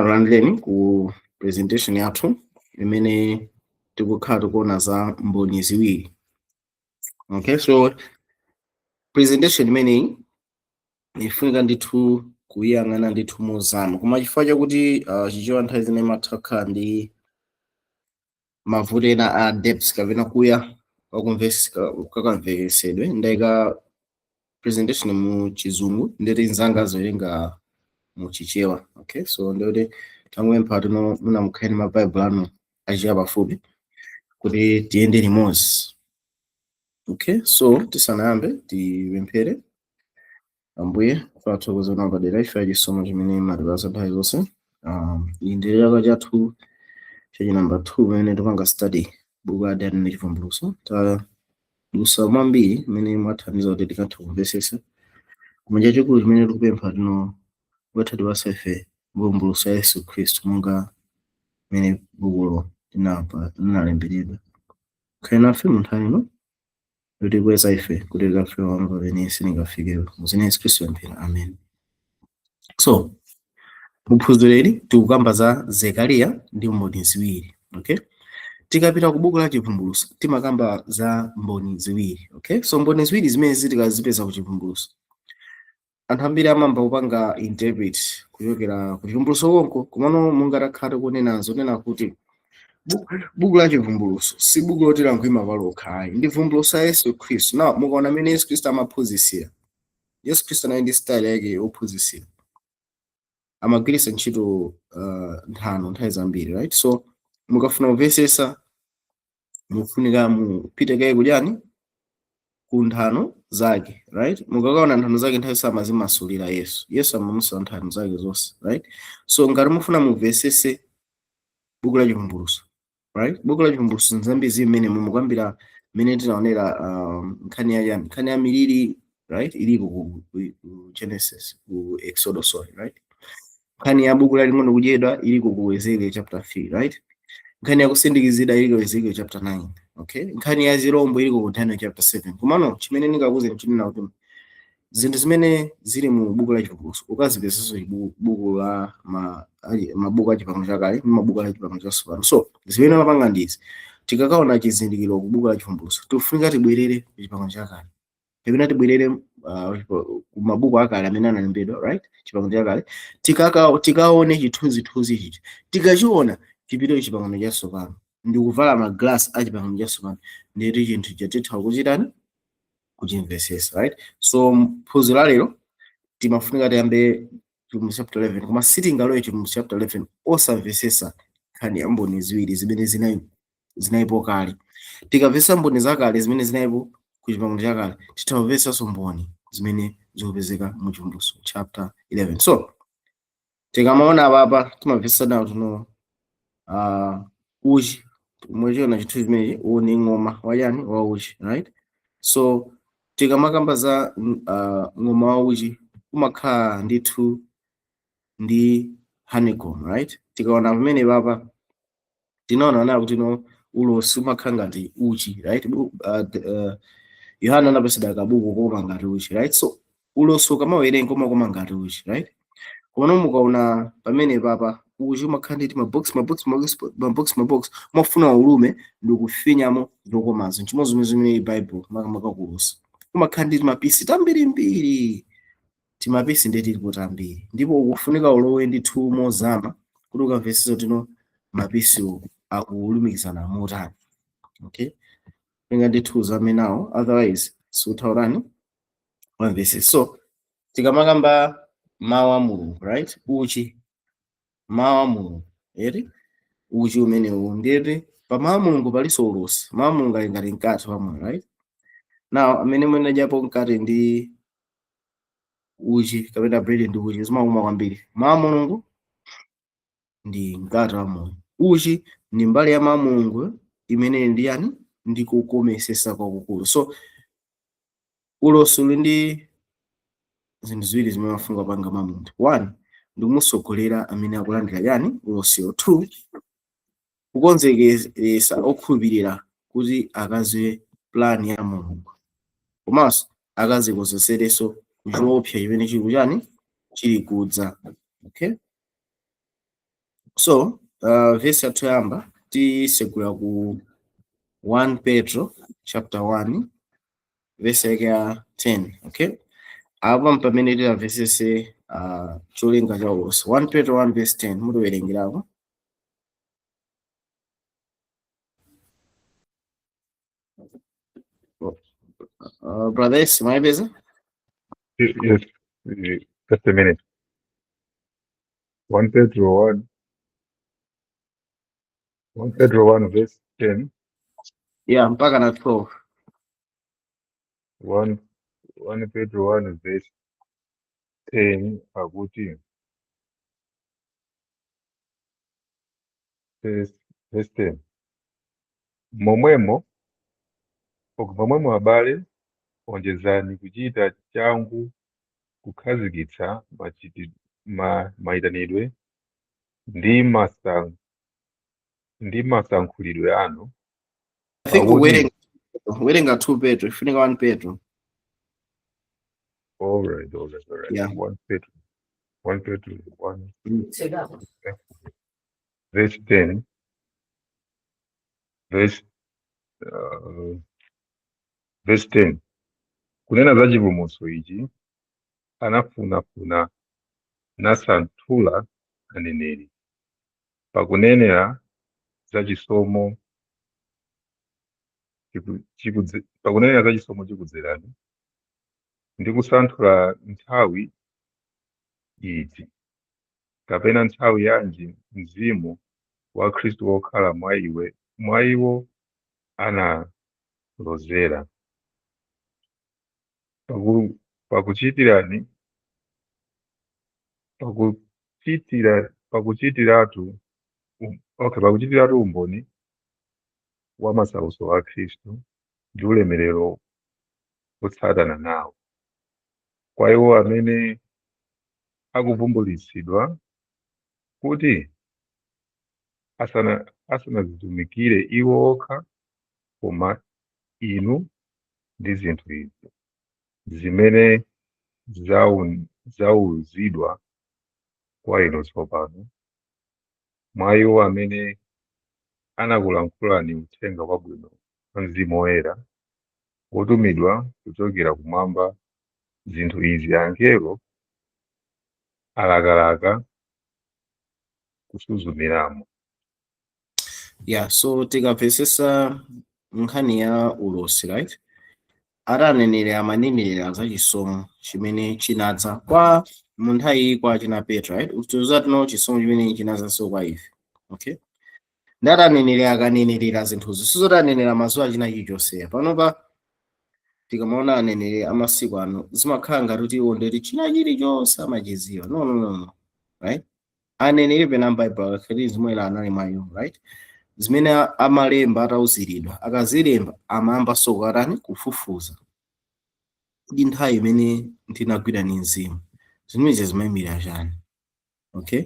Landireni ku presentation yathu imene tikukhala tikuona za mboni ziwiri. Okay, so presentation imeneyi ifunika ndithu kuyang'ana ndithu mozama, koma chifukwa chakuti Chichewa nthawi zina imatha kukhala ndi mavuto ena a depths kapena kuya kakamvekesedwe, ndayika presentation mu Chizungu, ndeti nzanga zowerenga mu Chichewa. Okay, so ndikuti tangopempha tino muna mukhale ma Bible anu achichewa pafupi kuti tiyende limodzi. Okay, so tisanayambe tipemphere. Ambuye, tathokoza padera ife achisomo chimene matipasa nthawi zonse. Iyi ndi chaka chathu chachi number 2 pamene tipanga study buku la Daniel ndi Chivumbulutso. Tadusa mwambiri mmene mwathandiza kuti tikathe kumvesesa, koma chachikulu chimene tikupempha tino, watha tipasa ife vumbulutso ya Yesu Khristu monga mmene bukulo linalemberedwa. Khale nafe mu nthawi ino yotikweza ife kuti tikafike pamwamba pamene sitingafikepo. Mu Yesu Khristu pemphera, amen. So muphunziro ili tikukamba za Zekariya ndi mboni ziwiri. Okay, tikapita ku buku la Chivumbulutso timakamba za mboni ziwiri. Okay, so mboni ziwiri zimene zitikazipeza ku Chivumbulutso, anthu ambiri amamba kupanga interpret kuchokera ku Chivumbulutso konko, komano mungatakhala tikunena zonena kuti buku la Chivumbulutso si buku loti lankhulima palokha ayi, ndi vumbulutso ya Yesu Khristu. Now mukaona amene Yesu Khristu amaphunzitsira, Yesu Khristu anali ndi style yake yophunzitsira, amagwiritsa ntchito nthano nthawi zambiri, right? So mukafuna kumvesesa mufunika mupite kaye kudyani ku nthano zake, right? Mukakaona nthano zake, nthawi samazimasulira Yesu. Yesu amamasula nthano zake zonse, right? So ngati mufuna mumvesese buku la Chivumbulutso, right, buku la Chivumbulutso nzambiri zimene mukambira mmene tinaonera nkhani ya chani, nkhani ya miliri, right, iliko ku Genesis, ku Exodus, sorry, right? Nkhani ya buku laling'ono kudyedwa iliko ku Ezekiel chapter 3, right? Nkhani ya kusindikizidwa iliko ku Ezekiel chapter 9. Okay, nkhani ya zirombo iliko ku Daniel chapter 7. Komano chimene ndingakuze chinena kuti zinthu zimene zili mu buku la Chivumbulutso ukazipezanso buku la mabuku a Chipangano Chakale ndi mabuku a Chipangano Chatsopano. So zimene mapanga ndizi, tikakaona chizindikiro ku buku la Chivumbulutso tikufunika tibwerere ku Chipangano Chakale kapena tibwerere ku mabuku akale amene analembedwa, right, Chipangano Chakale, tikaone chithunzithunzi chichi. Tikachiona chipite ku Chipangano Chatsopano ndi kuvala maglasi a Chipangano Chatsopano, ndiyeti chinthu chatitha kuchitani, kuchimvesesa, right? So phunziro la lero timafunika tiyambe Chivumbulutso chapter 11, koma sitingalowe Chivumbulutso chapter 11 osamvesesa nkhani ya mboni ziwiri zimene zinalipo kale. Tikamvesa mboni zakale zimene zinalipo ku Chipangano Chakale, titha kumvesanso mboni zimene zikupezeka mu Chivumbulutso chapter 11. So tikamaona apapa timamvesa nawo tuno uchi mwachiona chinthu chimenechi, uwu ni ng'oma wachani, wa uchi, right? So tikamakamba za ng'oma wa uchi umakhala ndithu ndi honeycomb, right? Tikaona pamene papa tinaona nayo kuti no, ulosi umakhala ngati uchi, right? Yohana anapesedwa kabuku koma ngati uchi, right? So ulosi ukamawerenga umakoma ngati uchi, right? Komano mukaona pamene papa uchi umakhala ndi mabox, mabox, mabox, mabox, mabox, umafuna ulume ndi kufinyamo zokomazo. Nchimodzi zimene Bible makamaka kulosi umakhala ndi mapisi tambirimbiri, timapisi ndiye tilipo tambiri, ndipo ukufunika ulowe ndithu mozama kuti ukamvetsetse tino mapisiwo akulumikizana motani. Okay, pinga ndithu zamenawo, otherwise suthaurani wamvetsetse. So tikamakamba mawu a Mulungu, right, uchi mawu a Mulungu eri uchi umenewu, ndiyeti pa mawu a Mulungu palinso ulosi. Mawu a Mulungu ali ngati mkate wa moyo, right? Now amene munadyapo mkate ndi uchi kapena bread ndi uchi, zimakoma kwambiri. Mawu a Mulungu ndi mkate wa moyo. Uchi ndi mbali ya mawu a Mulungu imene ndi yani, ndi kukomesesa kwakukulu. So ulosi uli ndi zinthu ziwiri zimene mafunga panga mwa munthu. One, ndi kumusogolera amene akulandira yani, ulosiwo. Two, kukonzekesa okhulupirira kuti akaziwe plan ya Mulungu, komanso akazikonzeserenso kuchiopsa chimene chili kuchani, chili kudza. Okay. So verse yathu yoyamba tisegula ku 1 Petro chapter 1 verse yake ya 10. Okay, apa pamene tilamvesese cholinga cha ulosi. 1 Petro 1 verse 10, mutiwerengerako. Brother S, mwayipeza? Yes, just a minute. 1 Petro 1, 1 Petro 1 verse 10. Yeah, mpaka na 12. 1, 1 Petro 1 verse 10 akuti verse 10. Momwemo, momwemo abale, onjezani kuchita changu kukhazikitsa mayitanidwe ndi masankhulidwe anu. I think Pakuti werenga 2 Petro, ifunika 1 Petro. All right, all right, all right. Yeah. 1 Petro, 1 Petro 1 verse 10, verse 10. Kunena za chipulumutso ichi anafunafuna nasanthula aneneri, pakunenera za chisomo pakunenera za chisomo chikudzerani, ndi kusanthula nthawi iti kapena nthawi yanji mzimu wa Khristu wokhala mwa iwe, mwa iwo analozera, pakuchitirani, pakuchitira, pakuchitiratu, okay, pakuchitiratu umboni wa masautso a Khristu ndi ulemerero wotsatana nawo, kwa iwo amene akuvumbulutsidwa kuti asanazitumikire iwo okha, koma inu ndi zinthu izi zimene zauzidwa kwa inu tsopano, mwa iwo amene anakulankhulani uthenga wabwino wa Mzimu Woyera, wotumidwa kuchokera kumwamba. Zinthu izi angelo alakalaka kusuzumiramo. Yeah, so tikamvesesa nkhani ya ulosi, right? Atanenera amanenera za chisomo chimene chinadza kwa mu nthawi kwa china Petro, right? Utiuza tino chisomo chimene chinadzanso kwa ife. Okay? Ndi atanenera akanenerera zinthuzo, sizoti anenera mazuwa china chilichonse. Panopa tikamaona aneneri amasiku ano zimakhala ngati kuti iwo ndeti china chilichonse amachiziwa. No, no, no, no. Right? Aneneri pena m'Bible akakhali zimwe anali mwa iwo, right? Zimene amalemba atauziridwa, akazilemba amayamba sokatani kufufuza kuti nthawi imene ndinagwira ni mzimu zimenezi zimayimira chani. Okay,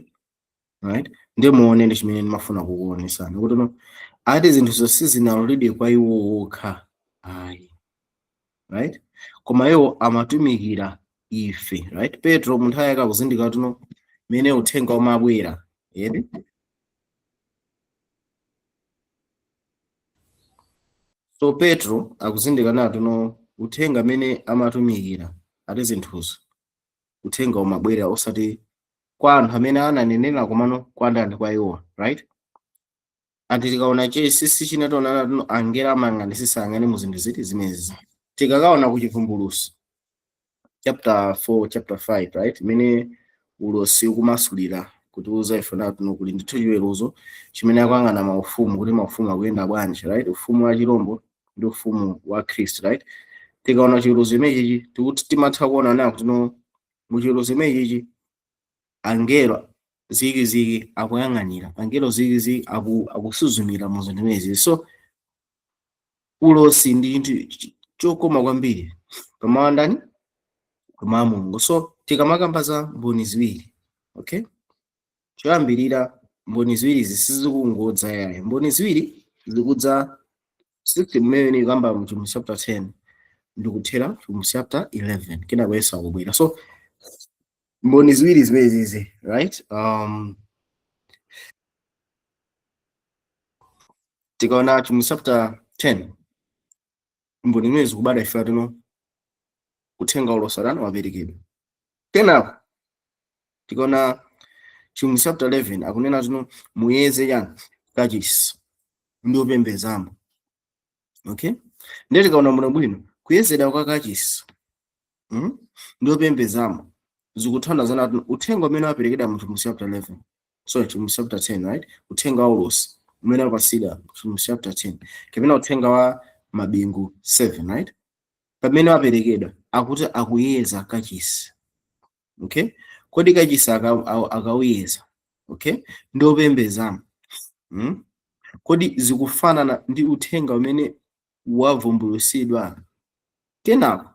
right? Ndiye muone ndi chimene ndimafuna kukuonesani kuti no ati zinthu zonse zinaloledwe kwa iwo okha ayi, right? Koma iwo amatumikira ife, right? Petro mu nthawi yake akuzindikira kuti no mene uthenga umabwera, edi? So Petro akuzindikira nato no uthenga amene amatumikira ati zinthuzo uthenga umabwera osati kwa anthu amene ananenera komano kwa ndani, kwa iwo, right? Anti tikaona chinsinsi china tionana tino angelo amayang'anisisa ang'ane mu zinthu ziti zimenezi. Tikakaona ku Chivumbulutso chapter 4, chapter 5, right? Imene ulosi ukumasulira kutiuza ife nato tino kuli ndithu chiweruzo chimene akuyang'ana maufumu kuti maufumu akuyenda bwanji, right? Ufumu wa chirombo ndi ufumu wa Khristu, right? Tikaona chiweruzo chimenechi tikuti timatha kuona nayo kuti no mu chiweruzo chimenechi angelo zikiziki akuyang'anira, angelo zikiziki akusuzumira mu zinthu zimenezi. So ulosi ndi chinthu chokoma kwambiri pamawa ndani, pamawa Mulungu. So tikamakamba za mboni ziwiri, okay, choyambirira mboni ziwiri sizikungodza yayi, mboni ziwiri zikudza 6 mmene ikamba mu chapter 10 ndikuthera mu chapter 11 kenako Yesu akubwera. So mboni ziwiri zimenezi, right? Tikaona mu chapter 10, mboni zimene zikubadwa ife tino uthenga ulosi waperekedwa. Kenako tikaona mu chapter 11, akunena tino muyeze chani? Kachisi ndi opembedzamo. Okay, ndiye tikaona muno bwino kuyezedwa kwa kachisi, ndi opembedzamo zikuthandizana kuti uthenga umene waperekedwa mu chapter 11, sorry, mu chapter 10, right? Uthenga wa ulosi umene wapasidwa mu chapter 10 kapena uthenga wa mabingu 7, right? Pamene waperekedwa akuti akuyeza kachisi. Okay, kodi kachisi akawuyeza, okay, ndi opembedzamo, Kodi zikufanana ndi uthenga umene wavumbulutsidwa? Kenako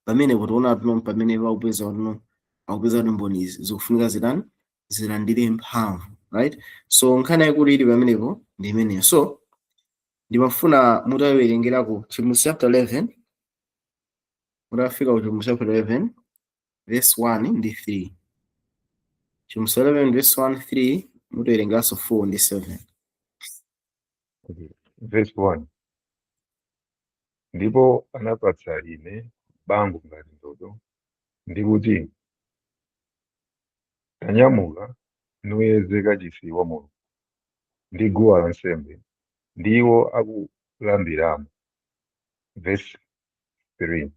pamene kutiona tuno pamene pakupeza tuno akupeza kuti mboni izi zikufunika zitani? Zilandire mphamvu, right? So nkhani yaikulu ili pamenepo ndi imeneyo. So ndimafuna mutawerengerako Chivumbulutso chapter 11, mutafika ku Chivumbulutso chapter 11 verse 1 ndi 3. Chivumbulutso 11 verse 1, 3, mutawerengeranso 4 ndi 7. Okay. Verse 1. Ndipo anapatsa ine bango ngati ndodo, ndi kuti, "Tanyamuka, nuyeze kachisi wa Mulungu ndi guwa lansembe ndi iwo akulambiramo." Verse 3.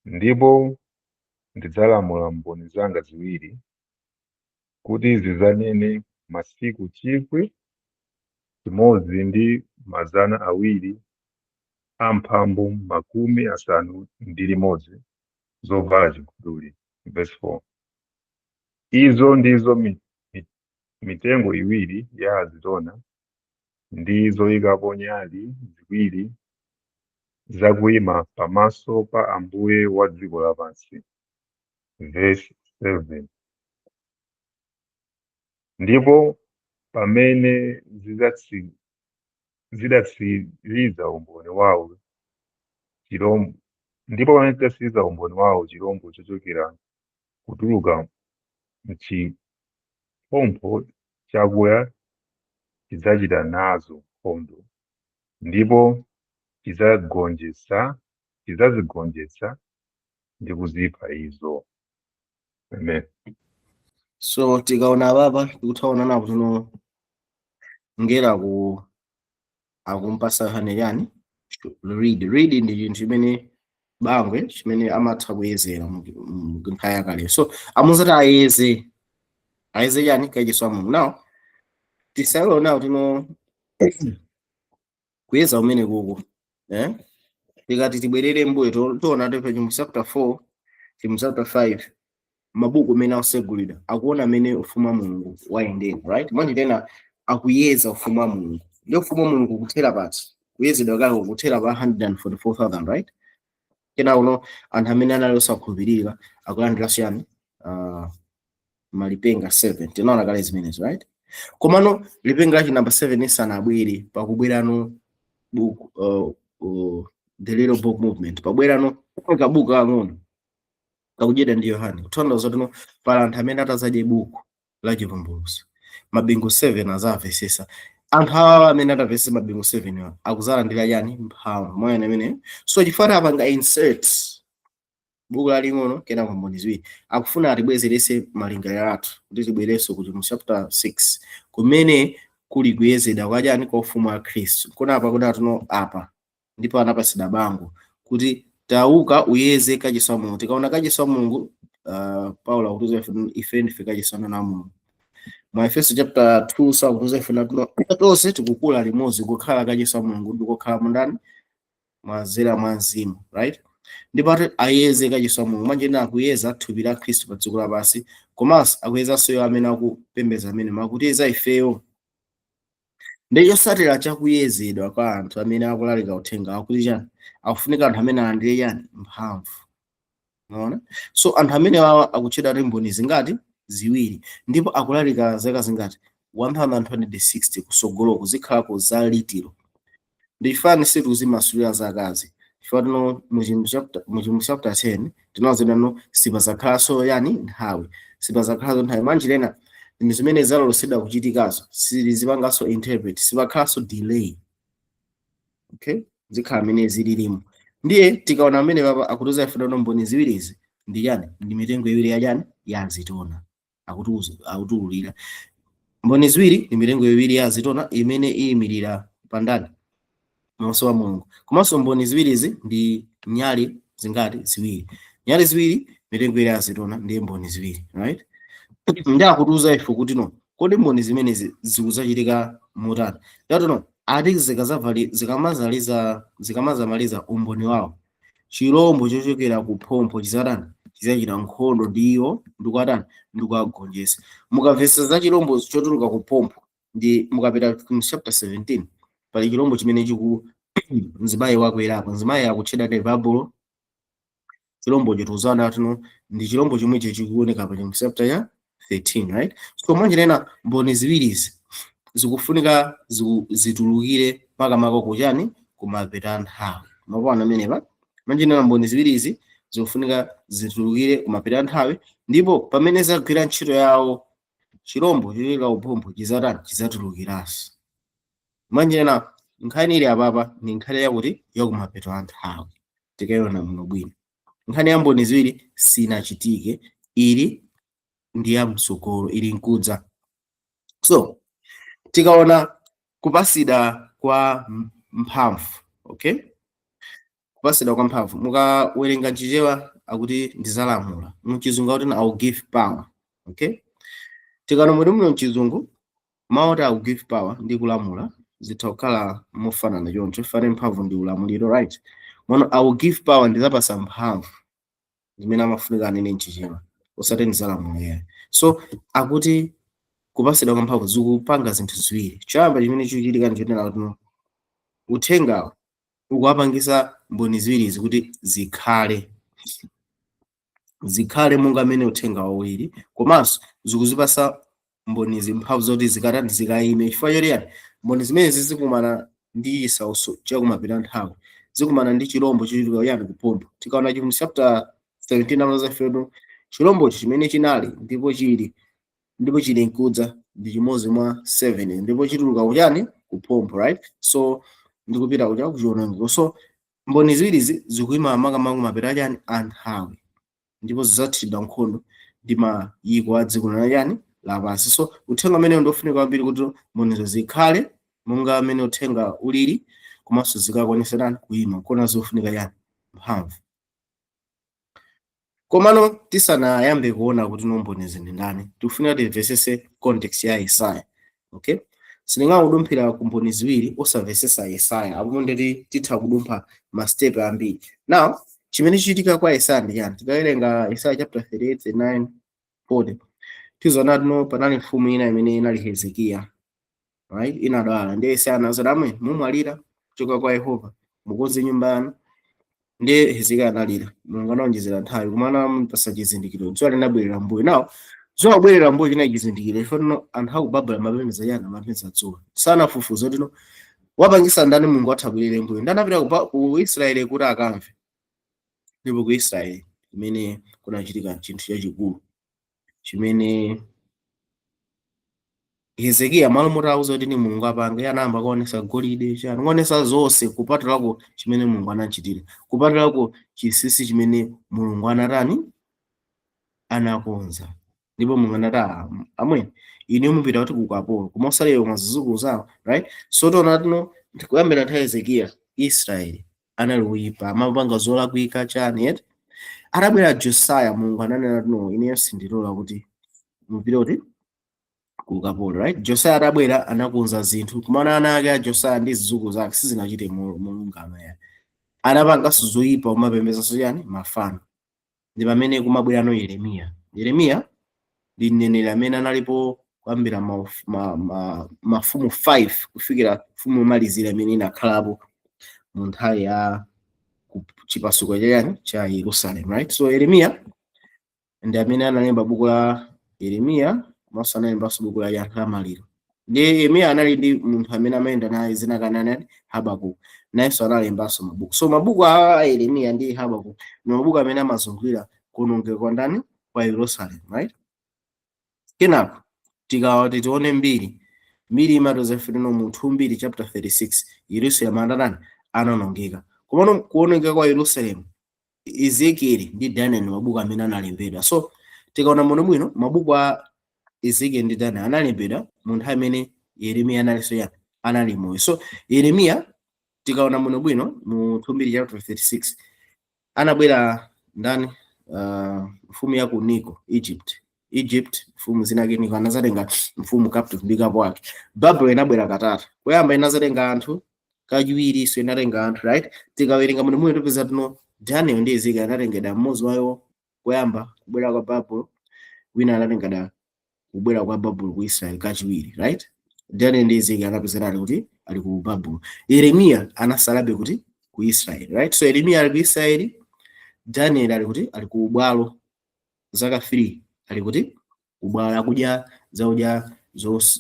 Ndipo ndidzalamula mboni zanga ziwiri kuti zidzanene masiku 1261 zovala chiguduli. Verse 4. Izo ndizo mitengo iwiri ya azitona ndi zoyikapo nyali ziwiri zakuyima pamaso pa Ambuye wa dziko lapansi. Verse 7. Ndipo pamene zidatsiriza umboni wawo chirombo, ndipo pamene zidatsiriza umboni wawo, chirombo chochokera kutuluka mchiphompho chakuya chidzachita nazo nkhondo, ndipo chidzazigonjetsa ndi kuzipha izo. Amen. So tikaona apapa tikuthaona napo tino ngera ku akumpasa Yohane yani? Reed. Reed ndi chinthu chimene bangwe chimene amatha kuyezera mu nthawi yakale. So amuzati ayeze, ayeze chani? Kachisi wa Mulungu. Now tisalowe nawo tino kuyeza umene kuku, eh? Tikati tibwerere mbuyo tiona tepe mu chapter 4, mu chapter 5, mabuku amene ausegulira akuona amene ufumu wa Mulungu wayendera, right? Mwanjitena akuyeza ufumu wa Mulungu, ndi ufumu wa Mulungu kuthera pati? Kuyezedwa kako kuthera pa 144,000, right? Kena uno anthu amene anali osakhulupirira akulandiranso yani? Malipenga 7. Tinaona kale zimenezo, right? Komano lipenga lachi number 7 isanabwere, pakubwerano book, the little book movement, pabwerano kabuku kang'ono kakudyedwa ndi Yohane, kutanthauza tino pala anthu amene atazadye buku la Chivumbulutso, mabingu 7 azamvesesa. Anthu awa amene atamvesesa mabingu 7 awa akuzalandira yani? Mphamvu moyana amene. So chifukwa apanga insert buku laling'ono kenako mboni ziwiri, akufuna atibwezerese malingaliro athu kuti tibwerenso kuti mu chapter 6 kumene kuli kuyezedwa kwa chani? Kwa ufumu wa Khristu. Kona apa kuti atuno apa ndipo anapasidwa bango kuti tauka uyeze kachisi wa Mulungu. Tikaona kachisi wa Mulungu, Paulo akutiuza ife ndife kachisi wa Mulungu. Mu Efeso chapter 2 so akutiuza ife tonse tikukula limodzi kukhala kachisi wa Mulungu ndi kukhala mundani mwazera mwa Mzimu, right? Ndipo ati ayeze kachisi wa Mulungu, manje akuyeza thupi la Khristu pa dziko lapansi, komanso akuyezanso iwo amene akupembedza amene makutiyeza ifeyo. Ndi chotsatira chakuyezedwa kwa anthu amene akulalika uthenga akuti chani? Akufunika anthu amene alandire chani? Mphamvu. Unaona? So anthu amene wawa akutchedwa kuti mboni zingati? Ziwiri. Ndipo akulalika zaka zingati? 160 kusogoloko zikhalako za litiro. Ndifani situzimasulira zakazi chifukwa tino mu chapter 10 tinawazidwa no sipazakhalanso yani nthawi, sipazakhalanso nthawi. Manje lena Zinthu zimene zalosedwa kuchitikazo sizipanganso interpret, sipakhalanso delay, okay? Zikhala amene zililimo. Ndiye tikaona amene papa akutiuza ife kuti mboni ziwirizi ndi chani? Ndi mitengo iwiri ya chani? Ya azitona. Akutiuza, akutiululira mboni ziwiri ndi mitengo iwiri ya azitona imene iyimirira pandani? Maso wa Mulungu. Komanso mboni ziwirizi ndi nyali zingati? Ziwiri. Nyali ziwiri, mitengo iwiri ya azitona, ndiye mboni ziwiri, right? Ndi akutiuza ife kuti no, kodi mboni zimenezi zikuzachitika motani? Ndati no, ati zikazavali zikamazaliza, zikamazamaliza umboni wawo, chirombo chochokera ku phompho chizatani? Chizachita nkhondo ndi iwo ndikuatani? Ndikuagonjetsa. Mukamvetsa za chirombo chotuluka ku phompho, ndi mukapita ku chapter 17, pali chirombo chimene chiku mzimayi wakwerapo. Mzimayi akutchedwa ndi Babulo. Chirombo chitiuzana tino ndi chirombo chomwecho chikuoneka pa chapter ya 13, right? So mwanjirena mboni ziwirizi zikufunika zitulukire makamaka kuchani? Kumapeto nthawi. Mapana amenepa, mwanjirena mboni ziwirizi zikufunika zitulukire kumapeto nthawi, ndipo pamene zagwira ntchito yawo, chirombo chochokera kuphompho chizatani? Chizatulukiranso. Mwanjirena nkhani ili apapa ni nkhani yakuti yakumapeto a nthawi. Tikayiona muno bwino, nkhani ya mboni ziwiri sinachitike, ili ndi ya mtsogolo, ili nkudza. So tikaona kupasidwa kwa mphamvu, okay, kupasidwa kwa mphamvu, mukawerenga mChichewa akuti ndizalamula, mChizungu akuti "I will give power", okay? Tikaona mwini muno mChizungu, mawu oti "I will give power" ndi kulamula zitha kukhala mofanana choncho. Fane mphamvu ndi ulamuliro, right? Mono "I will give power", ndizapasa mphamvu, zimene amafunika anene mChichewa, osati ndizalamula yayi. So akuti kupasidwa kwa mphamvu zikupanga zinthu ziwiri. Choyamba chimene chikuchitika ndi chonena kuti uthengawo ukuwapangisa mboni ziwirizi kuti zikhale monga mmene uthenga wawiri, komanso zikuzipasa mbonizi mphamvu zoti zikatani? Zikayime. Chifukwa choti yani? Mboni zimenezi zikumana ndi chisautso chakumapita nthawi, zikumana ndi chirombo chochuluka yani? Kuphompho. Tikaona chimu chapter 17 amazafedo, chirombochi chimene chinali, ndipo chili, ndipo chili nkudza, ndi chimodzi mwa 7, ndipo chituluka kuchani? Kuphompho, right? So ndikupita kucha kuchiwonongeko. So mboni ziwirizi zikuyima makamaka kumapita chani? Anthawi, ndipo zidzathiridwa nkhondo ndi mayiko a dziko la chani? Lapansi. So uthenga umene ndiofunika kwambiri kuti mbonizo zikhale monga amene uthenga ulili, komanso zikakwanisirani kuyima kona zofunika yani? Mphamvu. Komano tisanayambe kuona kuti mbonizi ndi ndani, tikufunika timvesese context ya Yesaya, okay? Sitingangodumphira ku mboni ziwiri osamvesesa Yesaya, apo nditi titha kudumpha ma step ambiri. Now chimene chichitika kwa Yesaya ndi chani? Tikawerenga Yesaya chapter 38, 39, 40, tizoona tino panali mfumu ina imene inali Hezekiya, right? Inadwala. Ndiye Yesaya anazoti, "Amwe mumwalira kuchoka kwa Yehova, mukonze nyumba yanu." Ndiye Hezekiya analira, Mulungu anaonjezera nthawi, koma anamupasa chizindikiro: dzuwa linabwerera mbuyo. Now dzuwa kubwerera mbuyo chinali chizindikiro, chifukwa tino anthu aku Babuloni amapembedza chani? Amapembedza dzuwa. Sanafufuza tino wapangisa ndani Mulungu atha kubwerera mbuyo. Ndi anapita ku Israeli kuti akamve. Ndipo ku Israeli kumene kunachitika chinthu chachikulu chimene Hezekiya, malo moti auza kuti ni Mulungu apange, iye anayamba kuonesa golide, chani, kuonesa zonse kupatulako chimene Mulungu anachitira, kupatulako chinsinsi chimene Mulungu anatani? Anakonza. Ndipo Mulungu anati, "Ah, amweni ine mupita kuti ku ukapolo, koma osalewa mwa zidzukulu zawo," right? So tiona tino kuyambira nthawi ya Hezekiya, Israeli anali kuyipa, amapanga zolakwika, chani, yet atabwera Josiah, Mulungu ananena tino, "Ineyo sindilola kuti mupite kuti ku ukapolo," right? Josiah atabwera anakonza zinthu, kumana ana ake a Josiah ndi zidzukulu zake sizinachite molungama yani, anapanganso zoyipa, kumapembedzanso chani? Mafano. Ndi pamene kumabwerano Yeremiya. Yeremiya ndi mneneri amene analipo kuyambira mafumu 5 kufikira mfumu yomalizira imene inakhalapo mu nthawi ya chipasuko chayani? Cha Yerusalem, right? So Yeremiya ndi amene analemba buku la Yeremiya, komanso analembanso buku la yankho la maliro. Ndi Yeremiya anali ndi munthu amene amayenda naye zina kanani? Habakuk. Nayenso analembanso mabuku. So mabuku a Yeremiya ndi Habakuk ndi mabuku amene amazungulira kuwonongeka kwa ndani? Kwa Yerusalem, right? Kenako Tikawati tione mbiri, mbiri imatiuza ife tino mu 2 Mbiri chapter 36 Yerusalemu anatani? Anawonongeka. Komano kuwonongeka kwa Yerusalemu, Ezekiel ndi Daniel ndi mabuku amene analembedwa. So tikaona muno bwino, mabuku a Ezekiel ndi Daniel analembedwa mu nthawi imene Yeremiya analinso yani? Anali moyo. So Yeremiya, tikaona muno bwino mu 2 Mbiri chapter 36, anabwera ndani? Mfumu ya ku Niko, Egypt, mfumu zinake Niko anazatenga mfumu captive ndi kapo wake. Babylon inabwera katatu. Koyamba inazatenga anthu, kachiwiri so inatenga anthu, right? Tikawerenga muno muno tipeza tino Daniel ndi Ezekiel anatengedwa, mmodzi wayo koyamba kubwera kwa Babylon, wina anatengedwa kubwera kwa Babylon ku Israel kachiwiri, right? Daniel ndi Ezekiel anapezera ali kuti? Ali ku Babylon. Yeremiya anasalabe kuti? Ku Israel, right? So Yeremiya ali ku Israel, Daniel ali kuti? Ali ku bwalo zaka 3, ali kuti? Kubwalo, akudya zakudya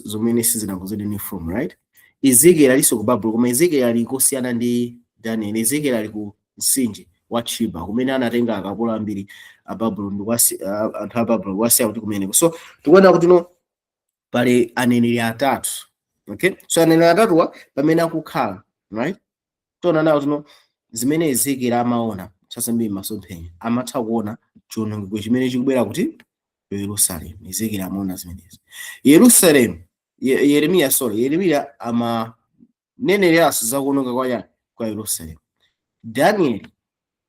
zomene sizinakonzedwe ndi mfumu, right? Ezekiel alinso ku Babylon, koma Ezekiel ali kosiyana ndi Daniel. Ezekiel ali ku mtsinje wa Chiba kumene anatenga akapolo ambiri a Babylon ndi anthu a Babylon kuwasiya kuti kumeneko. So tikuona kuti no, pali aneneri atatu, okay? So aneneri atatuwa pamene akukhala, right, tiona nawo tino zimene Ezekiel amaona chasambiri masomphenya, amatha kuona chiwonongeko chimene chikubwera kuti? Ku Yerusalemu. Ezekiel amaona zimenezi. Yerusalemu, Yeremiya, sorry, Yeremiya amaneneranso za kuwononga kwa yani? Kwa Yerusalemu. Daniel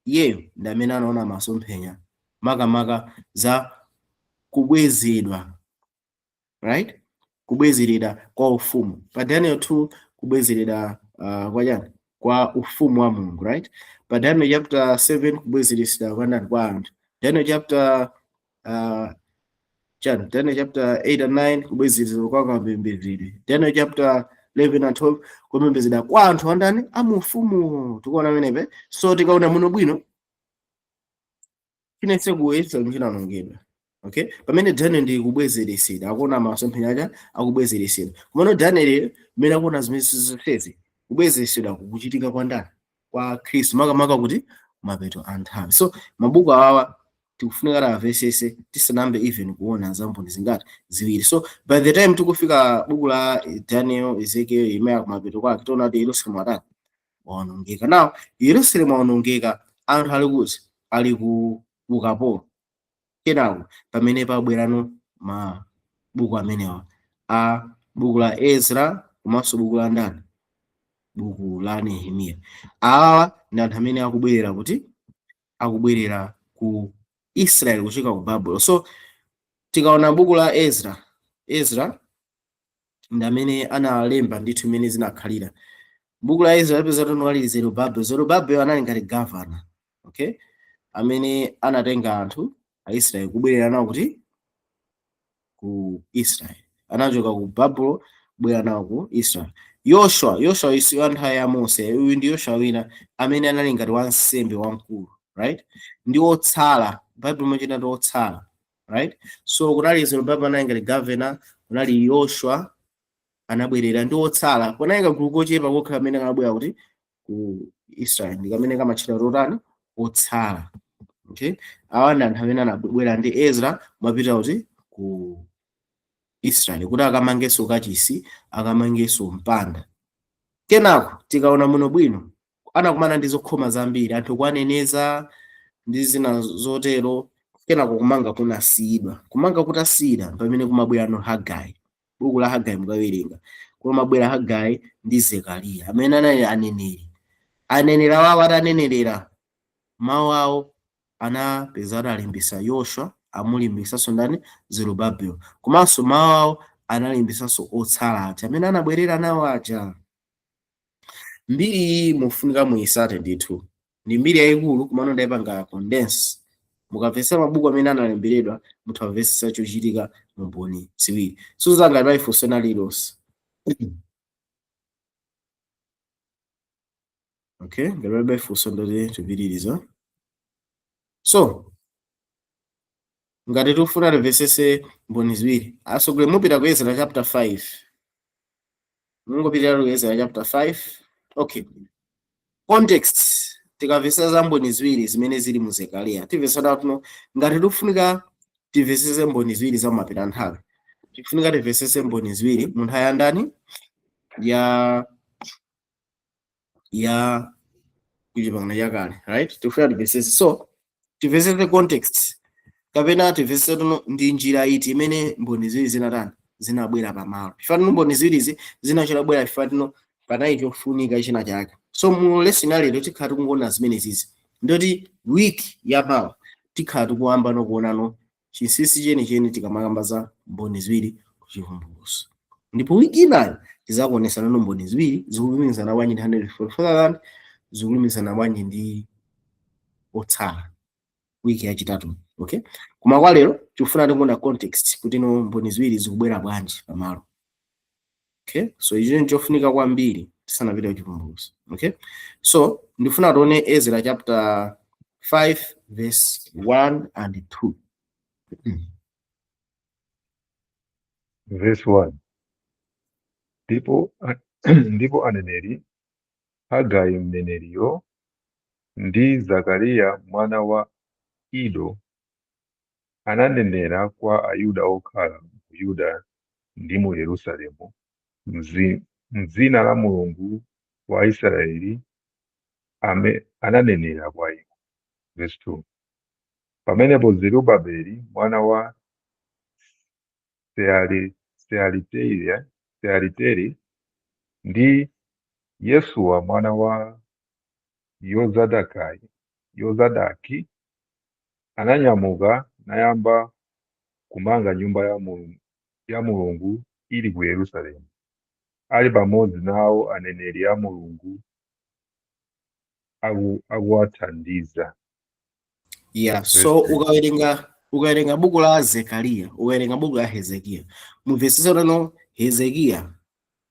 iyeyo ndi amene anaona masomphenya makamaka za kubwezedwa, right, kubwezeredwa kwa ufumu pa Daniel 2, kubwezeredwa kwa chani? Kwa ufumu wa Mulungu, right? Pa Daniel chapter 7, kubwezeredwa kwa ndani? Kwa anthu. Daniel chapter chani? Daniel chapter 8 and 9, kubwezeredwa kwa kapembedzedwe. Daniel chapter 11 and 12, kupembedzedwa kwa anthu andani? Amufumu. Tikuona pamenepe. So tikaona muno bwino, chinense ku Yerusalemu chinawonongedwa, okay? Pamene Daniel ndi kubwezeresedwa, akuona masomphenya aja akubwezeresedwa. Komano Daniel mmene akuona zimene zonsezi, kubwezeresedwa kukuchitika kwa ndani? Kwa Khristu, makamaka kuti mapeto a nthawi. So mabuku awawa tikufunika tamvesese tisanambe even kuona za mboni zingati? Ziwiri. So by the time tikufika buku la Daniel, Ezekiel, Yeremiya, kumapeto kwake tiona kuti Yerusalemu atani? Waonongeka. Now Yerusalemu waonongeka, anthu ali kuti? Ali ku ukapolo. Kenako pamene pabwerano mabuku amenewa a buku la Ezra komanso buku la ndani? Buku la Nehemiya. Awa ndi anthu amene akubwerera kuti? Akubwerera ku Israel kuchoka ku Babulon. So tikaona buku la Ezra, Ezra ndi amene analemba ndithu imene zinakhalira. Buku la Ezra lipeza tono ali Zerubabel. Zerubabel anali ngati governor, okay, amene anatenga anthu Aisraeli kubwerera nawo kuti? Ku Israel. Anachoka ku Babulon kubwera nawo ku Israel. Yoshua, Yoshua isi wa nthawi ya Mose, uyu ndi Yoshua wina amene anali ngati wansembe wamkulu, right? Ndi otsala, Bible imachita ndi otsala, right? So kunali Zerubabel anali ngati governor, kunali Yoshua anabwerera ndi otsala, kunali kagulu kochepa kokha amene kanabwera kuti? Ku Israel, ndi kamene kamatchedwa totani? Otsala, okay? Awa ndi anthu amene anabwera ndi Ezra kumapita kuti? Ku Israel, kuti akamangenso kachisi, akamangenso mpanda. Kenako tikaona muno bwino, anakumana ndi zokhoma zambiri, anthu kuaneneza ndi zina zotero. Kenako kumanga kunasiyidwa. Kumanga kutasiyidwa, pamene kumabwerano Hagai. Buku la Hagai mukawerenga, kumabwera Hagai ndi Zekariya amene anali aneneri. Aneneri awawo atanenerera mawu awo, anapeza atalimbisa Yoshua, amulimbisanso ndani? Zerubabel. Komanso mawu awo analimbisanso otsala aja amene anabwerera nawo aja. Mbiri iyi mufunika muyisate ndithu, ndi mbiri yayikulu, kumano ndayipanga condense. Mukamvetsa mabuku amene analemberedwa, mutha kumvetsetsa chochitika mu mboni ziwiri. Suzangati pali funso lililonse? Okay, ngati palibe funso ndoti tipitiriza. So ngati tikufuna timvetsetse mboni ziwiri, asogole mupita ku Ezra chapter 5. Mungopitira ku Ezra chapter 5. Okay, context, tikamvetsa za mboni ziwiri zimene zili mu Zekariya, timvetsa tuno ngati tikufunika timvetsetse mboni ziwiri za mapeto nthawi. Tifunika timvesese mboni ziwiri mu nthawi ya ndani? Ya kuchipangano chakale, right? Tikufuna timvesese, so timvesese context kapena timvesese tuno ndi njira iti imene mboni ziwiri zinatani, zinabwera pamalo. Chifukwa tino mboni ziwirizi zinachita chifukwa tino panali chofunika china chake. So mu lesson yalero tikhala tikungoona zimene zizi, ndoti week yamawa tikhala tikuyamba nokuonano chinsinsi chenicheni tikamakamba za mboni ziwiri kuchivumbulutso, ndipo wiki inayo tizakuonesana no mboni ziwiri zikulumikizana bwanji ndi 144,000, zikulumikizana bwanji ndi otsala, wiki yachitatu, okay? Koma kwa lero tikufuna tikuona context kuti no mboni ziwiri zikubwera bwanji pamalo, okay? So ichi ndi chofunika kwambiri tisanapite kuchivumbulutso, okay? So ndifuna tione Ezra chapter 5 verse 1 and 2. Verse 1. Ndipo aneneri Hagai mneneriyo ndi Zakariya mwana wa Ido ananenera kwa Ayuda okhala mu Yuda ndi mu Yerusalemu m'dzina la Mulungu wa Israeli ananenera kwa iwo. Verse 2. Pamenepo Zerubabeli mwana wa Sealitieli ndi Yesuwa mwana wa Yozadaki ananyamuka nayamba kumanga nyumba ya Mulungu ili ku Yerusalemu, ali pamodzi nawo aneneri a Mulungu akuwathandiza. Yeah. Verse So 3. Ukawerenga buku la Zekariya, ukawerenga buku la Hezekiya, mumvetsetse no Hezekiya,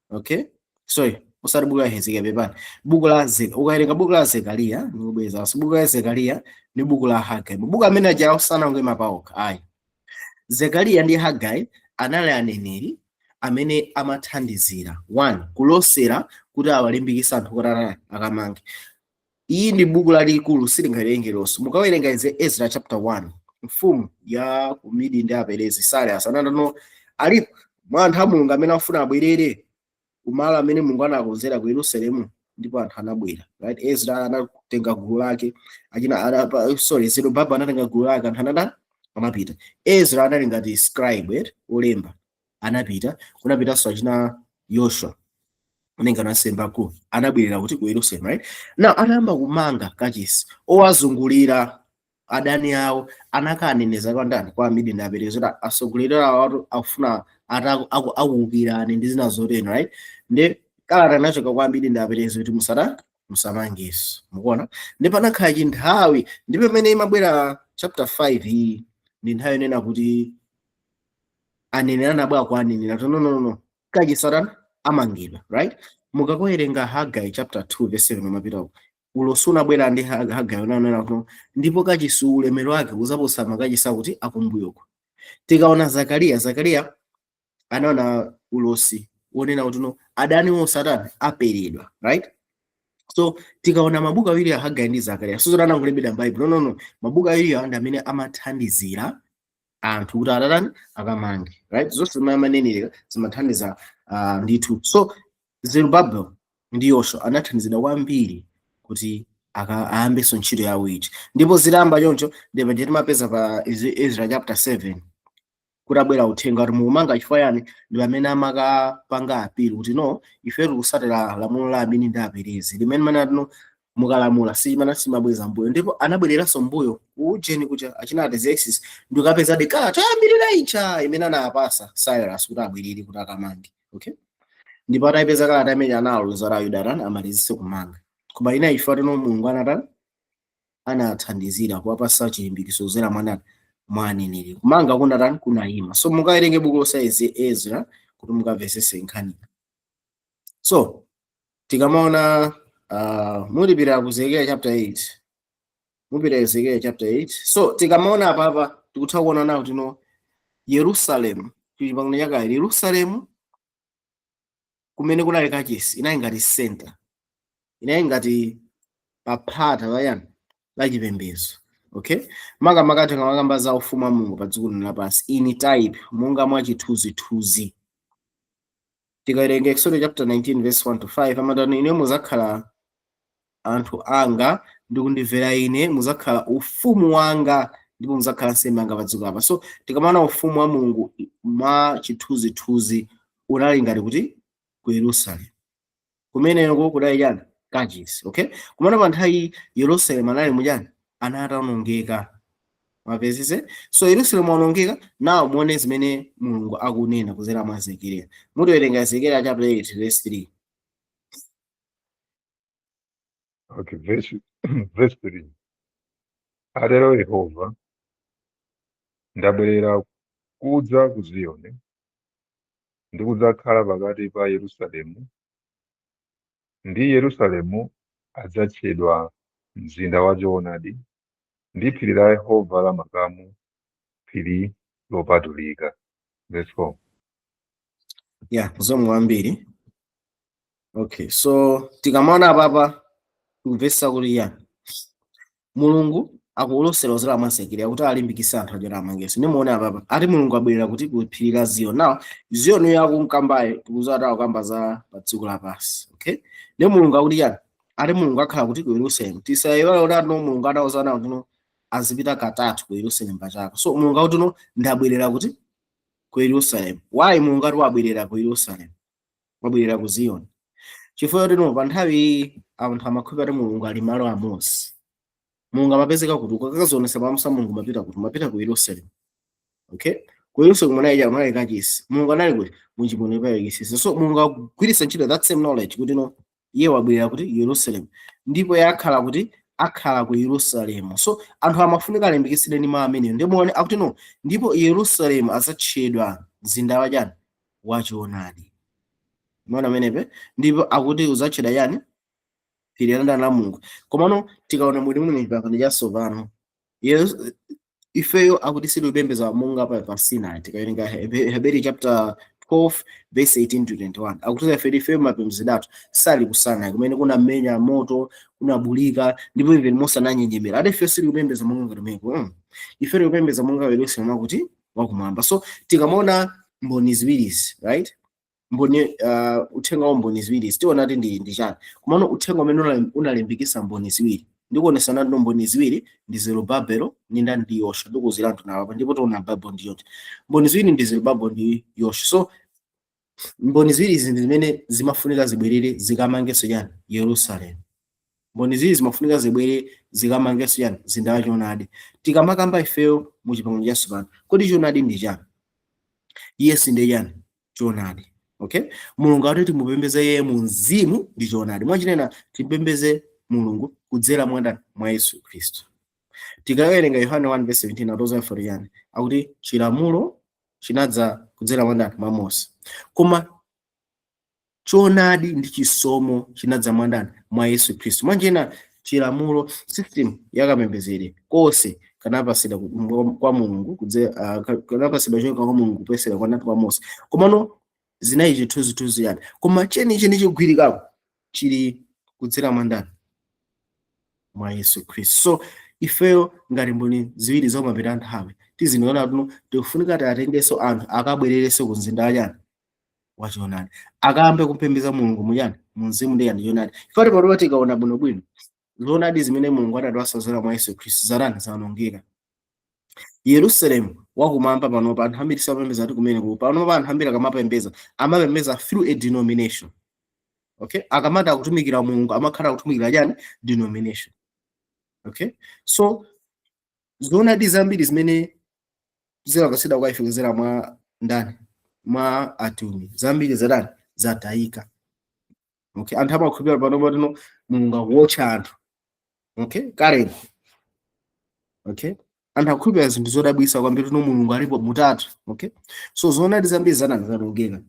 okay, sorry, usati buku la Hezekiya, pepani, buku la ukawerenga buku la Zekariya, nikubweza buku la Zekariya ndi buku la Hagai, mabuku amene aja osanangwe paokha ayi. Zekariya ndi Hagai anali aneneri amene amathandizira one kulosera kuti awalimbikitsa anthu kuti akamange. Iyi ndi buku lalikulu, silingawerengeronso. Mukawerenga ize Ezra chapter 1, mfumu ya ku Midi ndi Aperezi Cyrus anatano alipo mwa anthu a Mulungu amene afuna abwerere kumalo amene Mulungu anakonzera ku Yerusalemu, ndipo anthu anabwera, right? Ezra anatenga gulu lake, achina sorry, Zerubabeli anatenga gulu lake, anthu anata anapita. Ezra anali ngati scribe, olemba, anapita. Kunapitanso achina Yoshua anenga ansembe akulu, anabwerera kuti ku Yerusalemu, right? Now anayamba kumanga kachisi. Owazungulira adani awo anakaneneza kwa ndani? Kwa Amidi ndi Aperezi, kuti atsogoleri awo akufuna akuwukirani ndi zina zotero, right? Ndi kalata inachoka kwa Amidi ndi Aperezi kuti musamangenso. Mukuona? Ndi panakhala chinthawi, ndi pamene imabwera chapter 5 iyi, ndi nthawi yonena kuti aneneri anabwera kwa aneneri ati no, no, no, kachisi atani, amangidwa, right? Mukakuwerenga Hagai chapter 2 verse 7 umapitako, ulosi unabwera ndi Hagai unanena kuti ndipo kachisi ulemero wake uzaposa makachisi akuti akumbuyoko. Tikaona Zakariya, Zakariya anaona ulosi wonena kuti no adani onse atani, aperedwa, right? So tikaona mabuku awiri a Hagai ndi Zakariya, sizoti anangolembedwa m'Bible, no, no, no. Mabuku awiri awa ndi amene amathandizira anthu kuti atatani, akamange, right? Zonse zimene amanenera zimathandiza ndithu. So Zerubbabel ndi Yoshua anathandizidwa kwambiri kuti ayambenso ntchito yawo iji. Ndipo zitayamba choncho, ndipo timapeza pa Ezra chapter 7 kuti abwera uthenga kuti mukumanga chifukwa yani? Ndi pamene amakapanga appeal kuti no, ife tikusatira lamulo la Amidi ndi Aperezi limene mana tino mukalamula simana simabweza mbuyo. Ndipo anabwereranso mbuyo ujeni kuja achina Artaxerxes, ndikapezadi kalata yoyambirira ija imene anapasa Cyrus kuti abwerere kuti akamange, okay? Ndipo atayipeza kalata imene analoza kuti Ayuda atani, amalizise kumanga. Koma ina ife tino Mulungu anatani, anathandizira kuwapasa chilimbikitso kudzera mwa mwa aneneri, kumanga kunatani, kunayima. So mukawerenge buku lonse Ezra kuti mukamvesese nkhani. So tikamaona mulipira ku Ezekiel chapter 8, mupita Ezekiel chapter 8. So tikamaona apapa tikutha kuona nawo tino Yerusalemu chipangano chakale, Yerusalemu kumene kunali kachisi inali ngati center, inali ngati paphata layani, la chipembedzo. Okay, makamaka tikamakamba za ufumu wa Mulungu pa dziko lino lapansi in type, monga mwa chithunzithunzi, tikawerenga Exodus chapter 19 verse 1 to 5, amatani: "Ine muzakhala anthu anga ndi kundimvera ine, muzakhala ufumu wanga ndipo muzakhala nsembe yanga pa dziko apa." So tikamaona ufumu wa Mulungu mwa chithunzithunzi, unali ngati kuti ku Yerusalemu kumeneko kudali chani? Kachisi. Okay, kumene pa nthawi Yerusalemu anali muchani? Anatawonongeka. Mapezese? So Yerusalemu waonongeka. Nawo muone zimene Mulungu akunena kudzera mwa Ezekiel. Mutiwerenga Ezekiel chapter 8 verse 3. Okay, verse 3. Atero Yehova, ndabwerera kudza ku Ziyoni, ndi kudzakhala pakati pa Yerusalemu, ndi Yerusalemu adzatchedwa mzinda wa choonadi, ndi phiri la Yehova la makamu, phiri lopatulika. Verse 4. Yeah, zomwe kwambiri. Okay, so tikamaona apapa, kumvetsa kuti yani Mulungu akulosera kudzera mwa Ezekiel kuti alimbikitse anthu aja amangenso. Nimuone apapa ati Mulungu abwerera kuti ku phiri la Ziyoni. Now Ziyoni yakunkambayo, tikudziwa ati akukamba za pa dziko lapansi. Okay, ndi Mulungu akuti yani? Ati Mulungu akhala kuti ku Yerusalemu. Tisayiwale kuti atino Mulungu adawuza nawo tino azipita katatu ku Yerusalemu pachaka. So Mulungu akuti no, ndabwerera kuti ku Yerusalemu. Why Mulungu ati wabwerera ku Yerusalemu, wabwerera ku Ziyoni? Chifukwa kuti no, pa nthawi iyi anthu amakhulupirira kuti Mulungu ali malo amodzi. Mulungu amapezeka kuti ukakazionesa pamaso a Mulungu mapita kuti? Mapita ku Yerusalemu. Okay, ku Yerusalemu munali cha? Munali kachisi. Mulungu anali kuti? Muchipululu pa. So Mulungu akugwiritsa ntchito that same knowledge kuti no, iye wabwerera kuti Yerusalemu, ndipo iye akhala kuti? Akhala ku Yerusalemu. So anthu amafunika alimbikitsire ndi mawu ameneyo. Ndimuone akuti no, ndipo Yerusalemu adzatchedwa mzinda wachani? Wachoonadi. Maona amenepe? Ndipo akuti udzatchedwa yani? Phiri la la Mulungu. Komano tikaona mwini mwini pangano chatsopano, ifeyo akuti sitikupembedza monga pa Sinai. Tikawerenga Hebrew chapter 12 verse 18 to 21, akuti ife ifeyo mapembedzero athu sali ku Sinai, kumene kunamenya moto, kunabulika, ndipo even Mose ananjenjemera. Ati ife sitikupembedza monga ngati kumeko. Ife tikupembedza monga Yerusalemu akuti wakumwamba. So tikamaona mboni ziwirizi, right, mboni, uthenga wa mboni ziwiri, tiona kuti ndi chani? Komano uthenga umene unalimbikitsa mboni ziwiri, ndikuonesana ndi mboni ziwiri ndi Zerubabelo ndi ndani? Ndi Yoswa. Ndikuwuzira anthu nawo, ndipo tiona Bible ndi yoti mboni ziwiri ndi Zerubabelo ndi Yoswa. So mboni ziwiri izi ndi zimene zimafunika zibwerere zikamangenso chani? Yerusalemu. Mboni ziwiri zimafunika zibwere zikamangenso chani? Mzinda wa choonadi. Tikamakamba ifeyo mu chipangano chatsopano, kodi choonadi ndi chani? Yesu ndi chani? Choonadi. Okay, Mulungu akuti timupembeze iye mu mzimu ndi choonadi. Mwachinena, tipembeze Mulungu kudzera mwa ndani? Mwa Yesu Khristu. Tikawerenga Yohane 1 verse 17, atoza ife yani? Akuti chilamulo chinadza kudzera mwa ndani? Mwa Mose. Koma choonadi ndi chisomo chinadza mwa ndani? Mwa Yesu Khristu. Mwanjena, chilamulo, system yakapembedzere konse kanapasidwa kwa Mulungu kanapasidwa choka kwa Mulungu kupesera kwa ndani? Kwa Mose. Komano zinayi chithunzithunzi yani, koma chenicheni chigwirikako chili kudzera mwa ndani? Mwa Yesu Khristu. So ifeyo ngati mboni ziwiri zomapita nthawi, tizindikira tuno tikufunika tiatengenso anthu akabwererenso ku mzinda wachani? Wachionadi, akambe kupembedza Mulungu muchani? Mu mzimu ndi yani? Choonadi. Ifati panopa tikaona bwinobwino, zoonadi zimene Mulungu adatiwasazera mwa Yesu Khristu zatani? Zawonongeka. Yerusalemu wakumwamba panopa anthu ambiri samapembedza ati kumeneko. Panopa anthu ambiri akamapembedza, amapembedza through a denomination. Okay, akamati akutumikira Mulungu, amakhala akutumikira chani? Denomination. Okay, so zoonadi zambiri zimene zilakasidwa kwa ife kudzera mwa ndani? Mwa atumwi, zambiri zatani? Zatayika. Okay, anthu amakhulupirira panopa tino Mulungu akuwotcha anthu. Okay, kale, okay, anthu akukhulupirira zinthu zodabwitsa kwambiri, tino Mulungu alipo mutatu. Okay, so zoonadi zambiri zanani? Zanongeka.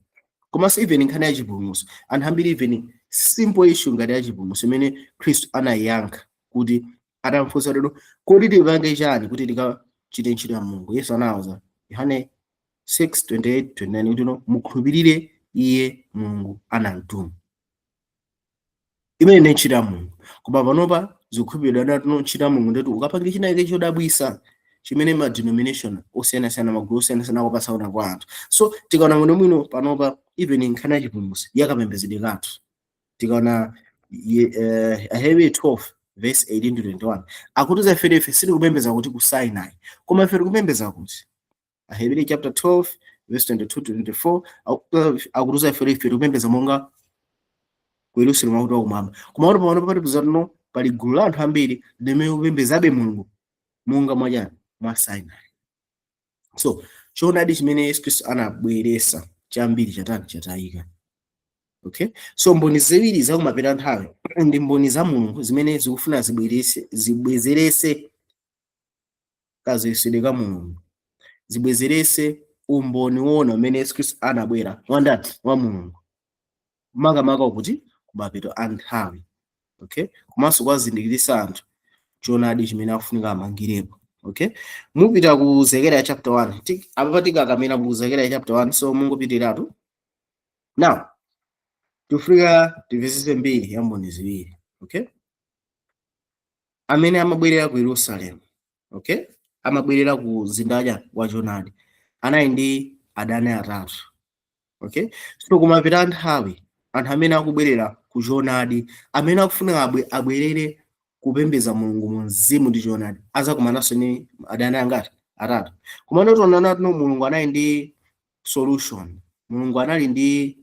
Komanso even nkhani ya chipulumutso, anthu ambiri, even simple issue ngati ya chipulumutso imene Khristu anayiyankha kuti atamfunsa lero, "Kodi tipange chani kuti tikachite ntchito ya Mulungu?" Yesu anawuza, Yohane 6:28 29, kuti no, mukhulupirire iye Mulungu anamtuma. Imene ndi ntchito ya Mulungu. Koma panopa Zikukhulupirira natino ntchito ya Mulungu ndetu ukapangire china chake chodabwisa chimene ma denomination osiyanasiyana, magulu osiyanasiyana akupasa kuna kwa anthu. So tikaona muno mwino panopa, even nkhani ya chipulumutso yakapembedzedwe kathu, tikaona Ahebri 12 verse 18 to 21, akutiza ife ife sitikupembedza kuti ku Sinai, koma ife tikupembedza kuti Ahebri chapter 12 verse 22 to 24 akutiza ife ife tikupembedza monga ku Yerusalemu wakuti wakumwamba. Koma kuti pano pati tino pali gulu la anthu ambiri limene kupembedzabe Mulungu monga mwachani, mwa Sinai. So choonadi chimene Yesu Khristu anabweresa chambiri chatani? Chatayika. Okay, so mboni ziwiri zakumapeta nthawi ndi mboni za Mulungu zimene zikufuna zibwerese, zibwezerese kaziwisidwe ka Mulungu, zibwezerese umboni wona umene Yesu Khristu anabwera wandani, wa Mulungu, makamaka kuti kumapeto a nthawi. Okay, komanso kwazindikirisa anthu choonadi chimene akufunika amangirepo. Okay, mupita ku Zekariya chapter 1. Apa tikakamira ku Zekariya chapter 1, so mungopitiratu. Now tifika timvetsetse mbiri ya mboni ziwiri, okay, amene amabwerera ku Yerusalemu, okay, amabwerera ku mzinda wa choonadi, anali ndi adani atatu. Okay, so kumapita nthawi, anthu amene akubwerera ku choonadi, amene akufunika abwerere kupembedza Mulungu mu mzimu ndi choonadi, azakumananso ni adani angati? Atatu. Komano tionana tino Mulungu anali ndi solution. Mulungu anali ndi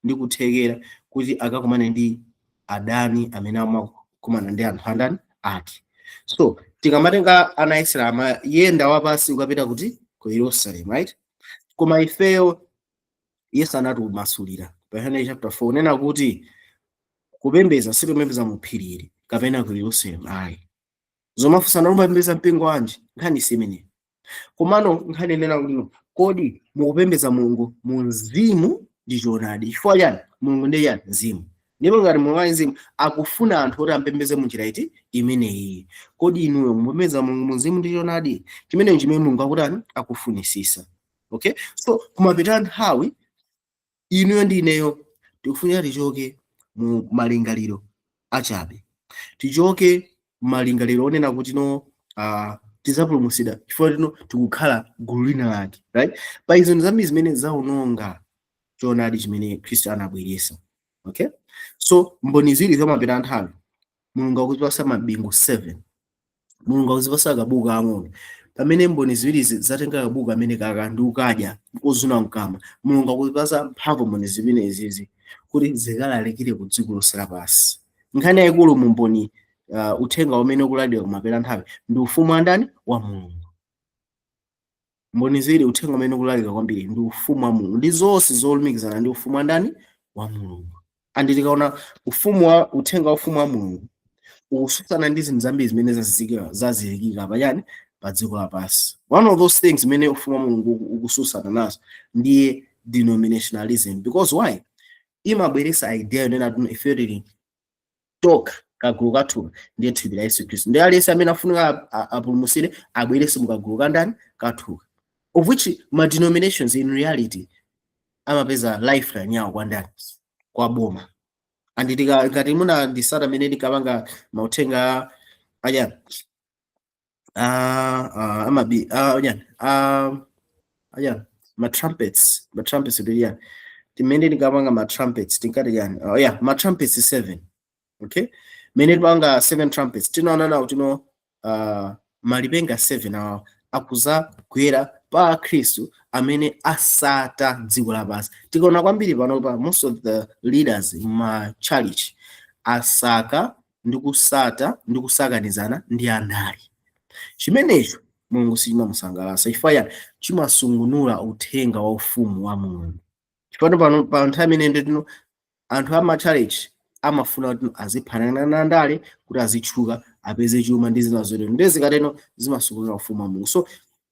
ndi kuthekera kuti akakumane ndi adani amene amakumana ndi anthu andani ake. So tikamatenga ana a Israeli, amayenda wapansi kukapita kuti? Ku Yerusalemu, right? Koma ifeyo Yesu anatimasulira pa Yohane chapter 4 nena kuti kupembedza sitimapembedza mu phiriri kapena ku Yerusalemu ayi. Zomafunsana umapembedza mpingo wanji, nkhani si imeneyo. Komano nkhani inena kuti no, kodi mukupembedza Mulungu mu mzimu ndi choonadi? Chifukwa chani? Mulungu ndi chani? Mzimu. Ndipo ngati Mulungu ali mzimu, akufuna anthu oti ampembedze munjira iti? Imeneyi. Kodi inuyo mupembedza Mulungu mu mzimu ndi choonadi? Chimeneyo chimene Mulungu akutani? Akufunisisa. Okay, so kumapita nthawi, inuyo ndi ineyo tikufunika tichoke mu malingaliro achabe, tichoke malingaliro onena kuti no, tizapulumutsidwa chifukwa tino tikukhala gulu lina lake, right? Pa izo ndi zambiri zimene zaononga choonadi chimene Khristu anabweresa. Okay, so mboni ziwiri zamapita nthawi, Mulungu akuzipasa mabingu 7, Mulungu akuzipasa kabuku ang'ono. Pamene mboni ziwirizi zatenga kabuku amene kaka ndi ukadya kozuna mkama, Mulungu akuzipasa mphamvu mboni ziwiri izizi kuti zikalalikire ku dziko lonse lapansi. Nkhani yayikulu mu mboni, uthenga umene ukulalikira kumapeta nthawi ndi ufumu wa ndani? Wa Mulungu. Mboni ziwiri, uthenga umene ukulalika kwambiri ndi ufumu wa Mulungu ndi zonse zolumikizana ndi ufumu wa ndani? Wa Mulungu. And tikaona ufumu wa uthenga wa ufumu wa Mulungu ukususana ndi zinthu zambiri zimene zazikika pachani, pa dziko lapansi. One of those things zimene ufumu wa Mulungu ukususana nazo ndiye denominationalism. Because why? Imabweresa idea yonena kuti ife tili tokha, kagulu kathu ndiye thupi la Yesu Khristu, ndi aliyense amene afunika apulumutsidwe abwerese mukagulu kandani? Kathuka. Of which ma denominations in reality amapeza lifeline yawo kwa ndani? Kwa boma. And ngati muna ndisata amene ndikapanga mauthenga ajani, amabi ajani, ajani, ma trumpets, ma trumpets ndi yani? Timene ndikapanga ma trumpets tinkati yani? Oh yeah, ma trumpets 7. Okay, mene tipanga 7 trumpets, tinaona nawo tino malipenga 7 awa akuzagwera pa Khristu amene asata dziko lapansi. Tikaona kwambiri panopa, most of the leaders ma church asaka ndi kusata ndi kusakanizana ndi andale. Chimenecho Mulungu sichimamusangalatsa. Chifukwa chani? Chimasungunula uthenga wa ufumu wa Mulungu. Chifukwa pano pa nthawi imene nditino anthu ama church amafuna kuti aziphanana na ndale kuti azitchuka, apeze chuma ndi zina zotero, ndi zikateno zimasungunula ufumu wa Mulungu. So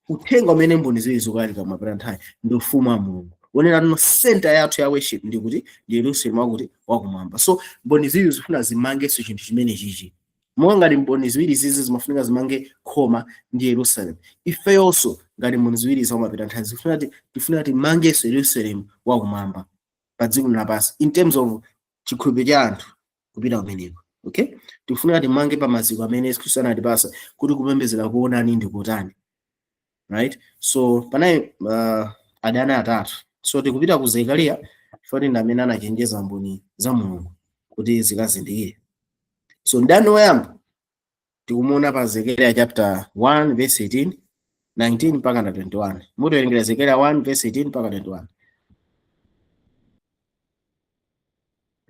uthenga umene mboni ziwiri zikulalika mapita nthawi ndi ufumu wa Mulungu, wonena tino center yathu ya worship ndi kuti? Ndi Yerusalemu wakuti? Wakumwamba. So mboni ziwiri zifuna zimangenso chinthu chimene chichi, monga ngati mboni ziwiri zizi zimafunika zimange khoma ndi Yerusalemu, ifeyonso ngati mboni ziwiri zakumapita nthawi zifuna tifuna timangenso Yerusalemu wakumwamba pa dziko lapansi in terms of chikhulupiriro cha anthu kupita kumeneko. Okay, tikufunika timange pa maziko amene Yesu Khristu anatipasa kuti kupembedzera kuonani ndi kutani, right? So panali adani atatu. So tikupita ku Zekariya chifukwa ndi amene anachenjeza mboni za Mulungu kuti zikazindikire. So mdani woyamba tikumuona pa Zekariya chapter 1 verse 18, 19 mpaka na 21. Mutiwerengera Zekariya 1 verse 18 mpaka 21.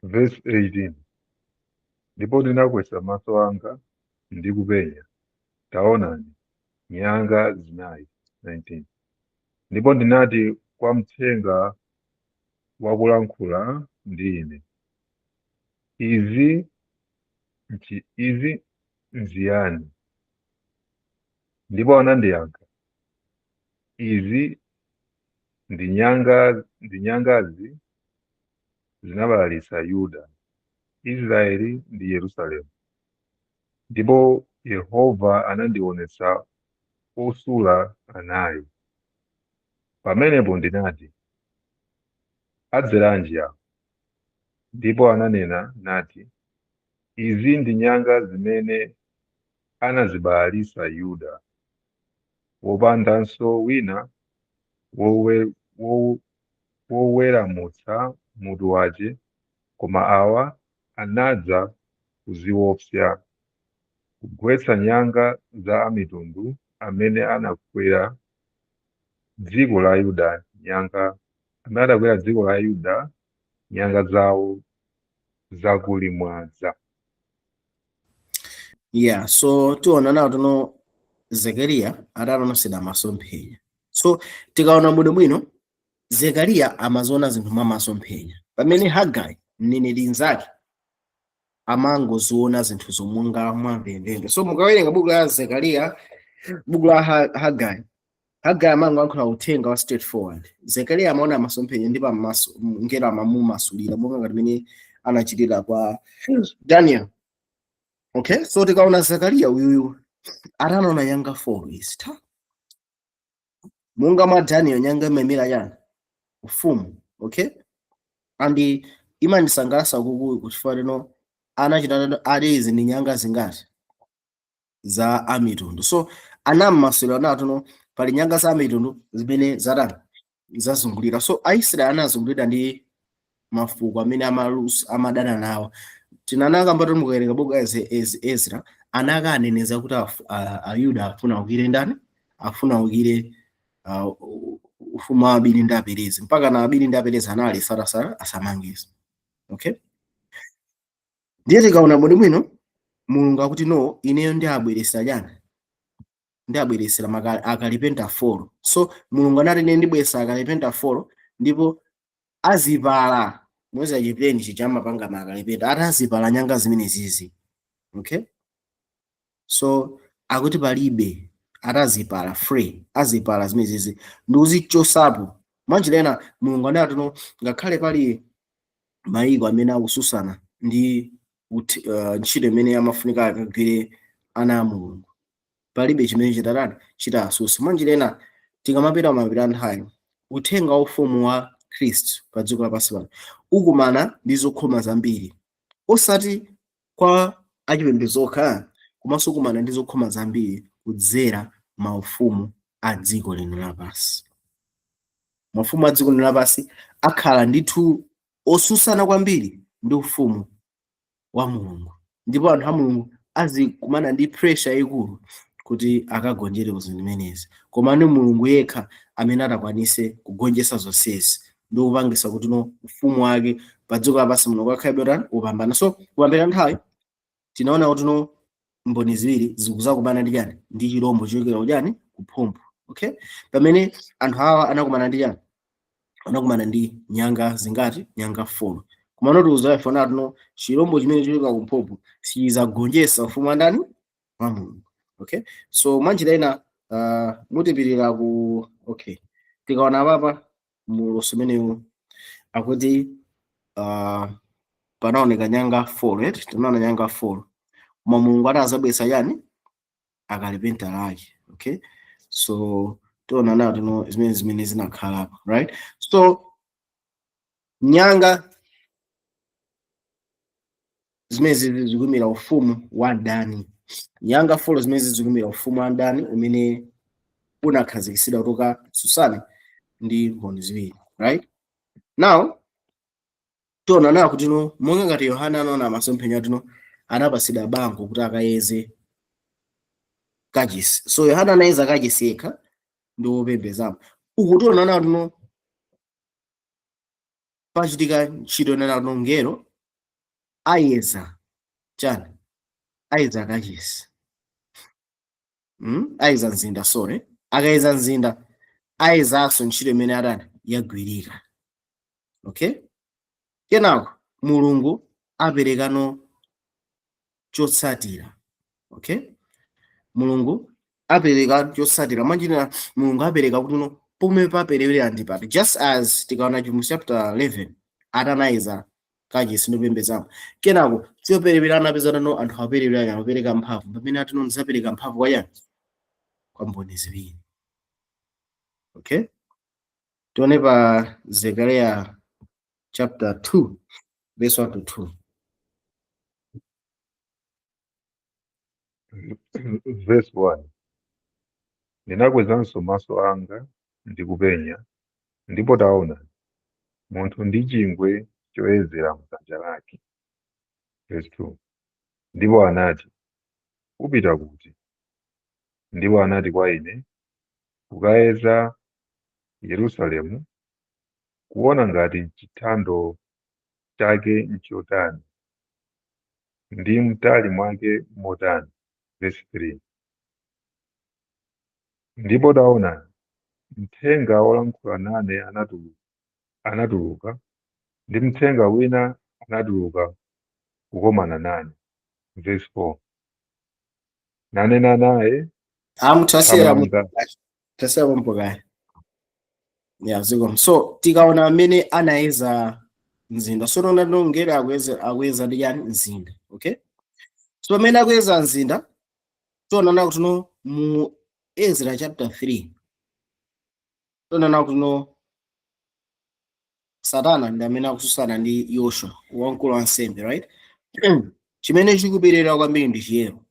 Verse 18. Ndipo ndinakweza maso anga ndi kupenya, taonani, nyanga zinayi. 19. Ndipo ndinati kwa mthenga wakulankhula ndi ine, Izi nziyani? Ndipo anandiyankha, Izi ndi nyangazi zinabalalitsa Yuda, Israeli ndi Yerusalemu. Ndipo Yehova anandionetsa osula anayi. Pamenepo ndinati, Adzeranji awa? Ndipo ananena nati, Izi ndi nyanga zimene anazibalalitsa Yuda, wopandanso wina woweramutsa mutu wace, koma awa anadza kuziopsa, kugwetsa nyanga za amitundu amene anakwera dziko la Yuda nyanga, amene adakwera dziko la Yuda nyanga zawo zakulimwaza. Yeah, so tiona nawo tono Zekariya atalonosera masomphenya. So tikaona bwinobwino, Zekariya amaziona zinthu mwa masomphenya, pamene Hagai mneneri nzake amangoziona zinthu zomonga mwamvemvemve. So mukawerenga buku la Zekariya, buku la Hagai, Hagai amangoyankhula uthenga wa straightforward. Zekariya amaona masomphenya ndipo mngelo amamumasulira monga ngati mene anachitira kwa Daniel. Okay, so tikaona Zekariya uyuyu atanaona nyanga 4 izi ta monga mwa Daniel, nyanga imayimira chani? Ufumu. Okay, and imandisangalatsa kuku chifukwa lino anachita ali izi ndi nyanga zingati? Za amitundu. So anammasulira natono pali nyanga za amitundu zimene zatani? Zazungulira. So Aisraeli anazungulira ndi mafuko amene amadana nawo. Tinanaka mbati mukawerenga buku la Ezra, anakaneneza kuti Ayuda afuna ukire ndani? Afuna ukire ufumu wa Abiri ndi Aperezi, mpaka na Abiri ndi Aperezi anali sarasara asamangisa. Okay, ndiye tikaona bwinobwino, Mulungu akuti, "No, ineyo ndi abweresa chani? Ndi abweresera akalipenta 4." So Mulungu anati, "Ine ndibweresa akalipenta 4 ndipo azipala." Mwezi achipeni chichamapanga makalipenta ati azipala nyanga zimene zizi. Okay, so akuti palibe atazipala free, azipala zimene zizi ndikuzichosapo. Mwanjira ena Mulungu anati no, ngakhale pali mayiko amene akususana ndi ntchito imene amafunika akagwire ana a Mulungu, palibe chimene chitatani? Chitasusa. Mwanjira ena tikamapita mapita nthawi, uthenga wa ufumu wa Khristu pa dziko lapansi pano ukumana ndi zokhoma zambiri, osati kwa achipembedzo okha, komanso ukumana ndi zokhoma zambiri kudzera maufumu a dziko lino lapansi. Mafumu a dziko lino lapansi akhala ndithu osusana kwambiri ndi ufumu wa Mulungu, ndipo anthu a Mulungu azikumana ndi pressure yayikulu kuti akagonjere ku zinthu zimenezi. Koma ndi Mulungu yekha amene atakwanise kugonjetsa zonsezi ndi kupangisa kuti no, ufumu wake pa dziko lapansi muno ukakhale botani? Upambana. So kupambira nthawi tinaona kuti no, mboni ziwiri zikuzakumana ndi chani? Ndi chirombo chochokera kuchani? Kuphompho. Okay, pamene anthu awa anakumana ndi chani? Anakumana ndi nyanga zingati? Nyanga 4. Koma notiuza ife no, chirombo chimene chochoka kumphompho sichizagonjetsa ufumu wa ndani? Wa Mulungu. Okay, so mwanjira ina mutipirira ku, okay, tikaona papa mulosi umenewu akuti panaoneka nyanga 4, right? Tinaona nyanga 4, koma Mulungu atazabwesa chani? Akalipenta lake. Okay, so tiona nawo tino zimene zinakhalapo, right? So nyanga Zimene zikuyimira ufumu wa mdani. Nyanga 4 zimene zikuyimira ufumu wa mdani umene unakhazikitsidwa kutoka Susani ndi mboni ziwiri, right? Now tiona nawo kuti no, monga ngati Yohana anaona masomphenya, tino anapasidwa bango kuti akayeze kachisi. So Yohana anayeza kachisi yekha ndi wopembedzamo. Uku tiona nawo tino pachitika ntchito inena tino ngelo ayeza chani? Ayeza kachisi, Ayeza mzinda, sorry. Akayeza mzinda, ayezanso ntchito imene atani? Yagwirika, okay? Kenako Mulungu aperekano chotsatira, okay? Mulungu apereka chotsatira mwanjira, Mulungu apereka kuti no, pomwe paperewera ndi pati. Just as tikaona Chivumbulutso chapter 11, atanayeza kachisi ndopembedzamo, kenako choperewera anapeza no anthu aperewera, apereka mphamvu, pamene atino ndizapereka mphamvu kwa yani? Kwa mboni ziwiri, okay? Tione pa Zekariya chapter 2 verse 1 to 2. Verse 1. Ndinakwezanso maso anga ndi kupenya, ndipo taona, munthu ndi chingwe choyezera m'dzanja lake. Verse 2. Ndipo anati, "Upita kuti?" Ndipo anati kwa ine, "Kukayeza Yerusalemu, kuona ngati chithando chake nchotani, ndi mtali mwake motani." Verse 3. Ndipo taona, mthenga wolankhula nane anatuluka, ndi mthenga wina anatuluka kukomana nane. Verse 4. Nanena naye, Amutasiyera. "Thamanga." Tasiyera pompo kaya ya ziko. So tikaona amene anayeza mzinda, so tiona ngelo akuyeza ndi yani? Mzinda, okay? So pamene akuyeza mzinda, tiona kuti no, mu Ezra chapter 3, tiona kuti no, Satana ndi amene akususana ndi Yoshua wamkulu wa nsembe, right? Chimene chikuperera kwambiri ndi chiyero.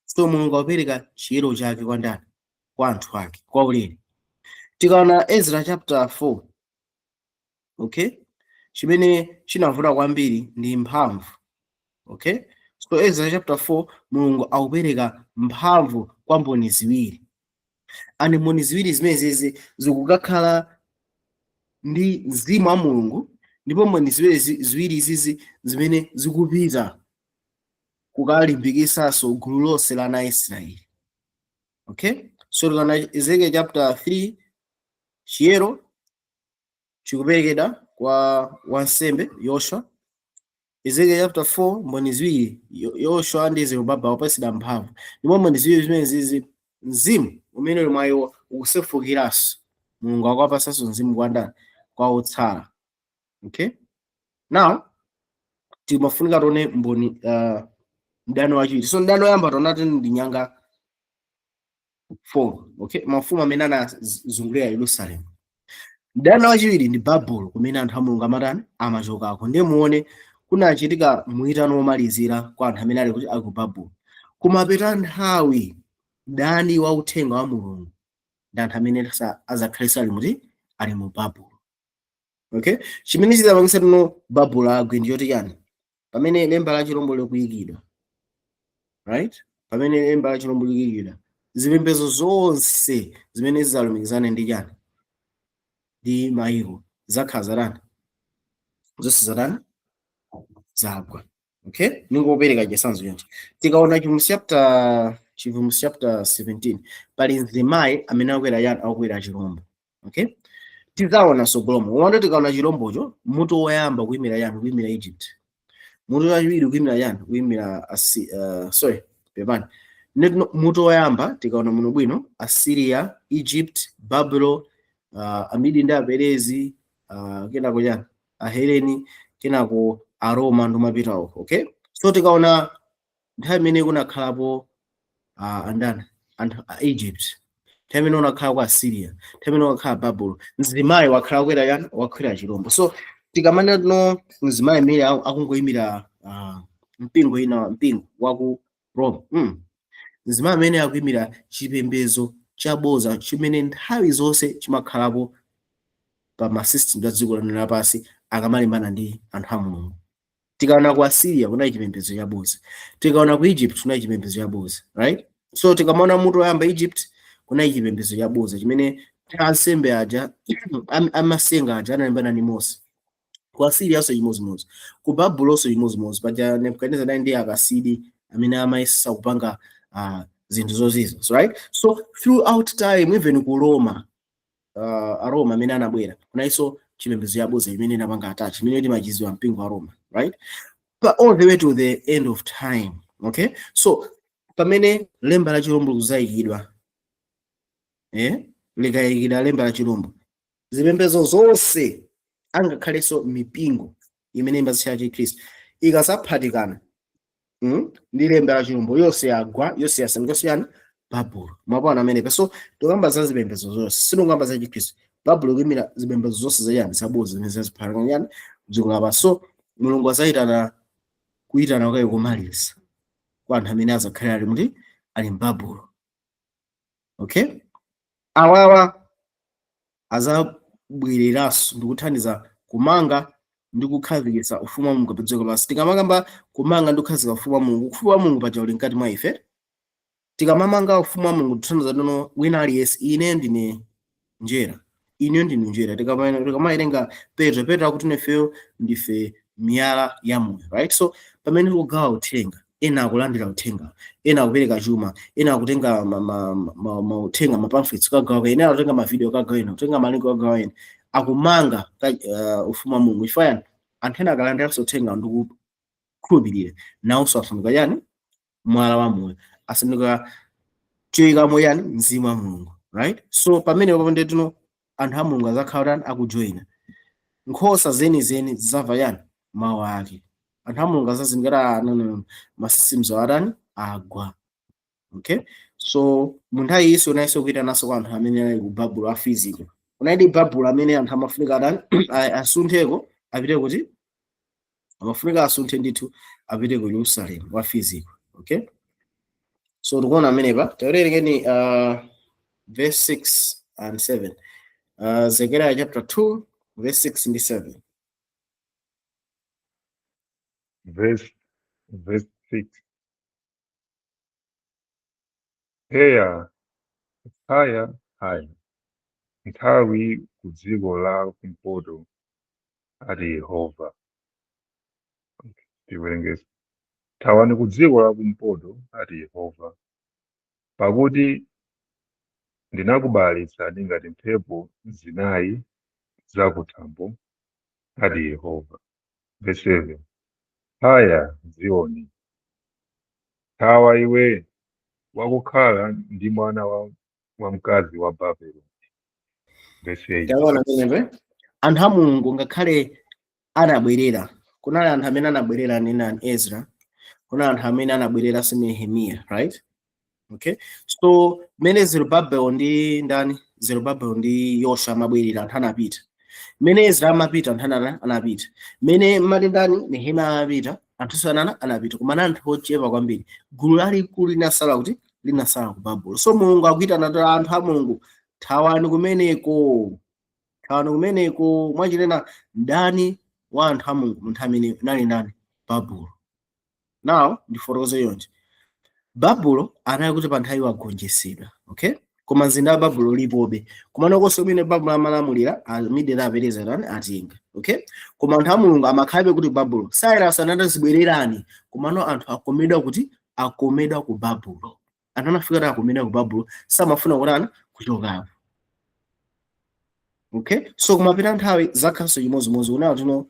So Mulungu akupereka chiyero chake kwa ndani? Kwa anthu ake kwa ulere. Tikaona Ezra chapter 4, okay, chimene chinavuta kwambiri ndi mphamvu, okay? So Ezra chapter 4, Mulungu akupereka mphamvu kwa mboni ziwiri, and mboni ziwiri zimenezi zikukakhala ndi mzimu wa Mulungu, ndipo mboni ziwiri izizi zimene zikupita kukalimbikisanso gulu lonse la ana Israeli, okay? So tikaona Ezekiel chapter 3, chiyero chikuperekedwa kwa wansembe Yoshua. Ezekiel chapter 4, mboni ziwiri, Yoshua ndi Zerubabeli, wapatsidwa mphamvu, ndipo mboni ziwiri zimene zizi mzimu umene uli mwa iwo ukusefukiranso. Mulungu akuwapasanso mzimu kwa ndani? Kwa otsala, okay? Now timafunika tione mboni, mdani wachiwiri. So mdani woyamba taonati ndi nyanga 4, okay, mafumu amene anazungulira Yerusalemu. Mdani wachiwiri ndi Babulo, kumene anthu a Mulungu amatani? Amachokako. Ndiye muone kunachitika mwitano womalizira kwa anthu amene ali kuti ali ku Babulo. Kumapeta nthawi, mdani wa uthenga wa Mulungu ndi anthu amene azakhalenso ali muti? Ali mu Babulo, okay? Chimene chizapangisa tino Babulo agwe ndi choti chani? Pamene lemba la chilombo likuyikidwa, right? Pamene lemba la chilombo likuyikidwa, zipembedzo zonse zimene zizalumikizane ndi chani? Ndi mayiko, zakhala zatani? Zonse zatani? Zagwa, okay? Ningopereka chitsanzo chonchi. Tikaona Chivumbulutso chapter 17, pali mzimayi amene akwera yani? Akwera chirombo, okay? Tidzaona sogolomo wanda. Tikaona chirombocho, mutu woyamba kuyimira yani? Kuyimira Egypt. Mutu wachiwiri kuyimira yani? Kuyimira sorry, pepani. Mutu woyamba tikaona muno bwino, Assyria, Egypt, Babylon, Amidi ndi Aperezi, kenako chani? Aheleni, kenako Aroma ndomapita uko, okay? So tikaona nthawi imene kunakhalapo andani? Anthu a Egypt, nthawi imene unakhala ku Assyria, nthawi imene unakhala Babylon, mzimayi wakhala kwera yani? Wakwera chirombo. So tikamanena tino mzimayi imene akungoyimira Mpingo ina, mpingo waku Rome. Mzimayi amene akuyimira chipembedzo chaboza chimene nthawi zonse chimakhalapo pa ma system a dziko lino lapansi akamalimbana ndi anthu a Mulungu. Tikaona ku Assyria kunali chipembedzo chaboza, tikaona ku Egypt kunali chipembedzo chaboza, right? So tikamaona mutu woyamba, Egypt kunali chipembedzo chaboza chimene ansembe aja amasenga aja analimbana ndi Mose. Ku Assyria so chimodzimodzi, ku Babulonso chimodzimodzi. Paja Nebukadinezar anali ndi akasidi amene amayesa kupanga zinthu zozizwa, so, right? So throughout time, even ku Roma, Aroma amene anabwera, kunalinso chipembedzo chaboza imene inapanga attach, imene timachidziwa mpingo wa Roma, right? But all the way to the end of time, okay? So pamene lemba la chilombo kuzayikidwa, likayikidwa lemba la chilombo, zipembedzo zonse, angakhalenso mipingo imene imazitcha Chikhristu, ikasaphatikana ndi lemba la chilombo, yonse yagwa, yonse yasanduka Babulo. Mwapaona amenepa? So tikamba za zipembedzo zonse, sitikamba za Chikhristu. Babulo kuyimira zipembedzo zonse zachani? Zaboza zimene zaziphatikana chani? Dziko lapansi. So Mulungu azayitana kuyitana kwake komaliza kwa anthu amene azakhale ali muti? Ali m'Babulo, okay? Awawa azabwereranso ndikuthandiza kumanga ndi kukhazikitsa ufumu wa Mulungu pa dziko lapansi. Tikamakamba kumanga ndi kukhazika ufumu wa Mulungu, ufumu wa Mulungu paja uli mkati mwa ife. Tikamamanga ufumu wa Mulungu, tithandiza tono wina aliyense. Ine ndine njera, ine ndine njera. Tikamawerenga Petro, Petro akuti ifeyo ndife miyala ya moyo, right? So pamene tikugawa uthenga, ena akulandira uthenga, ena akupereka chuma, ena akutenga mauthenga, ma pamphlets kagawa, ena akutenga ma video kagawa, ena akutenga ma link kagawa, ena akumanga ufumu wa Mulungu. Chifukwa yani? Anthu ena akalandiranso uthenga ndikukhulupirira, nawonso asanduka chani? Mwala wa moyo, asanduka choyikamo yani? Mzimu wa Mulungu, right? So pamene papo tino anthu a Mulungu azakhala tani? Akujoyina. Nkhosa zenizeni zidzamva yani? Mawu ake. Anthu a Mulungu azazindikira, ah, no, no, no. Ma systems atani? Agwa, okay? So mu nthawi iso unayinso kuyitananso kwa anthu amene ali ku Babulo a physical. Unali Babulo amene anthu amafunika atani? Asuntheko apite kuti? Amafunika asunthe ndithu apite ku Yerusalem wa physical, okay? So tikuona amenepa. Tawerengeni verse 6 and 7, Zechariah chapter 2 verse 6 ndi 7. Verse 6. Heya, haya, haya, nthawi ku dziko la kumpoto, ati Yehova. Tiwerengese. Thawani ku dziko la kumpoto, ati Yehova, pakuti ndinakubalalitsani ngati mphepo zinayi zakuthambo, ati Yehova. Verse 7. Haya, Ziyoni, thawa iwe wakukhala ndi mwana wa mkazi wa Babeloni. Verse 8. Taona pamenepe, anthu a Mulungu ngakhale anabwerera, kunali anthu amene anabwerera ndi nani? Ezra. Kunali anthu amene anabwerera si Nehemiya, right? Okay, so mene Zerubabel ndi ndani, Zerubabel ndi Yoswa amabwerera, anthu anapita. Mene Ezra amapita, anthu anapita. Mene mmati ndani, Nehemiya amapita, anthu anana anapita, koma anthu ochepa kwambiri. Gulu lalikulu linasala kuti? Linasala ku Babulo. So Mulungu akuyitana kuti anthu a Mulungu, thawani kumeneko, thawani kumeneko. Mwachinena mdani wa anthu a Mulungu munthu amene nali ndani? Babulo. Now ndifotokoze yonje. Babulo anali kuti pa nthawi wagonjetsedwa, okay? Koma mzinda wa Babulo ulipobe, koma konse kumene Babulo amalamulira, Amide apereza tani? Atenga, okay? Koma anthu a Mulungu amakhalabe kuti Babulo. Cyrus anati zibwererani, komano anthu akomedwa kuti? Akomedwa ku Babulo. Anthu anafika kuti akomedwa ku Babulo, samafuna kutani? Kuchokapo, okay? So kumapita nthawi zakhaso chimodzimodzi kunawo tino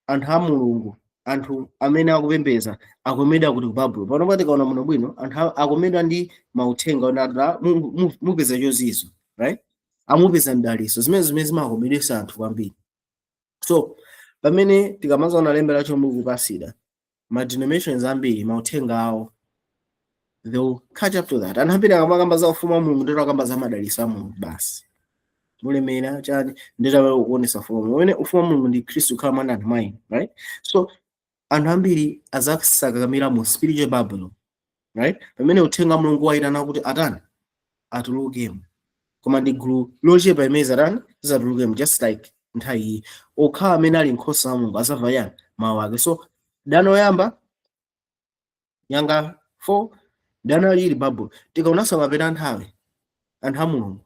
anthu a Mulungu, anthu amene akupembedza, akomedwa kuti ku Babulo. Pano tikaona muno bwino, anthu akomedwa ndi mauthenga onati mupeza chozizwa, right? Amupeza mdaliso, zimene zimakomedwesa anthu kwambiri. So pamene tikamazaona lemba la chilombo kupasida ma denominations ambiri, mauthenga awo, they will catch up to that. Anthu ambiri akamakamba za ufumu wa Mulungu, ndito akamba za madaliso a Mulungu basi, mulemera chani, ndito kuonesa ufumu wa Mulungu, umene ufumu wa Mulungu ndi Khristu kukhala mwa anthu mwa inu, right? So Anthu ambiri azasakakamira mu spiritual Babylon, right? Pamene uthenga wa Mulungu wayitana kuti atani? Atulukemo. Koma ndi gulu lochepa imene zatani? Zizatulukemo. Just like nthawi iyi, okhawa amene ali nkhosa wa Mulungu azamva yani? Mawu ake. So dani oyamba nyanga 4, dani alili Babulon. Tikaonanso mapeta nthawi, anthu a Mulungu,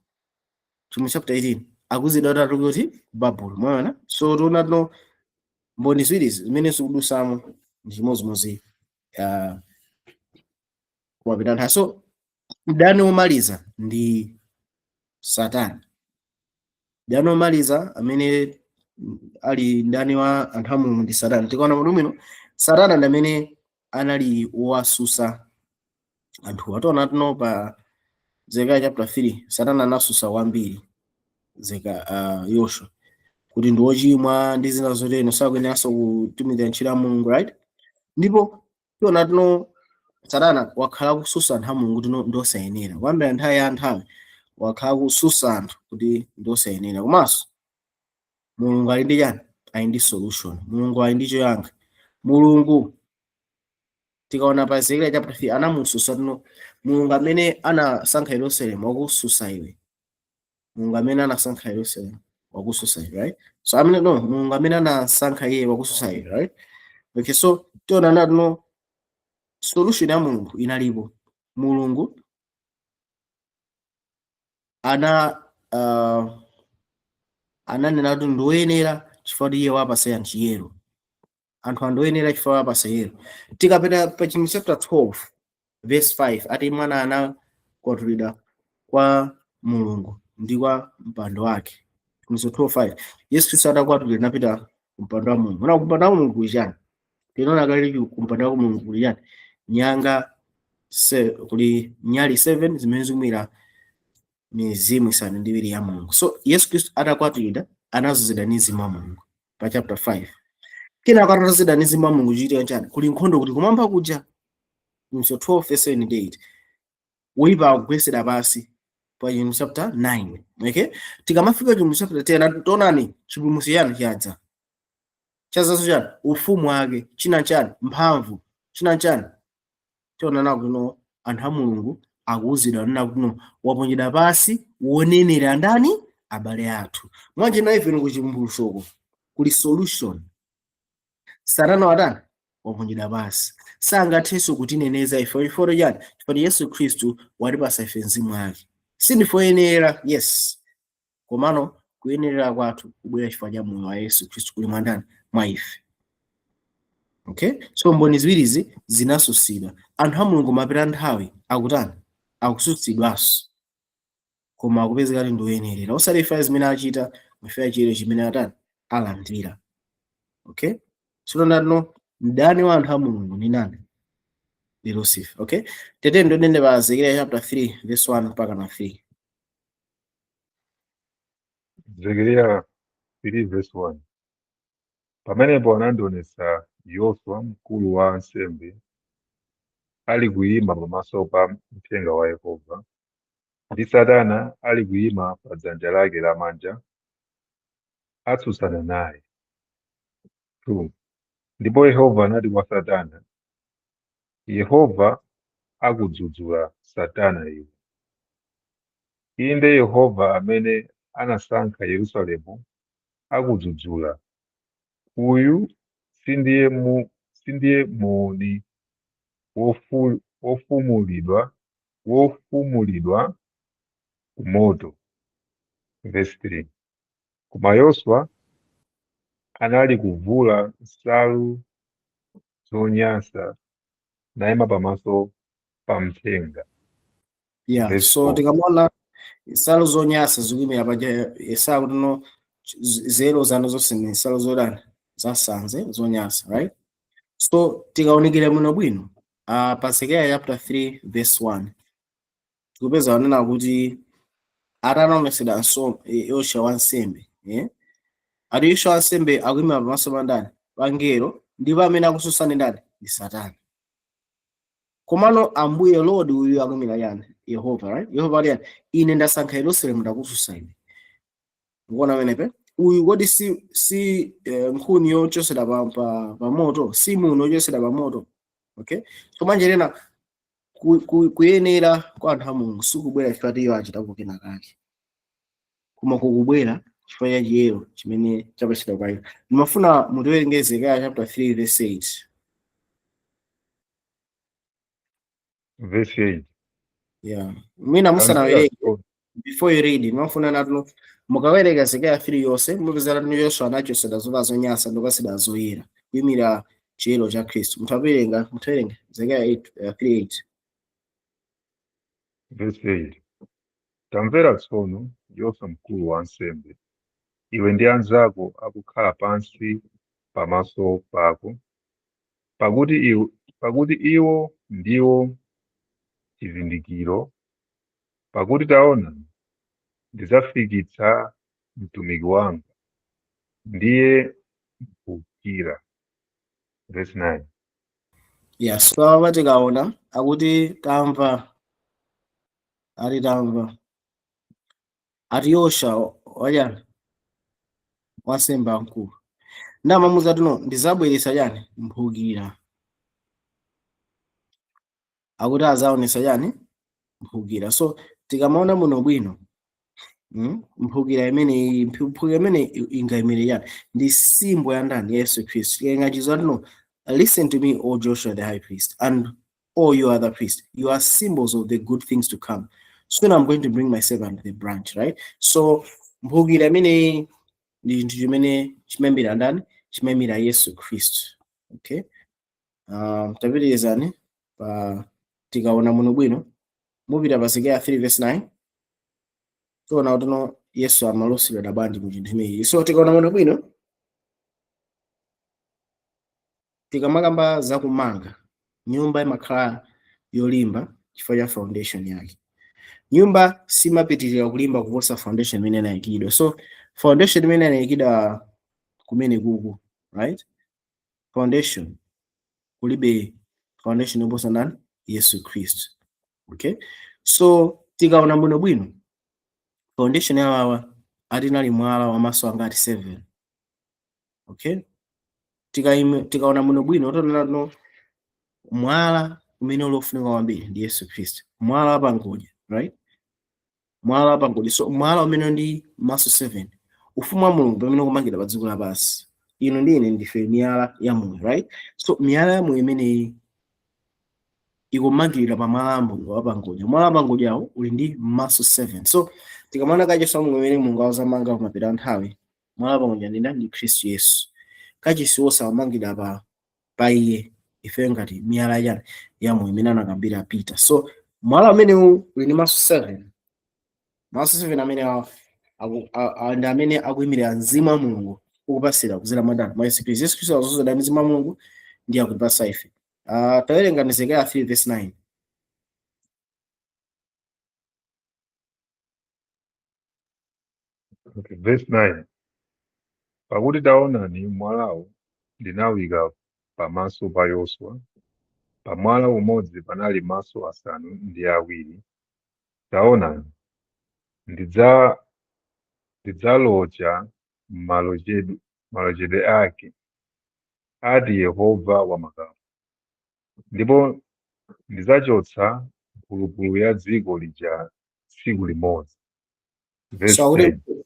chimwe chapter 18, akuzidwa kuti atuluke kuti Babulon. Mwaona? So tiona tino mboni ziwirizi zimene zikudusamo ndi chimodzimodzi kumapeta nthawi. So mdani womaliza ndi Satani. Mdani womaliza amene ali mdani wa anthu a Mulungu ndi Satana. Tikaona bwino, Satana ndi amene anali wowasusa anthu. Ationa tino pa Zekariya chapter 3, Satana anasusa kwambiri Zeka Yoshua kuti ndi wochimwa ndi zina zotero, sakuyeneranso kutumikira ntchito ya Mulungu, right? Ndipo tiona tino Satana wakhala kususa anthu a Mulungu kuti ndi osayenera kuyambira nthawi ya nthawi. Wakhala kususa anthu kuti ndi osayenera, komanso Mulungu ali ndi chani? Ali ndi solution. Mulungu ali ndi choyankha. Mulungu, tikaona pa Ezekiel chapter 3, anamususa tino Mulungu amene anasankha Yerusalemu wakususa iwe. Mulungu amene anasankha Yerusalemu wakususa iwe, right? So amene, no, Mulungu amene anasankha iye wakususa iwe, right? Okay, so tiona natino solution ya Mulungu inalipo. Mulungu ana ananena kuti ndiwoyenera chifukwa kuti iye wapasa anthu chiyero. Anthu andoyenera chifukwa wapasa chiyero. Tikapita pa chimwe chapter 12 verse 5, ati mwana anakwatulidwa kwa Mulungu ndi kwa mpando wake. Chivumbulutso 12:5, Yesu Khristu atakwatulidwa napita ku mpando wa Mulungu. Na kumpando wa Mulungu kuli chani? Tinaona kale kumpando wa Mulungu kuli chani? Nyanga kuli nyali 7 zimene zikumira mizimu isanu ndi iwiri ya Mulungu. So Yesu Khristu atakwatulidwa anazozedwa ndi mzimu wa Mulungu pa chapter 5. Kenako atazozedwa ndi mzimu wa Mulungu, chichitika chani? Kuli nkhondo kuti kumwamba kuja. Chivumbulutso 12 verse 7 ndi 8. Woyipa akugwetsedwa pansi pa Chivumbulutso chapter 9. Okay, tikamafika Chivumbulutso chapter 10, tionani chipulumutso chanu chadza. Chadzaso chani? Ufumu wake. China chani? Mphamvu. China chani? Tionana kuno anthu a Mulungu akuwuzidwa nena kuti no, waponyedwa pasi wonenera ndani? Abale athu. Mwanjena ife kuchivumbulutsoko kuli solution. Satana watani? Waponyedwa pasi, sangathenso kutineneza ife. Chifukwa chani? Chifukwa Yesu Khristu watipasa ife mzimu wake. Sindifoyenera, yes, komano kuyenerera kwathu kubwera chifukwa cha moyo wa Yesu Khristu kuli mwandani? Mwa ife. Okay, so mboni ziwirizi zinasusidwa. Anthu a Mulungu mapita nthawi akutani? Akusutsidwanso, koma akupezeka ndi oyenerera, osati ife zimene achita, ife chiyero chimene atani? Alandira. Okay, so ndano mdani wa anthu a Mulungu ni nani? Ndi Lucifer. Okay, tete ndonene pa Ezekiel chapter 3 verse 1 mpaka na 3. Zekariya 3 verse 1. Pamenepo anandionetsa Yoswa mkulu wa ansembe ali kuyima pamaso pa mthenga wa Yehova, ndi Satana ali kuyima pa dzanja lake lamanja atsutsana naye. 2 Ndipo Yehova anati kwa Satana, "Yehova akudzudzula Satana iwe. Inde Yehova amene anasankha Yerusalemu akudzudzula. Uyu sindiye muuni wofumulidwa ku moto." Verse 3. Koma Yoswa anali kuvula nsalu zonyansa nayima pamaso pa mthenga. Yeah. Verse So 4. Tikamaona nsalu zonyansa zikuyimira paja Yesaya kuti no, zero zanu zonse ni nsalu zodani? Zasanze, zonyansa, right? So tikaonekera bwino bwino pa Zekariya chapter 3 verse 1, tikupeza wanena kuti atanaonesedwa Yoswa wansembe, eh? Ati Yoswa wansembe akuyima pamaso pa ndani? Pa ngelo. Ndipo amene akususana ndani? Ndi Satana. Komano Ambuye, Lord uyu akuyimira yani? Yehova, right? Yehova ali yani? "Ine ndasankha Yerusalemu, ndakususa ine." Ukuona pamenepe Uyu kodi si nkhuni yochosera pa moto, si muno yochosera pa moto? Okay, so manje lena kuyenera kwa anthu a Mulungu sikubwera chifukwa iwo achitapo kena kake, koma kukubwera chifukwa cha chiyero chimene chapatsidwa kwa iwo. Ndimafuna mutiwerenge Zekariya chapter 3 verse 8. Verse 8. Yeah, mwina musanawerenge, before you read, ndimafuna natuno mukawerenga Zekariya 3 yonse, mupeza natuno Yoswa anachosera zovala zonyansa ndikupatsidwa zoyera, kuyimira chiyero cha Khristu. Mutawerenga Zekariya 8, 3:8. Verse 8. Tamvera tsono, Yoswa mkulu wa ansembe, iwe ndi anzako akukhala pansi pamaso pako, pakuti iwo ndiwo chizindikiro, pakuti taona, ndidzafikitsa mtumiki wanga, ndiye mphukira. Verse 9. Yeah, so apa tikaona akuti tamva, ati tamva, ati Yoswa wachani, wansembe amkulu, ndamamuza tuno ndizabweretsa chani, mphukira. Akuti azaonesa chani, mphukira. So tikamaona muno bwino, mphukira imene, mphukira imene ingayimire chani, ndi symbol ya ndani? Yesu Khristu. Tikayenga tuno, "Listen to me, O Joshua the high priest, and all you other priests, you are symbols of the good things to come. Soon I'm going to bring my servant the branch," right? So mphukira imene ndi chinthu chimene chimayimira ndani? Chimayimira Yesu Khristu. Okay, tapitirizani pa, tikaona muno bwino, mupita pa Zekariya 3 verse 9, tiona kuti no Yesu amalosedwa bwanji mu chinthu chimenechi. So tikaona muno bwino, tikamakamba zakumanga nyumba, imakhala yolimba chifukwa cha foundation yake. Nyumba simapitirira kulimba kuposa foundation imene inayikidwa. So foundation imene inayikidwa kumene kuku, right, foundation, kulibe foundation yoposa ndani? Yesu Khristu. Okay, so tikaona bwino bwino, foundation yawawa atinali mwala wamaso angati? 7. Okay, tikaona bwino bwino, tonena no mwala umene uli ofunika kwambiri ndi Yesu Khristu, mwala wapangodya, right? Mwala wapangodya. So mwala umene ndi maso 7, ufumu wa Mulungu pamene ukumangidwa pa dziko lapansi, inu ndi ine ndife miyala ya moyo, right? So miyala ya moyo imeneyi ikumangirira pa mwala wapangodya. Mwala wapangodyawo uli ndi maso 7. So tikamaona kachisi wa Mulungu imene Mulungu awazamanga kumapita nthawi, mwala wapangodya ndi ndani? Ndi Khristu Yesu. Kachisi wonse amangidwa pa iye, ife ngati miyala ya moyo imene anakambira Peter. So mwala umenewu uli ndi maso 7. Maso 7 amene ndi amene akuyimirira mzimu wa Mulungu ukupasira kudzera mwa ndani? Mwa Yesu Khristu. Yesu Khristu azozedwa ndi mzimu wa Mulungu ndiye akutipasa ife. Tawerenga ni Zekariya 3 verse 9. Okay, verse 9. Pakuti taonani, mwalawo ndinawika pamaso pa Yoswa, pa mwala umodzi panali maso 7. Taonani, ndidzalocha malochedwe ake, ati Yehova wamakamu, ndipo ndidzachotsa mphulupulu ya dziko lija tsiku limodzi. Verse So akuti 10.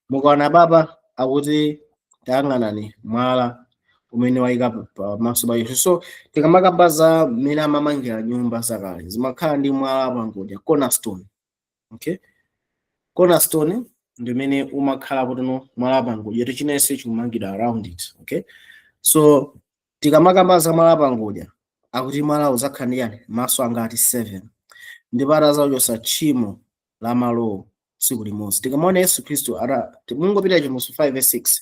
Mukaona baba akuti tayang'anani mwala umene wayika pamaso pa Yesu. So tikamakamba za mmene amamangira nyumba zakale, zimakhala ndi mwala pangodya, cornerstone. Okay, cornerstone ndi umene umakhala kuti mwala pangodya, chinense chikumangidwa around it. Okay, so tikamakamba za mwala pangodya, akuti mwala udzakhala ndi yani? Maso angati? 7. Ndipo atazachotsa tchimo la malowo tsiku limodzi. Tikamaona Yesu Khristu ata, mungopita Chivumbulutso 5 verse 6,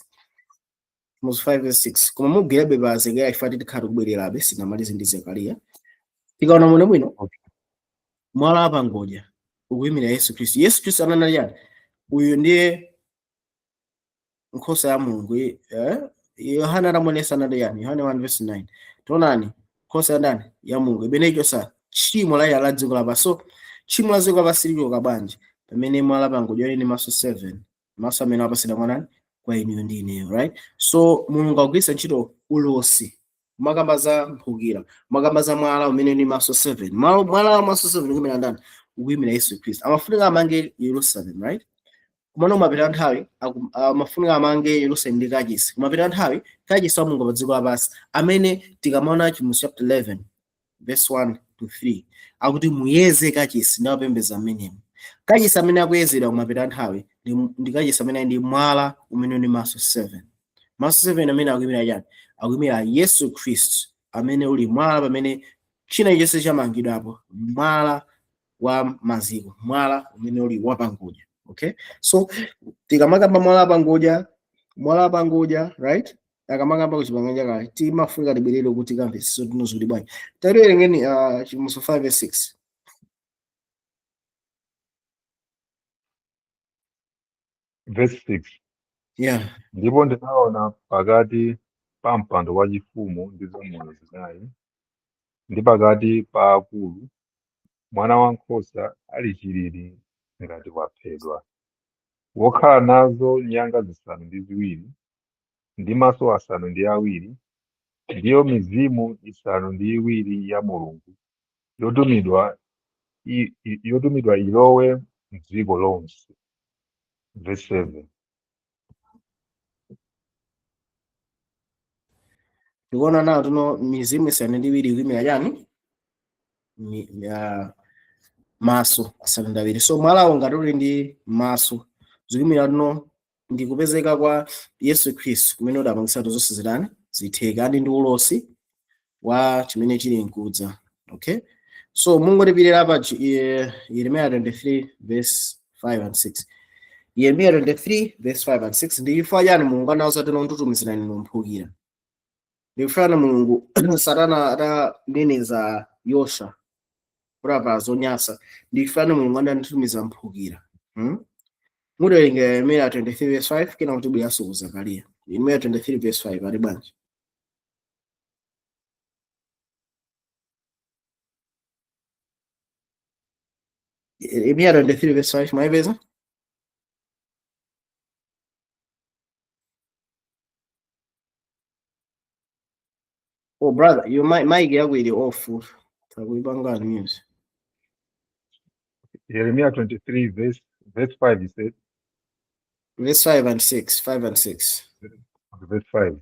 Chivumbulutso 5 verse 6, koma mugwirabe pa Zekariya ife tikhala tikubwererabe, sinamalize ndi Zekariya. Tikaona muno bwino, mwala wapangodya ukuyimira Yesu Khristu. Yesu Khristu ananena chani? Uyu ndiye nkhosa ya Mulungu. Yohana atamuonesa anati yani? Yohana 1 verse 9, tionani nkhosa ya ndani? Ya Mulungu, imene ichosa tchimo la dziko lapansi. So tchimo la dziko lapansi lichoka bwanji? Pamene mwala pangodya uli ndi maso 7, maso amene apasidwa mwa ndani? Kwa inuyo ndi ineyo, right? So Mulungu akugwiritsa ntchito ulosi makamba za mphukira, makamba za mwala umene ndi maso 7. Mwala wa maso 7 ukuyimira ndani? Ukuyimira Yesu Khristu. Amafunika amange Yerusalem, right? Kumano kumapita nthawi amafunika amange Yerusalem ndi kachisi. Kumapita nthawi kachisi wa Mulungu pa dziko lapansi amene tikamaona Chivumbulutso chapter 11 verse 1 to 3 akuti muyeze kachisi ndi apembedza amenemo. Kachisi amene akuyezedwa kumapita nthawi ndi kachisi amene ndi mwala umene ndi maso 7. Maso 7 amene akuyimira chani? Akuyimira Yesu Khristu amene uli mwala pamene china chonse chamangidwapo, mwala wa maziko, mwala umene uli wapangodya. Okay, so tikamakamba mwala wapangodya, mwala wapangodya, right, akamakamba kuchipangano chakale timafunika tibwerere kuti kamvetsetse tino zikuti bwanji. Tatiwerengeni Chivumbulutso 5 verse 6. Verse 6. Yeah. Ndipo ndinaona pakati pa mpando wachifumu ndi zamoyo zinayi, ndi pakati pa akulu, mwana wankhosa ali chilili ngati waphedwa, wokhala nazo nyanga zisanu ndi ziwiri ndi maso asanu ndi awiri, ndiyo mizimu isanu ndi iwiri ya Mulungu yotumidwa ilowe m'dziko lonse. Verse 7. Tikuona nawo tino mizimu isanu ndi iwiri ikuyimira chani? Maso asanu ndi awiri. So mwalawo ngati uli ndi maso zikuyimira tino ndi kupezeka kwa Yesu Khristu kumene udapangitsa zonse zitani zitheka, ndi ulosi wa chimene chili nkudza. Okay, so mungotipirira pa Yeremiya 23 verse 5 and 6. Yeremiya 23 verse 5 and 6. Ndi chifukwa chani Mulungu anawuza tino nditutumizirani mphukira? Ndi chifukwa chani Mulungu Satana ataneneza Yoswa kulapa zonyansa, ndi chifukwa chani Mulungu anatumiza mphukira? Mutawerenga Yeremiya 23 verse 5 kena kuti bweranso ku Zakariya. Yeremiya 23 verse 5 ali bwanji? Yeremiya 23 verse 5 mwaipeza? Oh brother, your mic yako ili off. Takuipanga news. Yeremiya 23 verse 5, he said. Verse 5 and 6, 5 and 6. Verse 5.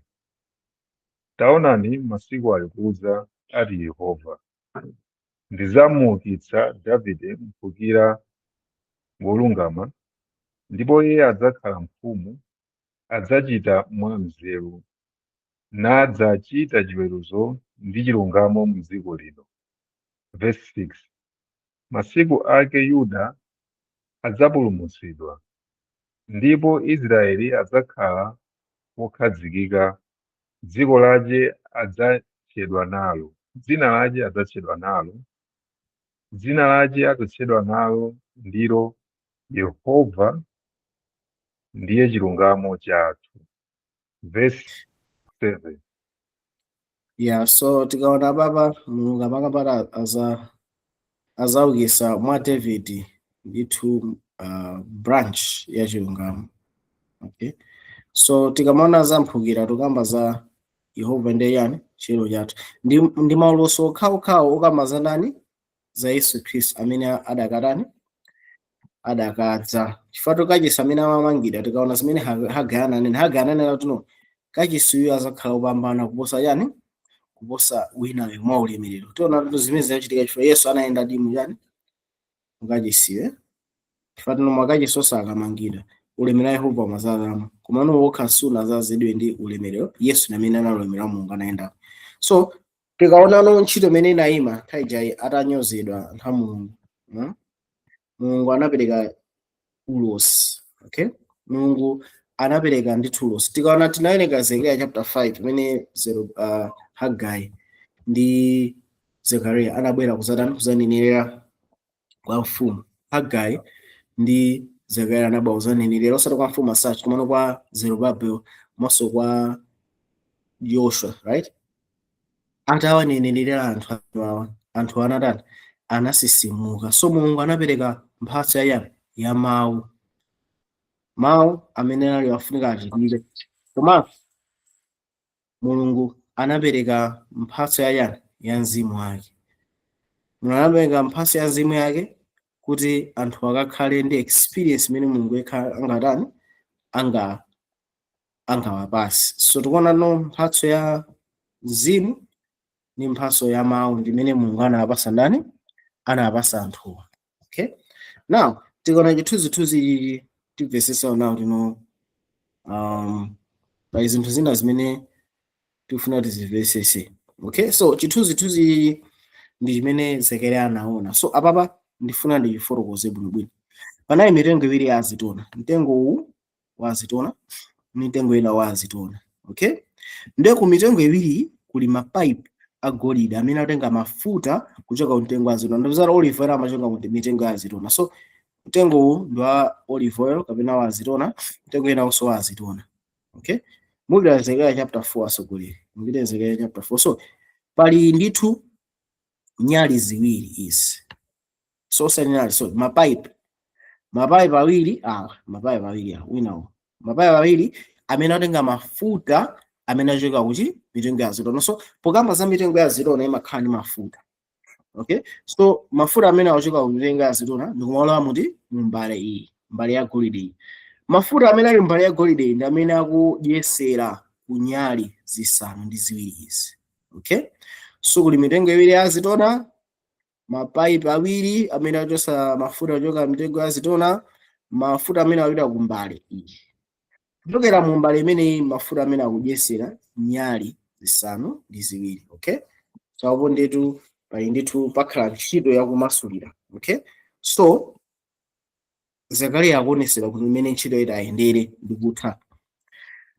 Taonani masiku ali kudza, ati Yehova, ndidzamuukitsa Davide mphukira wolungama, ndipo iye adzakhala mfumu, adzachita mwanzeru, nadzachita chiweruzo ndi chilungamo m'dziko lino. Verse 6. Masiku ake Yuda adzapulumutsidwa, ndipo Israeli adzakhala wokhazikika, dziko lache adzatchedwa nalo, dzina lache adzatchedwa nalo, dzina lache adzatchedwa nalo ndilo Yehova ndiye chilungamo chathu. Verse 7. Yeah, so tikaona papa Mulungu amakapata azaukisa mwa David ndithu branch ya chilungamo. Okay, so tikamaona za mphukira tukamba za Yehova ndiye yani chiyero chathu, ndi maulosi okhaokhawo okamba za ndani? Za Yesu Khristu amene adakatani, adakadza. Chifukwa kachisi amene amamangidwa, tikaona zimene Hagai ananena, Hagai ananena kuti no kachisi uyu azakhala opambana kuposa yani, kuposa winayo mwa ulemerero. Tiona kuti zimene zinachitika chifukwa Yesu anayenda ndi mu yani mukachisiwe, chifukwa tino mwakachisi osakamangira ulemerero wa Yehova umazalamo, koma no wokha sunazazidwe ndi ulemerero. Yesu namene anali ulemerero wa Mulungu anayendako. So tikaonano ntchito imene inayima nthawi ijayi atanyozedwa anthu a Mulungu, Mulungu anapereka ulosi. Okay, Mulungu anapereka ndithu ulosi. Tikaona tinawerenga Zekariya chapter 5 imene Hagai ndi Zekariya anabwera kuzatani, kuzanenerera kwa mfumu. Hagai ndi Zekariya anabwera kuzanenerera osati kwa mfumu asachi, komano kwa Zerubabel monso kwa Joshua, right? Atawanenerera anthu awa, anthu anatani, anasisimuka. So Mulungu anapereka mphatso ya yani, ya mawu. Mawu amene ali afunika achitire. Komanso Mulungu anapereka mphatso ya chani? Ya mzimu wake. Mulungu anapereka mphatso ya mzimu yake kuti anthu akakhale ndi experience imene Mulungu yekha angatani, angawapase. So tikuona no mphatso ya mzimu ndi mphatso ya mawu ndimene Mulungu anawapasa ndani? Anawapasa anthuwa. Okay, now tikaona chithunzithunzi ichi, timvesesa nawo tino pali zinthu zina zimene tikufuna tizimvesese. Okay, so chithunzithunzi ichi ndi chimene Zekariya anaona. So apapa ndifuna ndichifotokoze bwinobwino. Panali mitengo iwiri ya azitona, mtengo uwu wa azitona ndi mtengo ina wa azitona. Okay, ndiye ku mitengo iwiri kuli mapaipi agolide amene atenga mafuta kuchoka ku mtengo wa azitona. Ndipezera olive oil amachoka ku mitengo ya azitona. So mtengo uwu ndi wa olive oil kapena wa azitona, mtengo ina also wa azitona. Okay, mupita Zekariya chapter 4, asogolere, mupita Zekariya chapter 4. So pali ndithu nyali ziwiri izi, so osati nyali, so mapaipi, mapaipi awiri awa, mapaipi awiri awa, winawo, mapaipi awiri amene atenga mafuta amene achoka kuti mitengo ya azitona. So pokamba za mitengo ya azitona, imakhala ndi mafuta. Okay, so mafuta amene achoka ku mitengo ya azitona ndikumalowa muti? Mu mbale iyi, mbale ya golide iyi. Mafuta amene ali mbale ya golide iyi ndi amene akudyesera ku nyali zisanu ndi ziwiri izi. Okay, so kuli mitengo iwiri ya azitona, mapaipi awiri amene achosa mafuta achoka mitengo ya azitona, mafuta amene akupita ku mbale iyi. Kuchokera mu mbale imeneyi, mafuta amene akudyesera nyali zisanu ndi ziwiri. Okay, so apo ndetu pali ndithu pakhala ntchito yakumasulira. Okay, so Zakariya akuonesera kuti imene ntchito iti ayendere ndikutha.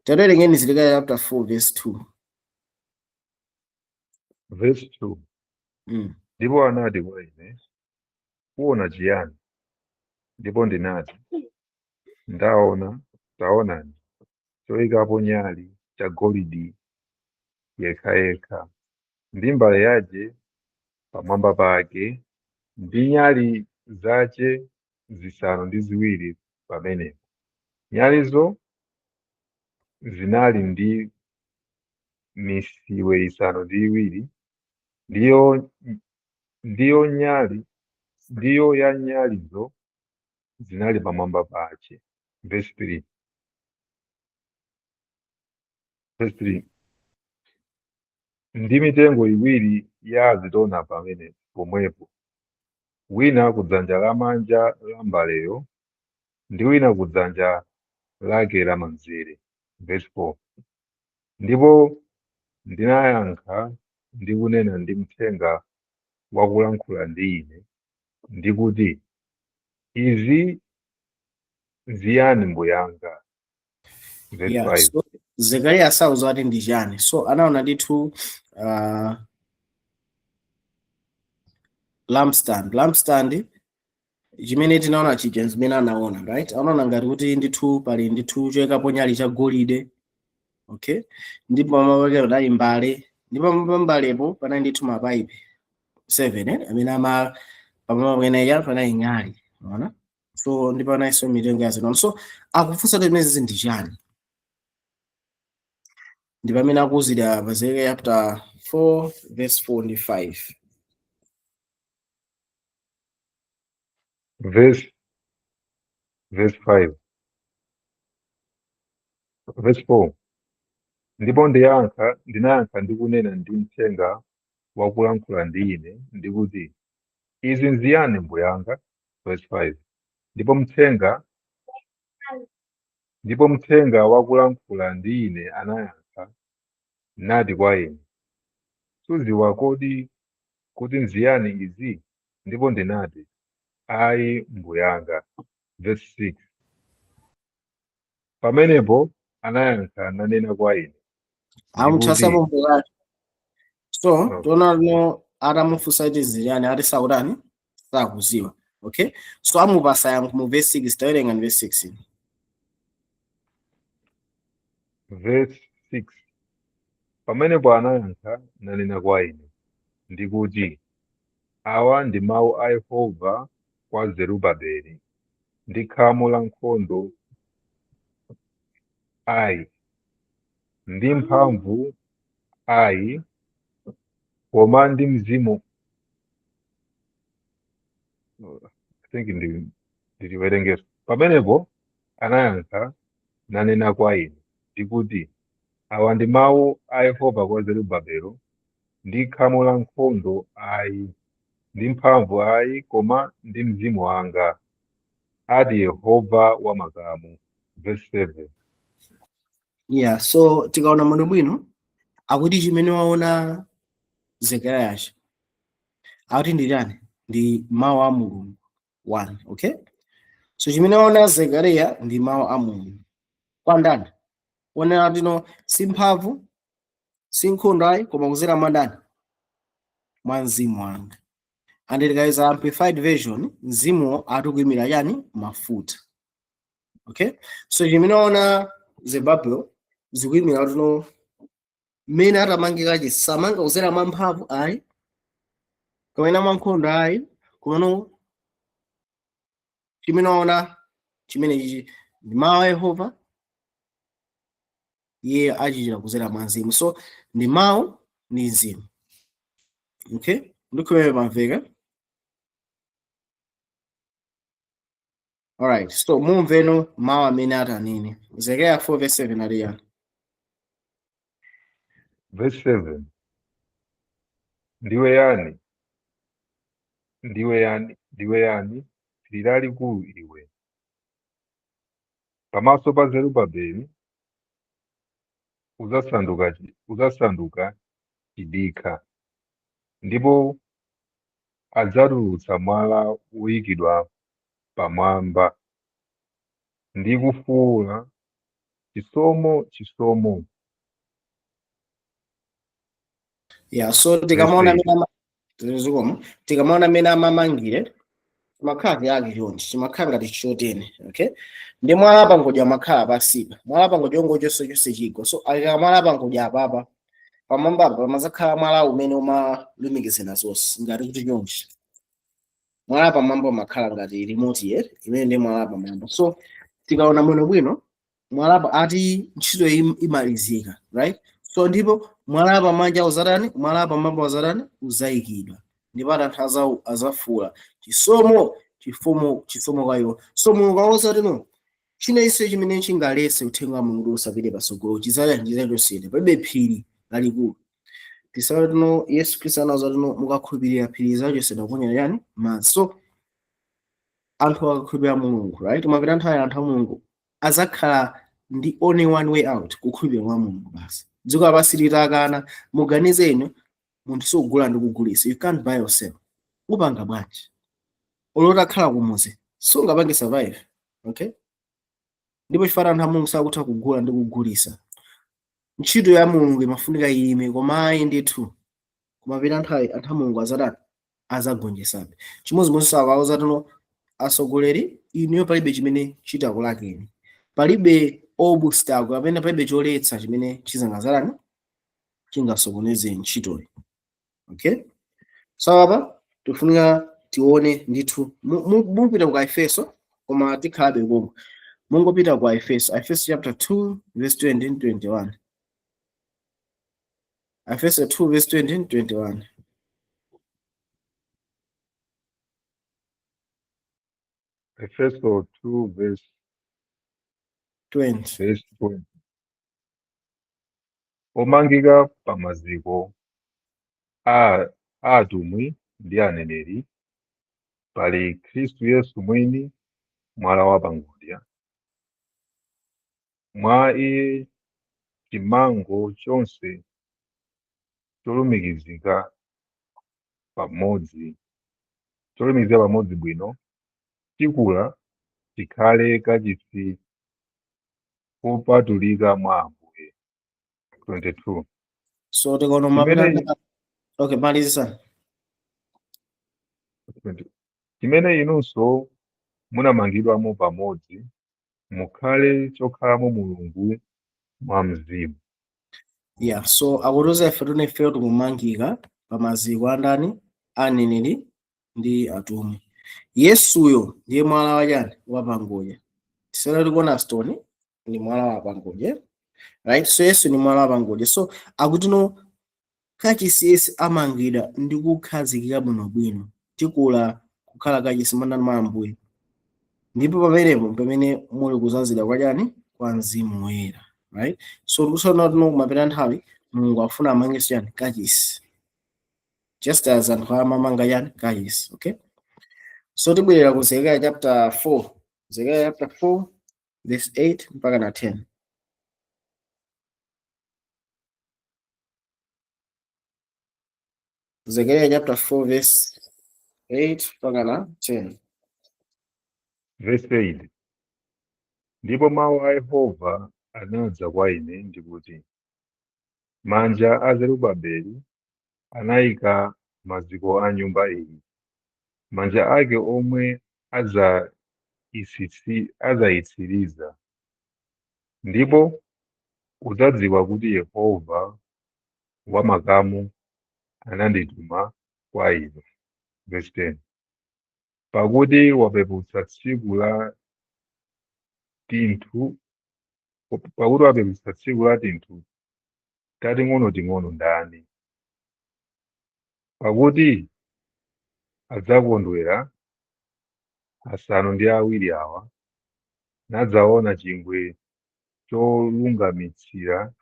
Tawerengeni Zekariya chapter 4 verse 2. Verse 2. Ndipo anati kwa ine, "Uona chiyani?" Ndipo ndinati, "Ndaona, taonani, choyikapo nyali cha golide yekhayekha, ndi mbale yace pamwamba pake, ndi nyali zace zisanu ndi ziwiri pamenepo. Nyalizo zinali ndi misiwe isanu ndi iwiri, ndiyo ya nyalizo zinali pamwamba pace." Verse 3. Verse 3. Ndi mitengo iwiri ya azitona pamene pomwepo, wina kudzanja lamanja la mbaleyo ndi wina kudzanja lake lamanzere. Verse 4. Ndipo ndinayankha ndi kunena ndi mthenga wakulankhula ndi ine, ndikuti, "Izi nziyani, mbuyanga?" Verse 5. So Zekariya sauza ati ndi chani. So anaona ndithu lampstand, lampstand chimene tinaona chija, zimene anaona, right? Anaona ngati kuti ndithu pali ndithu choyikapo nyali cha golide. Okay, ndipo pamwamba pake panali mbale, ndipo pamwamba pa mbalepo panali ndithu mapaipi 7, amene ama pamwamba pameneya panali nyali, unaona? So ndipo panalinso mitengo ya azitona. So akufunsa kuti zimenezi ndi chani, ndi pamene akuwuzidwa pa Zekariya chapter 4 verse 4 ndi 5. Verse 5, verse 4. Ndipo ndinayankha ndi kunena ndi mthenga wakulankhula ndi ine, ndikuti, "Izi nziyani, mbuyanga?" Verse 5. Ndipo mthenga wakulankhula ndi ine anayankha nati kwa ine, "Sudziwa kodi kuti nziyani izi?" Ndipo ndinati, "Ayi, mbuyanga." Verse 6. Pamenepo anayankha nanena kwa ine Amuthasapo ndikuti mbuyake. So Okay. tiona no atamufunsa kuti ziyani, ati sakutani, sakuziwa. Okay, so amupasa yankho mu verse 6. Tawerenga verse 6. Verse 6. Pamenepo anayankha nanena kwa ine ndikuti, "Awa ndi mawu a Yehova kwa Zerubabeli ndi khamu la nkhondo ayi, ndi mphamvu ayi, koma ndi mzimu. I think ndiliwerengera. Pamenepo anayankha nanena kwa ine ndikuti, awa ndi mawu a Yehova kwa Zerubabelo: ndi khamu la nkhondo ayi, ndi mphamvu ayi, koma ndi mzimu wanga, ati Yehova wamakamu. Verse 7. Yeah, so tikaona muno bwino, akuti chimene waona Zekariyachi akuti ndi chani? Ndi mawu a Mulungu one. Okay, so chimene waona Zekariya ndi mawu a Mulungu kwa ndani? Onera tino si mphamvu, si nkhondo ayi, koma kuzera mwa ndani? Mwa mzimu wanga. And tikayeza Amplified Version, mzimuwo atikuyimira chani? Mafuta. Okay, so chimene waona Zerubbabel zikuyimira tino mmene atamangikachi samanga kuzera mwa mphamvu ayi, kapena mwa nkhondo ayi, komano chimene waona chimene chichi ndi mawu a Yehova, iye achichita kuzera mwa mzimu. So ndi mawu ndi mzimu. Okay, ndikhulupirira pamveka. Alright, so mumveno mawu amene atanene Zekariya 4 verse 7 ali yani? Verse 7. Ndiwe yani, ndiwe yani, ndiwe yani, phiri lalikulu iwe? Pamaso pa Zerubabeli uzasanduka chidikha, ndipo adzatulutsa mwala woyikidwa pamwamba ndi kufuwula, chisomo, chisomo. Yeah, so tikamaona Verse 8. amene zikomo. Tikamaona amene amamangire, chimakhala chake chonchi, chimakhala ngati chotene. Okay, ndi mwala pangodya amakhala pasipa, mwala pangodya ongochonse chonse chigwa. So akaka mwala pangodya apapa pamwambapa pamazakhala mwala umene umalumikizana zonse ngati kuti chonchi. Mwala pamwamba umakhala ngati remote ye imene ndi mwala pamwamba. So tikaona bwino bwino, mwala ati ntchito imalizika, right? So ndipo mwala pamanja uzatani? Mwala pamwamba uzatani? Uzayikidwa, ndipo anthu azafula chisomo, chisomo, chisomo kwa iwo. So Mulungu awuza tino china iso chimene chingalese uthenga wa Mulungu usapite pasogolo chizaya chizachosera. Palibe phiri lalikulu. Tisala tino Yesu Khristu anawuza tino mukakhulupirira phiri zachosera kuponya yani madzi. So anthu akakhulupirira Mulungu, right, mapita nthawi anthu a Mulungu azakhala ndi only one way out, kukhulupirira mwa Mulungu basi. Dziko lapansi litakana, muganize inu, munthu sukugula ndi kugulisa, you can't buy or sell, upanga bwanji? Olotakhala kumuzi sungapange survive. Okay, ndipo chifukwa anthu a Mulungu sakutha kugula ndi kugulisa, ntchito ya Mulungu imafunika iyime. Koma ayi ndithu, kumapita nthawi anthu a Mulungu azatani? Azagonjesabe. Chimodzimodzi sakauza tino atsogoleri inuyo, palibe chimene chitakulakeni, palibe obstacle kapena palibe choletsa chimene chizangazalani chingasokoneze ntchitoyi. Okay, so apa tifunika tione ndithu mupita ku Efeso, koma tikhalabe komwe. Mungopita ku Efeso, Efeso chapter 2 verse 20 and 21. Efeso 2 verse 20 and 21. Efeso 2 verse 20. Verse 20. Omangika pa maziko a atumwi ndi aneneri, pali Khristu Yesu mwini mwala wa pangodya. Mwa iye chimango chonse cholumikizika pamodzi bwino chikula chikhale kachisi kopatulika mwa Ambuye. 22. So tikaona Chimene mapita, okay, malizisa. 20. Chimene inunso munamangidwamo pamodzi mukhale chokhalamo Mulungu mwa Mzimu. Yeah, so akutiuza ife tune ifeyo tikumangika pa maziko a ndani? Aneneri ndi atumwi. Yesuyo ndiye mwala wachani? Wapangodya. Tisana tikuona stone. Ni mwala wa pangodya, right? So Yesu ni mwala wa pangodya. So akuti no, kachisi Yesu amangidwa ndi kukhazikika bwinobwino, tikula kukhala kachisi mwandani mwa Ambuye, ndipo pamenepo pamene muli kuzazidwa kwa chani? Kwa Mzimu Woyera, right? So tikuona tino kumapita nthawi Mulungu afuna amangenso chani? Kachisi, just as anthu amamanga chani? Kachisi. Okay, so tibwerera ku Zekariya chapter 4, Zekariya chapter 4 verse 8 mpaka na 10. Zekariya chapter 4 verse 8 mpaka na 10. Verse 8. Ndipo mawu a Yehova anadza kwa ine ndikuti, manja a Zerubabeli anayika maziko a nyumba iyi, manja ake omwe adzayitsiriza, ndipo udzadziwa kuti Yehova wamakamu anandituma kwa inu. Verse 10. Pakuti wapeputsa tsiku la tinthu, pakuti wapeputsa tsiku la tinthu tating'onoting'ono ndani? Pakuti adzakondwera asanu ndi awiri awa, nadzaona chingwe cholungamitsira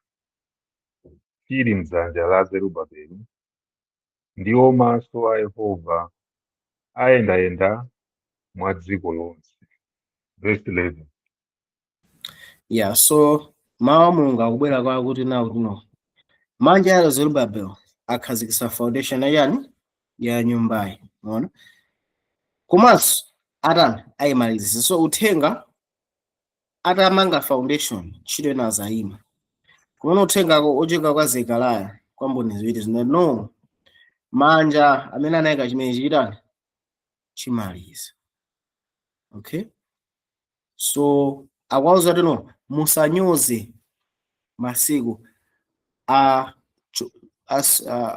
chili m'dzanja la Zerubabeli, ndiwo maso a Yehova ayendayenda mwa dziko lonse. Verse 11. Yeah, so mawu a Mulungu akubwera kwa kuti nawo kuno manja ya Zerubbabel akhazikitsa foundation ya yani? Ya nyumbayi, unaona? Komanso atani? Ayimalizisa. So uthenga atamanga foundation, ntchito ina azayima. Kumene uthengako ochoka kwa Zekariya kwa mboni ziwiri zina, no, manja amene anayika chimene chitani? Chimaliza. Okay, so akwauza tino musanyoze masiku a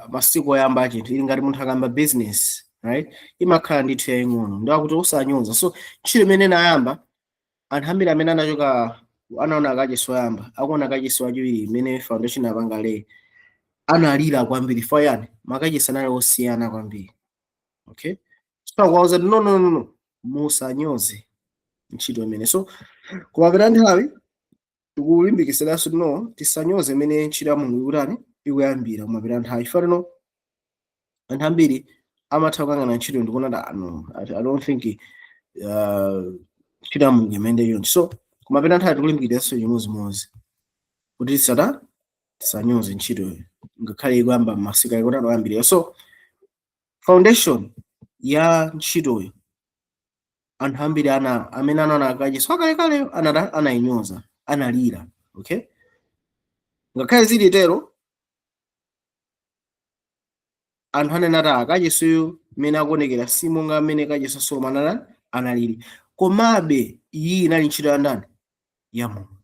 masiku oyamba a chinthu. Ili ngati munthu akamba business, right? Imakhala ndithu yaying'ono, ndi akuti usanyoza. So ntchito imene inayamba, anthu ambiri amene anachoka anaona kachisi oyamba, akuona kachisi wachiwiri imene foundation apanga lay, analira kwambiri. For yani? Makachisi anali osiyana kwambiri. Okay, so akwauza no, no, no, no, musanyoze ntchito imene. So kumapita nthawi tikulimbikisiranso no, tisanyoze imene ntchito ya Mulungu ikutani? Ikuyambira kumapita nthawi. Ife tino anthu ambiri amatha kukangana ntchito ndikuona da no, I don't think ntchito ya Mulungu imene yonse. So kumapita nthawi tikulimbikitsanso chimodzimodzi kuti tisanyoze ntchitoyo ngakhale ikuyamba masiku ikutani? Oyambirira. So foundation ya ntchitoyo anthu ambiri ana amene anaona akachisi akalekale anata anayinyoza, analira. Okay, ngakhale zili tero, anthu anena ta akachisiyu mmene akuonekera si monga mmene kachisi Solomon analili, komabe iyi inali ntchito ya ndani? Ya Mulungu.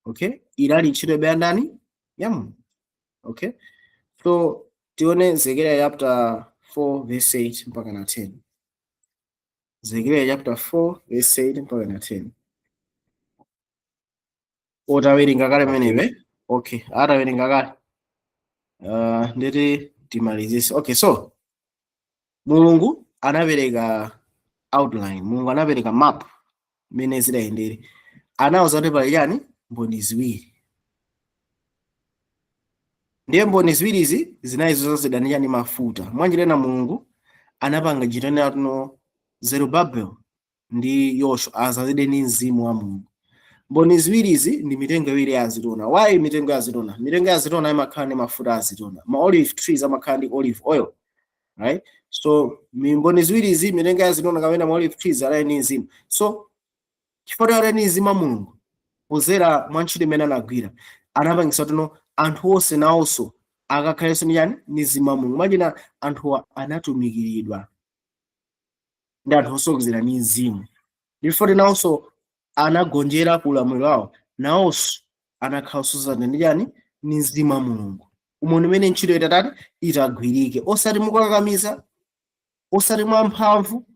Okay, inali ntchito ya ndani? Ya Mulungu. Okay, so tione Zekariya chapter 4 verse 8 mpaka na 10. Zekariya chapter 4 verse 8 mpaka na 10. Otawerenga kale pamenepe? Okay, atawerenga kale. Nditi timalizise. Okay, so Mulungu anapereka outline, Mulungu anapereka map mmene zidayendere. Anawuza kuti pali chani? Mboni ziwiri. Ndiye mboni ziwirizi zinali zozazidwa ndi chani? Mafuta. Mwanjira ina Mulungu anapanga ntchito no Zerubbabel ndi Yoshua azazidwe ndi mzimu wa Mulungu. Mboni ziwirizi ndi mitengo iwiri ya azitona. Why mitengo ya azitona? Mitengo ya azitona imakhala ndi mafuta a azitona. Ma olive trees amakhala ndi olive oil, right? So mboni ziwirizi, mitengo ya azitona kapena ma olive trees, anali ndi mzimu. So chifukwa ali ndi mzimu wa Mulungu pozera mwa ntchito imene anagwira, anapangisa tino anthu onse nawonso akakhalenso ndi chani? Ndi mzimu wa Mulungu. Mwachina anthuwa anatumikiridwa ndi anthu osogozera ndi mzimu, ndipo nawonso anagonjera ku ulamuliro wawo, nawonso anakhala osozana ndi chani? Ndi mzimu wa Mulungu. Umo umene ntchito itatati itagwirike, osati mukakamiza, osati mwamphamvu,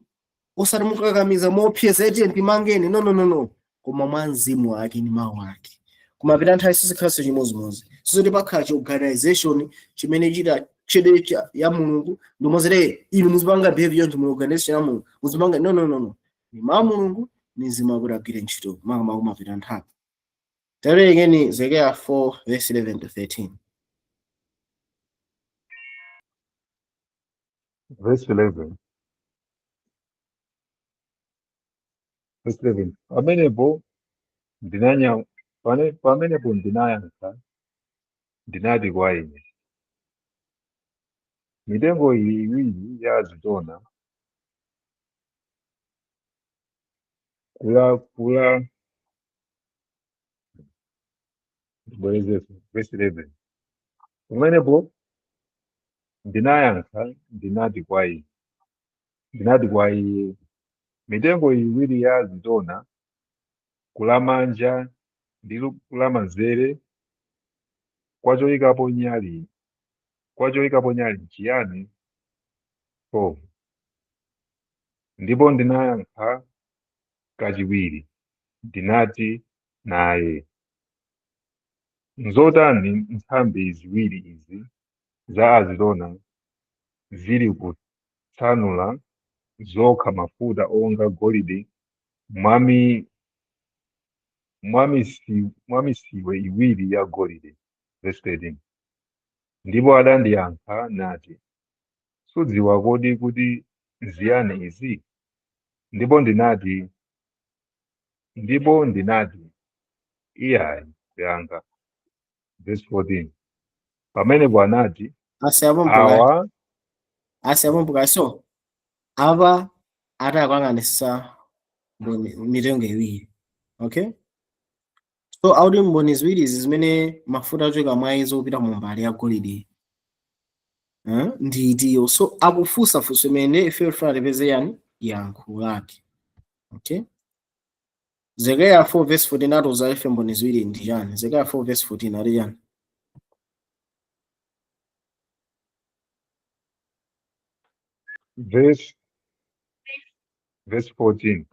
osati mukakamiza mopyeza eti timangeni. No, no, no, no. koma mwa mzimu wake ndi mawu ake. Kumapita nthawi sizikhalanso chimozimozi. Sizoti pakhala chi organization chimene chita chede ya Mulungu ndimozere inu muzipanga behavior yonse mu organization ya Mulungu muzipanga. No, no, no, no, ni mawu Mulungu ni mzimu akuti agwire ntchito makamaka kumapita nthawi. Tawerengeni Zekariya 4 verse 11 to 13. Verse 11. Verse 11. Pamenepo ndinayankha ndinati kwa ine, mitengo iyi iwiri ya azitona kula kula ndibwerezenso verse 11. Pamenepo ndinayankha ndinati kwa ine, ndinati kwa iye, mitengo iwiri ya azitona kulamanja ndi kulamanzere kwachoyikapo nyali nchiyani? 12. Ndipo ndinayankha kachiwiri ndinati naye, nzotani nthambi ziwiri izi za azitona zili kutsanula zokha mafuta onga golide mwa misiwe iwiri ya golide? Verse 13. Ndipo adandiyankha nati, sudziwa kodi kuti nziyani izi? Ndipo ndinati, iyayi kuyankha. Verse 14. Pamenepo anati, awa asiyapompoka. So apa atakwanganisa mitengo iwiri, okay? So auti mboni ziwiri izi zimene mafuta achoka mwa izo kupita mu mbale ya golide ndi itiyo. So akufunsa funso imene ife tifuna tipeze yani yankho lake, okay? Zekariya 4 verse 14 atiuza ife mboni ziwiri ndi chani? Zekariya 4 verse 14 ati chani? Verse 14.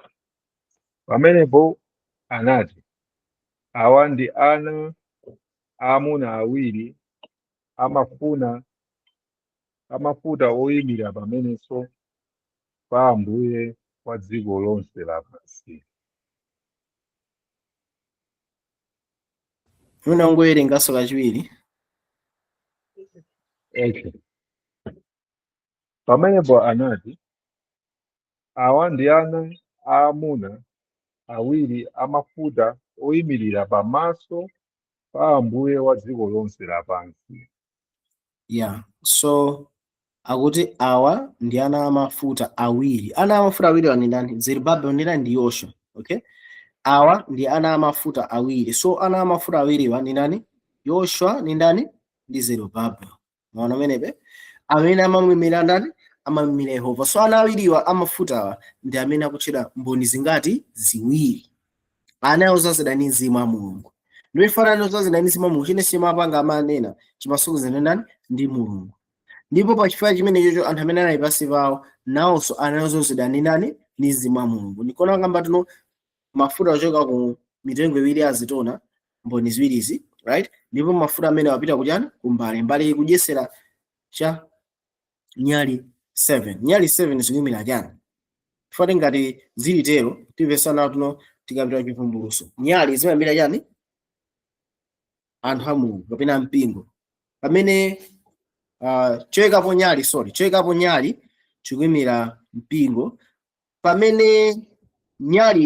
Pamenepo anati, awa ndi ana aamuna awiri amafuta oyimira pamenenso pa Ambuye wa dziko lonse lapansi. Mwina ungowerenganso kachiwiri. Okay. Pamenepo anati, awa ndi ana aamuna awiri amafuta oyimirira pamaso pa Ambuye wa dziko lonse lapansi. Yeah. So akuti awa ndi ana amafuta awiri. Ana amafuta awiri ndi ndani? Zerubabel ndi ndani? Ndi Yoshua. Okay? Awa ndi ana amafuta awiri. So ana amafuta awiriwa ndi ndani? Yoshua ndi ndani? Ndi Zerubabel. Maona amenepe? Amene amamwimira ndani? Amamwimira Yehova. So ana awiriwa amafutawa ndi amene akutchedwa mboni zingati? Ziwiri. Ana odzazidwa ndi mzimu wa Mulungu. Ndipo ifanana odzazidwa ndi mzimu wa Mulungu, chine chimapanga amanena chimasukuzana ndani? Ndi Mulungu. Ndipo pa chifukwa chimenecho anthu amene anali pansi pawo nawonso anadzozedwa ndi ndani? Ndi mzimu wa Mulungu. Ndikona kamba tino mafuta ochoka ku mitengo iwiri ya azitona, mboni ziwirizi, right? Ndipo mafuta amene wapita kuchani? Kumbali. Mbali ikudyesera cha nyali 7. Nyali 7 zikuyimira chani? Chifukwa ngati zili tero timvesana tuno tikapita chivumbulutso. Nyali zimayimira chani? Anthu a Mulungu kapena mpingo. Pamene choyikapo nyali, sorry, choyikapo nyali chikuyimira mpingo, pamene nyali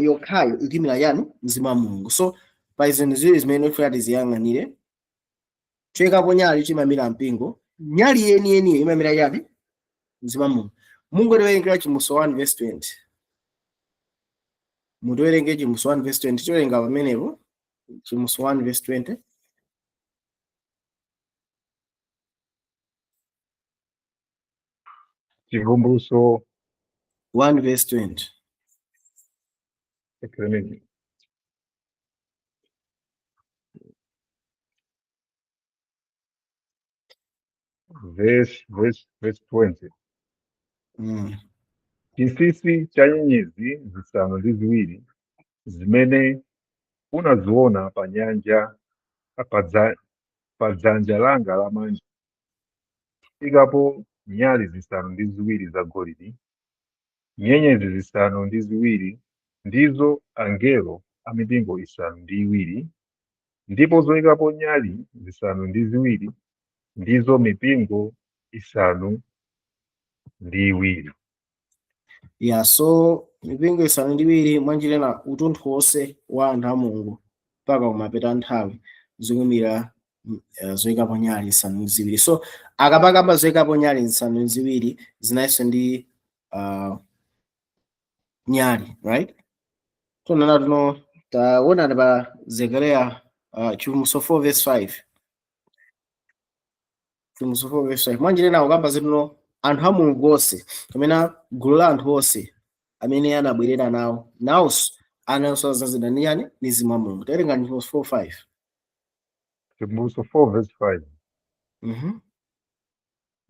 yokhayo ikuyimira yani? Mzimu wa Mulungu. So pa zinthu ziwiri zimene tifuna tiziyang'anire, choyikapo nyali chimayimira mpingo, nyali yeniyeniyo imayimira yani? Mzimu wa Mulungu. Mungotiwerengera Chivumbulutso 1 verse 20. Mutiwerenge Chivumbulutso 1 verse 20. Tiwerenga pamenepo Chivumbulutso 1 verse 20. Chivumbulutso 1 verse 20. Okay, verse 20. Chinsinsi cha nyenyezi zisanu ndi ziwiri Zimene unaziona pa nyanja pa dzanja langa lamanja, ikapo nyali zisanu ndi ziwiri zagolide, nyenyezi zisanu ndi ziwiri ndizo angelo a mipingo isanu ndi iwiri, ndipo zoyikapo nyali zisanu ndi ziwiri ndizo mipingo isanu ndi iwiri. Yeah, so mipingo isanu ndi iwiri, mwanjira ina utunthu wonse wa anthu a Mulungu mpaka kumapeta nthawi, zikuyimira zoyikapo nyali zisanu ndi ziwiri. So akapakamba zoyikapo nyali zisanu ndi ziwiri, zinayinso ndi nyali, right? Tonana tuno taonani pa Zekariya, Chivumbulutso 4 verse 5, Chivumbulutso 4 verse 5. Mwanjira ina akukamba zituno anthu a Mulungu onse kapena gulu la anthu onse amene anabwerera nawo, nawonso ananso azazidwa ndi yani? Ndi Mzimu wa Mulungu. Tawerenga Chivumbulutso 4 5. Chivumbulutso 4 verse 5.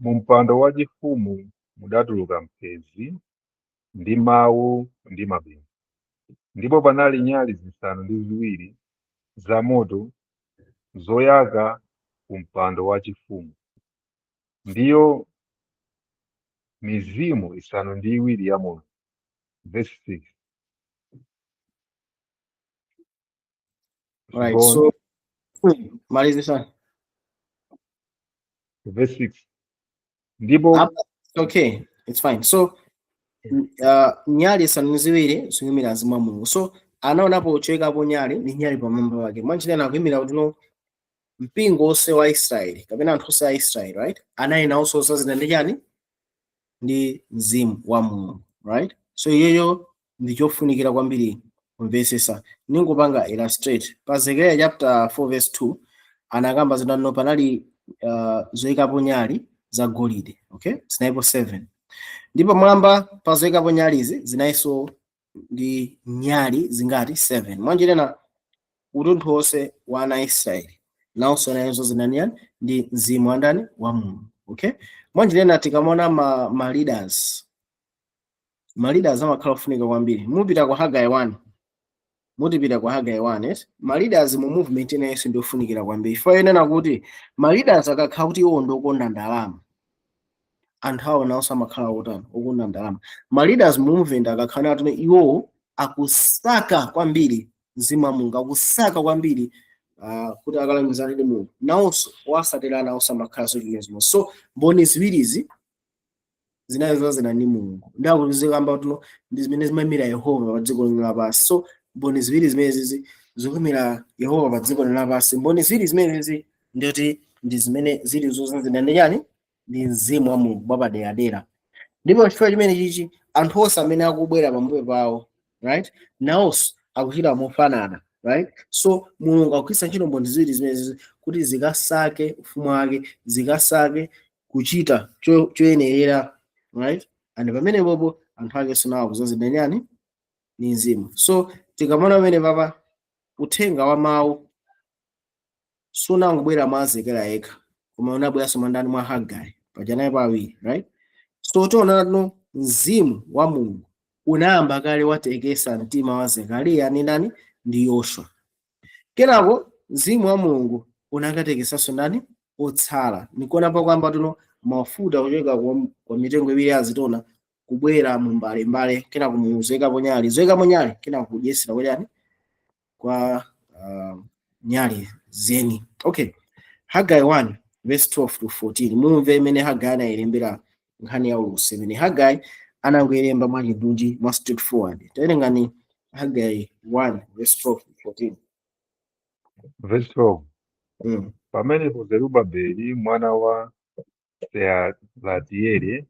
Mu mpando wachifumu mudatuluka mphezi ndi mawu ndi mabingu, ndipo panali nyali zisanu ndi ziwiri zamoto zoyaka ku mpando wachifumu, ndiyo mizimu isanu ndi iwiri ya Mulungu. Verse 6. Right, so malizisa. Verse 6, ndipo Apa, okay, it's fine. So nyali isanu ndi ziwiri zikuyimira mzimu wa Mulungu. So anaonapo choyikapo nyali ndi nyali pamwamba pake. Mwanjira ina akuyimira kuti no mpingo wonse wa Israeli kapena anthu onse a Israeli, right, anali nawonso ozazidwa ndi chani? Ndi mzimu wa Mulungu, right? So iyeyo ndi chofunikira kwambiri kumvetsetsa. Ningopanga illustrate pa Zekariya chapter 4 verse 2, anakamba zinano panali zoyikapo nyali za golide, okay, zinalipo 7, ndipo mwamba pa zoyikapo nyalizi zinayinso ndi nyali zingati? 7. Mwanjira ina utunthu wonse wa ana a Israeli nawonso nayenso zinani ndi mzimu wa ndani? Wa Mulungu, okay? Mwanjira ina tikamaona ma leaders, ma leaders amakhala ofunika kwambiri. Mupita kwa Hagai 1, mutipita kwa Hagai 1, yes? Ma leaders mu movement inenso ndi ofunikira kwambiri. Ifo yenena kuti ma leaders akakhala kuti iwo ndi okonda ndalama, anthu awo nawonso amakhala otani? Okonda ndalama. Ma leaders mu movement akakhala kuti iwowo akusaka kwambiri mzimu wa Mulungu, akusaka kwambiri kuti akalangizane ndi Mulungu, nawonso wasatira nawonso amakhala chimozimozi. So mboni ziwirizi zinazo zina ndi Mulungu, ndakuzikamba tuno ndi zimene zimayimira Yehova pa dziko lino lapansi. So mboni ziwiri zimenezi zikuyimira Yehova pa dziko lino lapansi. Mboni ziwiri zimenezi ndiyoti ndi zimene zili zozazidwa ndi chani? Ndi mzimu wa Mulungu mwapaderadera. Ndipo chifukwa chimene chichi, anthu onse amene akubwera pambuyo pawo, right, nawonso akuchita mofanana, right? So Mulungu akugwiritsa ntchito mboni ziwiri zimenezi kuti zikasake ufumu wake, zikasake kuchita choyenerera, right? And pamene popo anthu ake sinawo akuzazidwa nyani? Ni mzimu. So tikamaona pamene papa uthenga wa mawu sunangobwera mwa Zekariya yekha, koma unabweranso mwa ndani? Mwa Hagai, pajanayi pawiri, right? So tiona no mzimu wa Mulungu unayamba kale watekesa mtima wa Zekariya ndi ndani? Ndi Yoswa. Kenako mzimu wa Mulungu unakatekesanso ndani? Otsala. Nikuona pakwamba tuno mafuta kuchoka kwa mitengo iwiri ya azitona kubwera mu mbalembale, kenako muzoyikapo nyali, zoyikapo nyali, kenako kudyesera kwa kwa nyali zeni. Okay, Hagai 1 verse 12 to 14. Mumve imene Hagai anayilembera nkhani ya ulosi, imene Hagai anangoyilemba mwachindunji, mwa straightforward. Tawerengani Hagai 1 verse 12 to 14. Verse 12. Pamenepo Zerubabeli mwana wa Sealatieli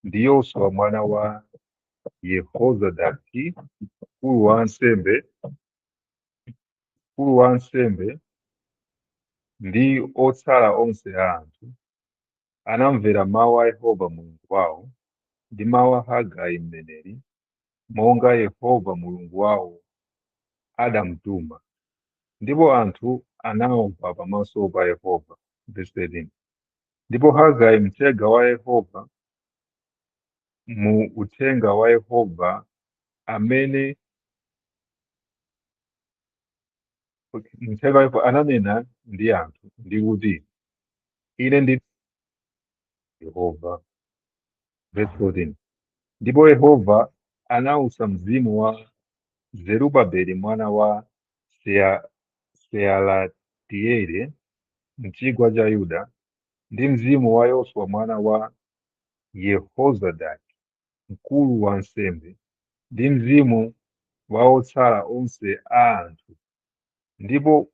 ndi Yoswa mwana wa Yehozadaki mkulu wa ansembe ndi otsala onse a anthu anamvera mawu a Yehova Mulungu wawo ndi mawu a Hagai mneneri, monga Yehova Mulungu wawo adamtuma, ndipo anthu anaopa pamaso pa Yehova. Verse 13. Ndipo Hagai mthenga wa Yehova mu uthenga wa Yehova amene Okay. Mthenga wa Yehova ananena ndi anthu ndi kuti, ine ndi Yehova. Verse 14. Ndipo Yehova anawutsa mzimu wa Zerubabeli mwana wa Sealatieli mchigwa cha Yuda, ndi mzimu wa Yoswa mwana wa Yehozadaki mkulu wa ansembe, ndi mzimu wa otsala onse a anthu, ndipo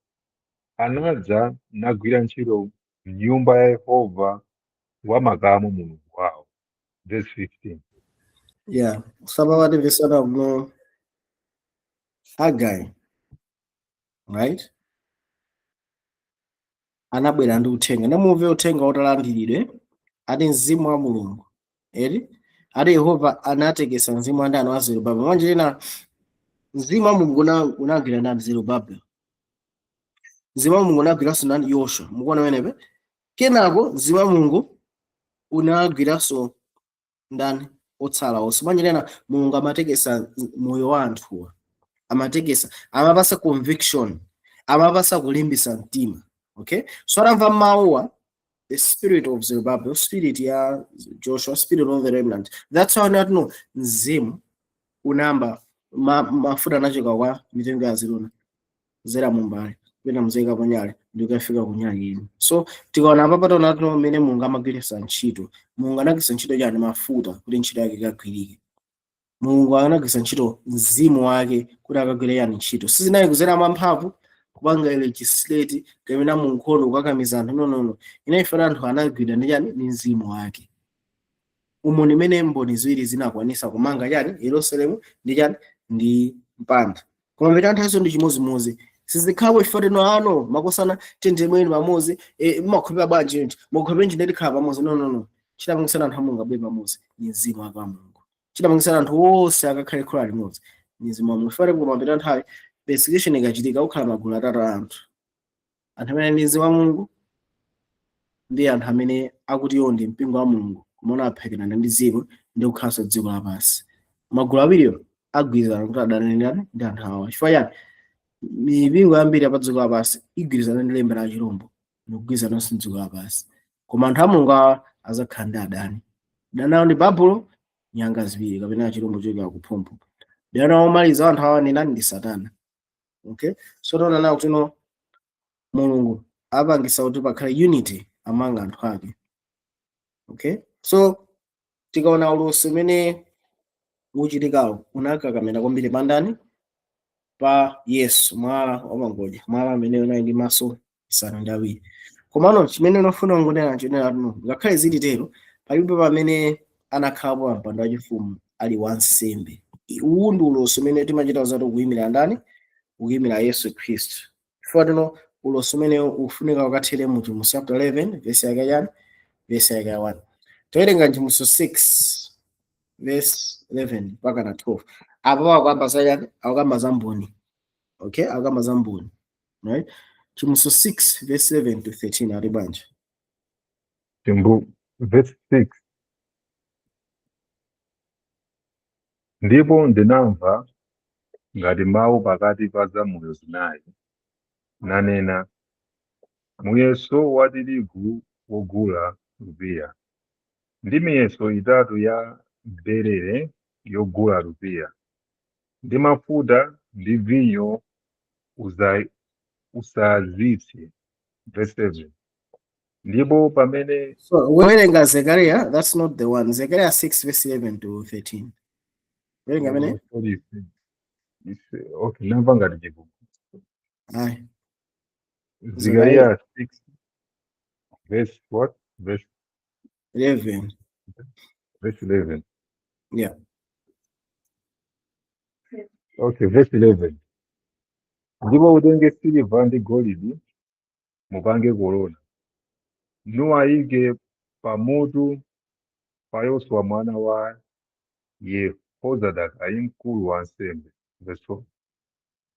anadza nagwira ntchito m'nyumba ya Yehova wamakamu Mulungu wawo. Verse 15. Yeah, sababa timvesana kuno Hagai, right, anabwera ndi uthenga. Ndamuve uthenga utalandiridwe, ati mzimu wa Mulungu eri, ati Yehova anatekesa mzimu wa ndani? Wa Zerubabel. Manje lina mzimu wa Mulungu unagwira ndani? Zerubabel. Mzimu wa Mulungu unagwiranso ndani? Yoshua. Mukuona wenepe? Kenako mzimu wa Mulungu unagwiranso ndani? Otsala onse. Manje lina Mulungu amatekesa moyo wa anthuwa, amatekesa, amapasa conviction, amapasa kulimbisa mtima. Okay, so atamva mawuwa, the spirit of Zerubbabel, spirit ya Joshua, spirit of the remnant, that's how not know mzimu unamba mafuta anachoka kwa mitengo ya zirona zera mumbali kupita mzeka panyale ndikafika kunyali ino. So tikaona apa, pataona tino mmene Mulungu amagwiritsa ntchito. Mulungu anagwiritsa ntchito chani? Mafuta, kuti ntchito yake ikagwirike. Mulungu anagwiritsa ntchito mzimu wake kuti akagwire yani? Ntchito. Sizinali kuzera mwamphamvu kupanga legislate kapena mu nkhondo kukakamiza anthu. No, no, no. Inayifana anthu anagwidwa ndi chani? Ndi mzimu wake. Umu ndimene mboni ziwiri zinakwanisa kumanga chani? Yerusalemu ndi chani? Ndi mpanda. Koma mitanthaso ndi chimozimozi, sizikhapo chifukwa tino ano makosana tendemweni pamodzi, mumakhulupirira bwanji nti mukhulupirira nji ndikhala pamodzi. No, no, no. Chidapangitsana anthu a Mulungu abwere pamodzi ni mzimu wake wa Mulungu. Chidapangitsana anthu onse akakhale khola limodzi ni mzimu wa Mulungu. Chifukwa kumapita nthawi, persecution ikachitika, kukhala magulu atatu a anthu: anthu amene ndi mzimu wa Mulungu, ndi anthu amene akuti iwo ndi mpingo wa Mulungu koma aphekana ndi dziko, ndi kukhalanso dziko lapansi. Magulu awiriwo agwirizana kuti adane ndani? Ndi anthu awa. Chifukwa chani? Mipingo yambiri pa dziko lapansi igwirizana ndi lemba la chirombo ndikugwirizananso dziko lapansi, koma anthu a Mulungu awa azakhala ndi adani. Adani awo ndi Babulo, nyanga ziwiri kapena chirombo chochokera kuphompho. Adani omaliza anthu awa ndi ndani? Ndi Satana. Okay, so taona nawo kuti no, Mulungu apangisa kuti pakhale unity among anthu ake. Okay, so tikaona ulosi umene uchitikawo unakakamira kwambiri pandani? Pa Yesu, mwala wapangodya, mwala amene unali ndi maso 7. Komano chimene unafuna kunena chinena tuno, ngakhale zili tero, palibe pamene anakhalapo pa mpando wachifumu ali wansembe. Uwu ndi ulosi umene timachita zati ukuyimira ndani? Ukuyimira Yesu Khristu. Chifukwa tino ulosi umene ufunika ukathere mu Chivumbulutso chapter 11 verse yake chani? Verse yake 1. Towerenga Chivumbulutso 6 verse 11 mpaka na 12. Apo akukamba za chani? Akukamba za mboni. Okay, akukamba za mboni, right? Chivumbulutso 6 verse 11 to 13 ali bwanji? Chimbu verse 6. Ndipo ndinamva ngati mawu pakati pa zamoyo zinayi, nanena, muyeso wa tirigu wogula rupiya, ndi miyeso itatu ya berere yogula rupiya, ndi mafuta ndi vinyo usazitse. Verse 7. Ndipo pamene So werenga Zechariah, that's not the one. Zechariah 6 verse 11 to 13. Werenga amene? Sorry, okay, namva ngati chikuku. Ayi. Zechariah 6 verse what? Verse 11. Verse 11. Yeah. Okay, verse 11. Ndipo utenge siliva ndi golide mupange korona, nuwayike pamutu pa Yoswa mwana wa Yehozadaki ali mkulu wa ansembe. Verse 4.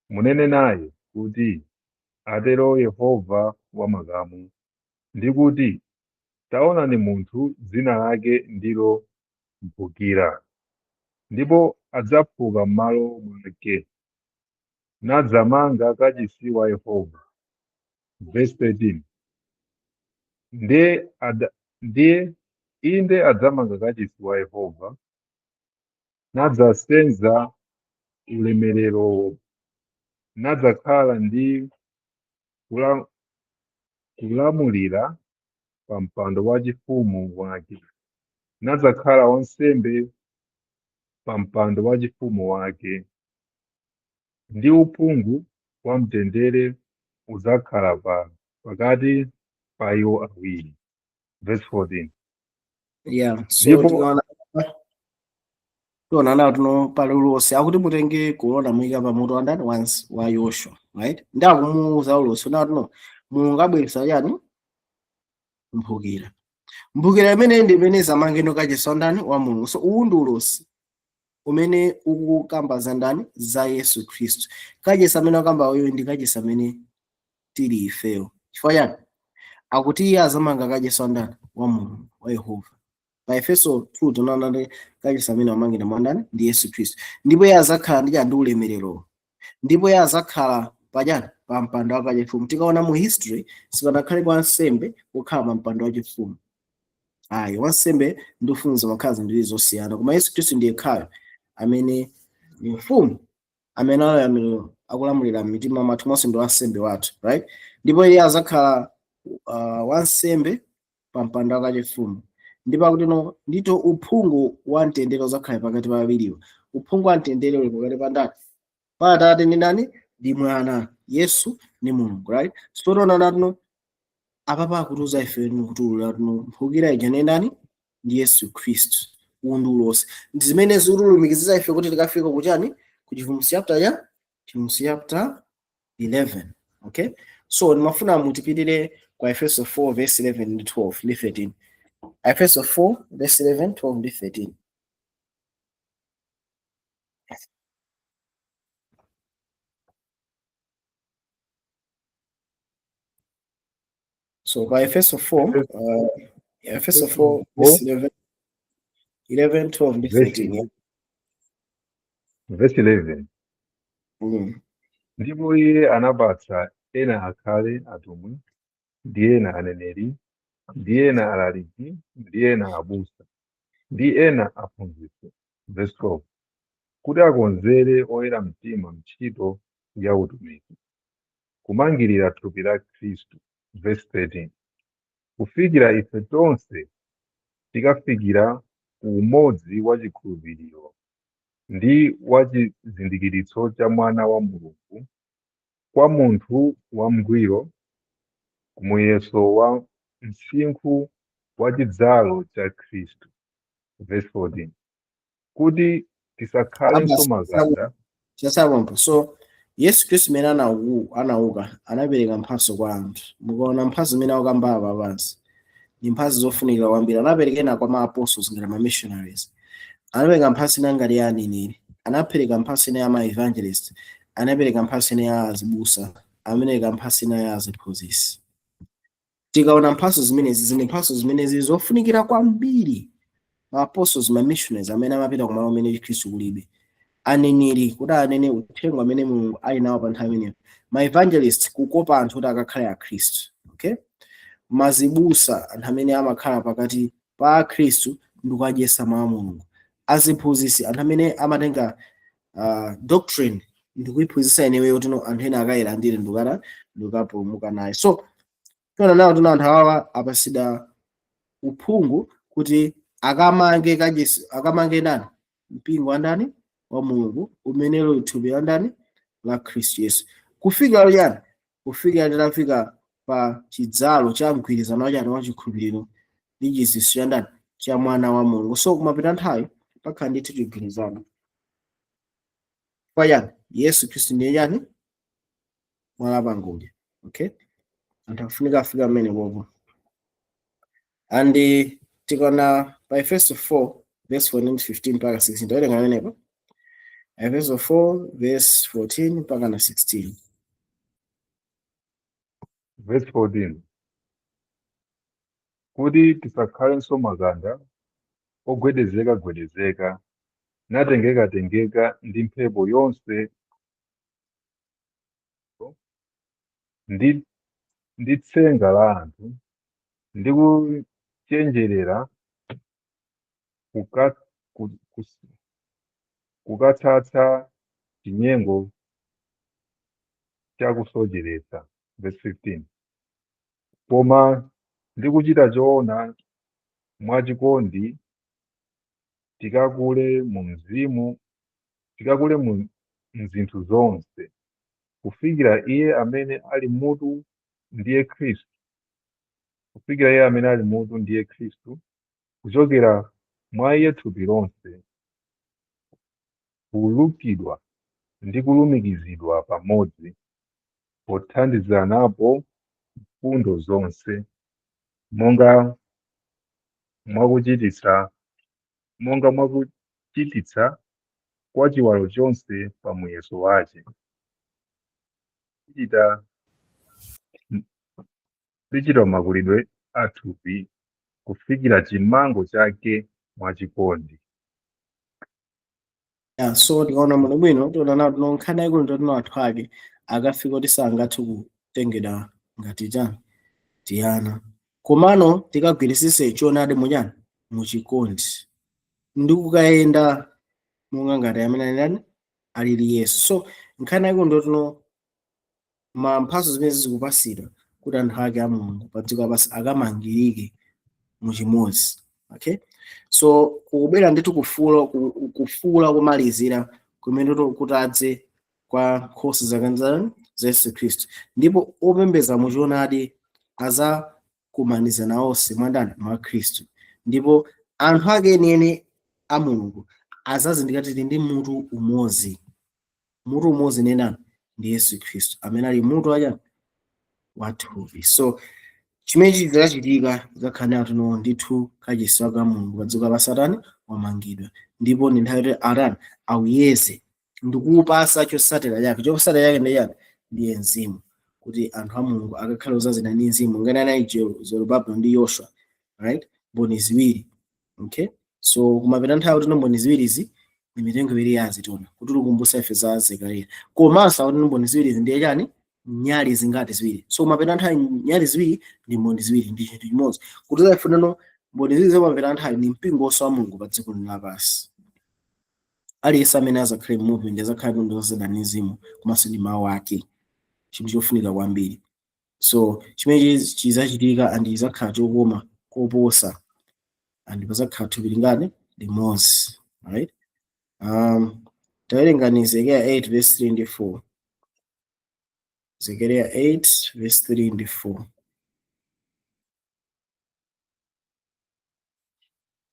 Munene naye kuti, atero Yehova wamakamu, ndi kuti, taonani munthu dzina lake ndilo Mphukira, ndipo adzaphuka m'malo mwake. Nadzamanga kachisi wa Yehova. Verse 13. Ndiye ndiye inde adzamanga kachisi wa Yehova, nadzasenza ulemerero, nadzakhala ndi kulamulira pa mpando wachifumu wake, nadzakhala wansembe pa mpando wachifumu wake, ndi uphungu wa mtendere udzakhala pakati pa iwo awiri. Verse 14. Yeah, so Ndipo tikaona nawo tuno pali ulosi akuti mutenge korona muyika pamutu wa ndani wa Yoshua, right? Ndi akumuwuza ulosi nawo tuno Mulungu abweretsa chani? Mphukira. Mphukira imene ndi imene zamangeno kachisi wa ndani? Wa Mulungu. So uwu ndi ulosi umene ukukamba za ndani? Za Yesu Khristu. Kachisi amene akamba uyu ndi kachisi amene tili ifeyo. Chifukwa chani? Akuti iye azamanga kachisi wa ndani? Wa Mulungu, wa Yehova. Pa Efeso 2 tinaona ndi kachisi amene amangidwa mwa ndani? Ndi Yesu Khristu. Ndipo iye azakhala ndi chani? Ndi ulemerero. Ndipo iye azakhala pachani? Pa mpando wake wachifumu. Tikaona mu history sipanakhale kwa wansembe kukhala pa mpando wachifumu. Ayi, wansembe ndi ufumu zimakhala zinthu zosiyana, koma Yesu Khristu ndiye yekhayo amene ni mfumu amene akulamulira mitima mwathu monse, ndi wansembe wathu, right? Ndipo iye azakhala wansembe pa mpando wake wachifumu. Ndipo akuti no ndito uphungu wa mtendere udzakhala pakati pa awiriwo. Uphungu wa mtendere uli pakati pa ndani? Pa Atate ndi ndani? Ndi Mwana. Yesu ndi Mulungu, right? So tiona natino apapa akutiuza ife kutiulula tino mphukira ija ndi ndani? Ndi Yesu Khristu. Uwu ndi ulosi. Ndi zimene zikutilumikiza ife kuti tikafika kuchani? Ku Chivumbulutso chapter ya Chivumbulutso chapter 11. Okay? So ndimafuna mutipitire kwa Efeso 4 verse 11 ndi 12 ndi 13. Efeso 4 verse 11, 12 ndi 13. So by Efeso 4, Efeso 4 verse 11, 11, 12 ndi 13. Yeah. Verse 11. Ndipo iye anapatsa ena akhale atumwi, ndi ena aneneri, ndi ena alaliki, ndi ena abusa, ndi ena aphunzitsi. Verse 12. Kuti akonzere oyera mtima ntchito ya utumiki, kumangirira thupi la Khristu. Verse 13. Kufikira ife tonse tikafikira ku umodzi wa chikhulupiriro ndi wa chizindikiritso cha Mwana wa Mulungu, kwa munthu wamngwiro, kumuyeso wa msinkhu wa chidzalo cha Khristu. Verse 14. Kuti tisakhalenso makanda. Chasabompo. So Yesu Khristu mene anauka anapereka mphatso kwa anthu. Mukaona mphatso zimene akukamba apa pansi ndi mphatso zofunikira kwambiri. Anapereka ena kwa ma apostles ngati ma missionaries. Anapereka mphatso ina ngati ya aneneri. Anapereka mphatso ina ya ma evangelist. Anapereka mphatso ina ya azibusa. Anapereka mphatso ina ya aziphunzitsi. Tikaona mphatso zimenezi, zindi mphatso zimenezi zofunikira kwambiri. Ma apostles, ma missionaries amene amapita kumalo amene Khristu kulibe. Aneneri kuti anene uthenga amene Mulungu ali nawo pa nthawi imeneyo. Ma evangelists kukopa anthu kuti akakhale akhristu. Okay? Mazibusa anthu amene amakhala pakati pa akhristu ndi kukadyetsa mawu a Mulungu. Aziphunzitsi anthu amene amatenga doctrine ndi kuyiphunzitsa ineyo kuti no anthu ena akayilandire ndikapulumuka naye. So tiona nawo tuna anthu awa apatsidwa uphungu kuti akamange kachisi, akamange ndani? Mpingo wa ndani? Wa Mulungu, umene uli thupi la ndani? La Khristu Yesu. Kufikira chani? Kufikira titafika pa chidzalo cha mgwirizano wachani wa chikhulupiriro ndi chidziwitso cha ndani? Cha Mwana wa Mulungu. So kumapita nthawi pakhala ndithu chigwirizano. Kwa chani? Yesu Khristu ndiye chani? Mwala pangodya. Okay? Anthu afunika afika mmene popo. And tikaona pa Efeso 4 verse 14 15 mpaka 16. Tawerenga pamenepo. Efeso 4 verse 14 mpaka na 16. Verse 14. Kuti tisakhalenso makanda ogwedezeka gwedezeka, natengeka tengeka ndi mphepo yonse Ndi tsenga la anthu, ndi kuchenjerera kukatsatsa chinyengo chakusocheretsa. Verse 15. Koma ndi kuchita choona mwachikondi tikakule mu mzimu, tikakule mu mzinthu zonse, kufikira iye amene ali mutu ndiye Khristu, kufikira iye amene ali mutu ndiye Khristu, kuchokera mwa iye thupi lonse kulukidwa ndi kulumikizidwa pamodzi pothandizanapo mfundo zonse, monga mwakuchititsa kwa chiwalo chonse pa muyeso wace. Lichita makulidwe a thupi kufikira chimango chake mwachikondi. Yeah, so tikaona muno bwino tiona nawo nkhani yaikulu ndotino anthu ake akafika kuti sangathe kutengedwa ngati chani tiyana, komano tikagwirisise choonadi muchani muchikondi ndi kukayenda monga ngati amene ali ndani alili Yesu. So nkhani yaikulu ndotino ma mphatso zimene zikupasidwa kuti anthu ake a Mulungu pa dziko lapansi akamangirike muchimodzi. Okay, so kukubwera ndithu kufuula kufuula kumalizira kumene kutadze kwa nkhosa zakanzani za Yesu Khristu, ndipo opembedza muchoonadi azakumanizana onse mwandani mwa Khristu, ndipo anthu ake enieni a Mulungu azazindikira tili ndi mutu umodzi. Mutu umodzi nenani ndi Yesu Khristu amene ali mutu wachani wa thupi. So chimene chidzachitika chidzakhala tuno ndithu kachisi wa Mulungu pa dziko la Satani wamangidwa, ndipo ndi nthawi yoti atani awuyeze ndikuwupasa chotsatira chake. Chotsatira chake ndi chani? Ndiye mzimu, kuti anthu a Mulungu akakhale odzazidwa ndi mzimu ngati anali Zerubabeli ndi Yoshua, right? Mboni ziwiri. Okay, so kumapita nthawi kuti mboni ziwirizi ndi mitengo iwiri ya azitona kuti tikumbutsa ife za Zekariya, komanso akuti mboni ziwirizi ndiye chani? Nyali zingati? Ziwiri. So kumapita nthawi nyali ziwiri ndi mboni ziwiri ndi chinthu chimodzi, kuti ifunano mboni ziwiri zamapita nthawi ndi mpingo wonse wa Mulungu pa dziko lino lapansi. Aliyense amene azakhale movement azakhale ndi odzazidwa ndi mzimu komanso ndi mawu ake, chinthu chofunika kwambiri. So chimene chizachitika and chizakhala chokoma koposa and pazakhala thupi lingati limodzi, right? Tawerengani Zekariya 8 verse 3 ndi 4. Zekariya 8 verse 3 ndi 4.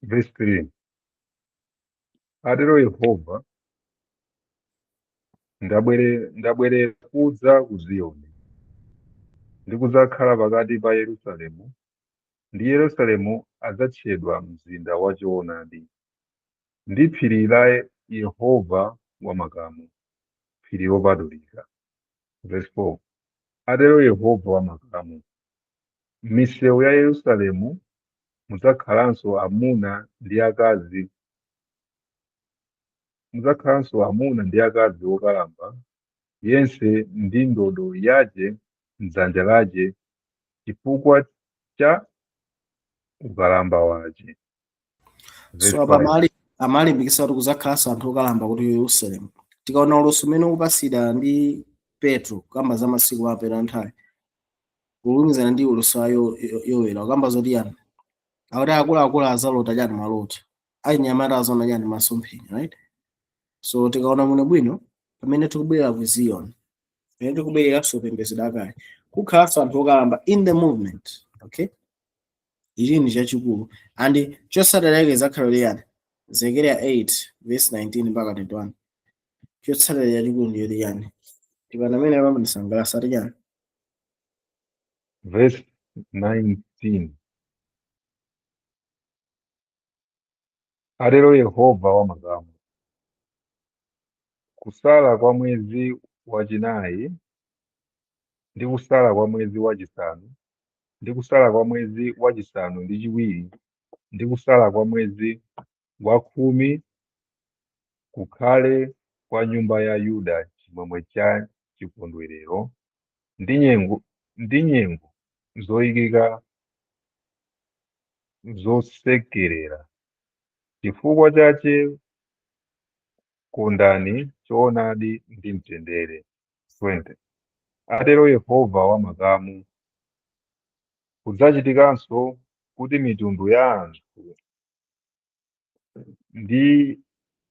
Verse 3. Atero Yehova, ndabwerera kudza ku Ziyoni, ndi kudzakhala pakati pa Yerusalemu, ndi Yerusalemu adzatchedwa mzinda wachoonadi, ndi phiri la Yehova wamakamu, phiri lopatulika. Verse 4. Atero Yehova wamakamu, m'misewu ya Yerusalemu mudzakhalanso amuna ndi akazi, mudzakhalanso amuna ndi akazi okalamba, yense ndi ndodo yace m'dzanja lace chifukwa cha ukalamba wace. Verse So apa 5. Amalimbikitsa kuti kuzakhalanso anthu okalamba kuti Yerusalemu. Tikaona ulosi umene ukupasidwa ndi Petro kukamba za masiku apera nthawi kulumikizana ndi ulosi wa Yoweli, kukamba zoti yani akuti akuluakulu azalota chani maloto, achinyamata azaona chani masomphenya, right? So tikaona muno bwino pamene tikubwerera ku Zion, pamene tikubwereranso pembedzero akale, kukhalanso anthu okalamba in the movement. Okay, ichi ndi chachikulu and chotsatira chake zakhala liyani? Zekariya 8 verse 19 mpaka 21. Chotsatira chachikulu ndiyo liyani? Tikana amene apambandisangalasa ati chani? Verse 19. Atero Yehova wamakamu, kusala kwa mwezi wachinayi, ndi kusala kwa mwezi wachisanu, ndi kusala kwa mwezi wachisanu ndi chiwiri, ndi kusala kwa mwezi wakhumi, kukhale kwa nyumba ya Yuda chimwemwe cha chikondwerero. ndi nyengo ndi nyengo zoyikika zosekerera. Chifukwa chache kondani choonadi ndi mtendere. 20 Atero Yehova wamakamu, kudzachitikanso kuti mitundu ya anthu ndi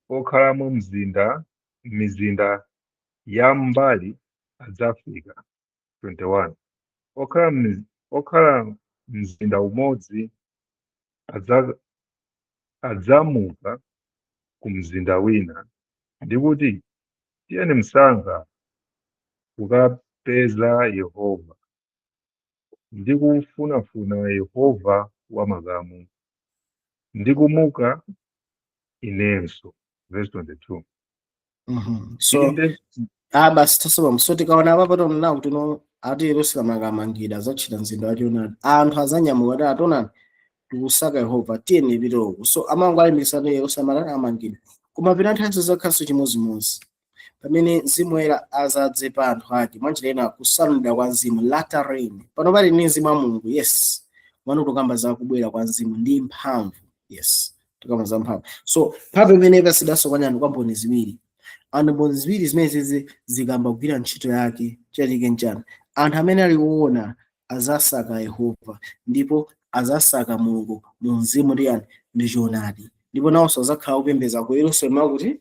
okhalamo m'mizinda ya m'mbali adzafika. 21 Okhala mzinda umodzi adzamuka ku mzinda wina, ndi kuti, tiyeni msanga kukapeza Yehova, ndi kufunafuna Yehova wamakamu, ndi kumuka inenso. Verse 22. So Inde ah, basi, tasoma. So tikaona apapo taona kuti no, ati Yerusalemu akamangidwa adzatchedwa mzinda wachionadi, anthu azanyamuka kuti atonani tikusaka Yehova, tiyeni tipite uku. So amango alimbikitsa kuti Yerusalemu atani? Amangidwa. Koma pena nthawi zizakhalanso chimodzimodzi pamene Mzimu Woyera azadze pa anthu ake, mwanjira ina kusanulidwa kwa Mzimu, latter rain. Pano pali ndi Mzimu wa Mulungu, yes, mano tikamba za kubwera kwa Mzimu ndi mphamvu, yes, tikamba za mphamvu. So mphamvu imene ipasidanso kwa nyani, kwa mboni ziwiri. Anthu mboni ziwiri zimene zizi zikamba kugwira ntchito yake, chachike nchani? Anthu amene ali woona azasaka Yehova, ndipo azasaka Mulungu mu mzimu ndi yani? Ndi choonadi, ndipo nawonso azakhala kupembedza ku Yerusalemu akuti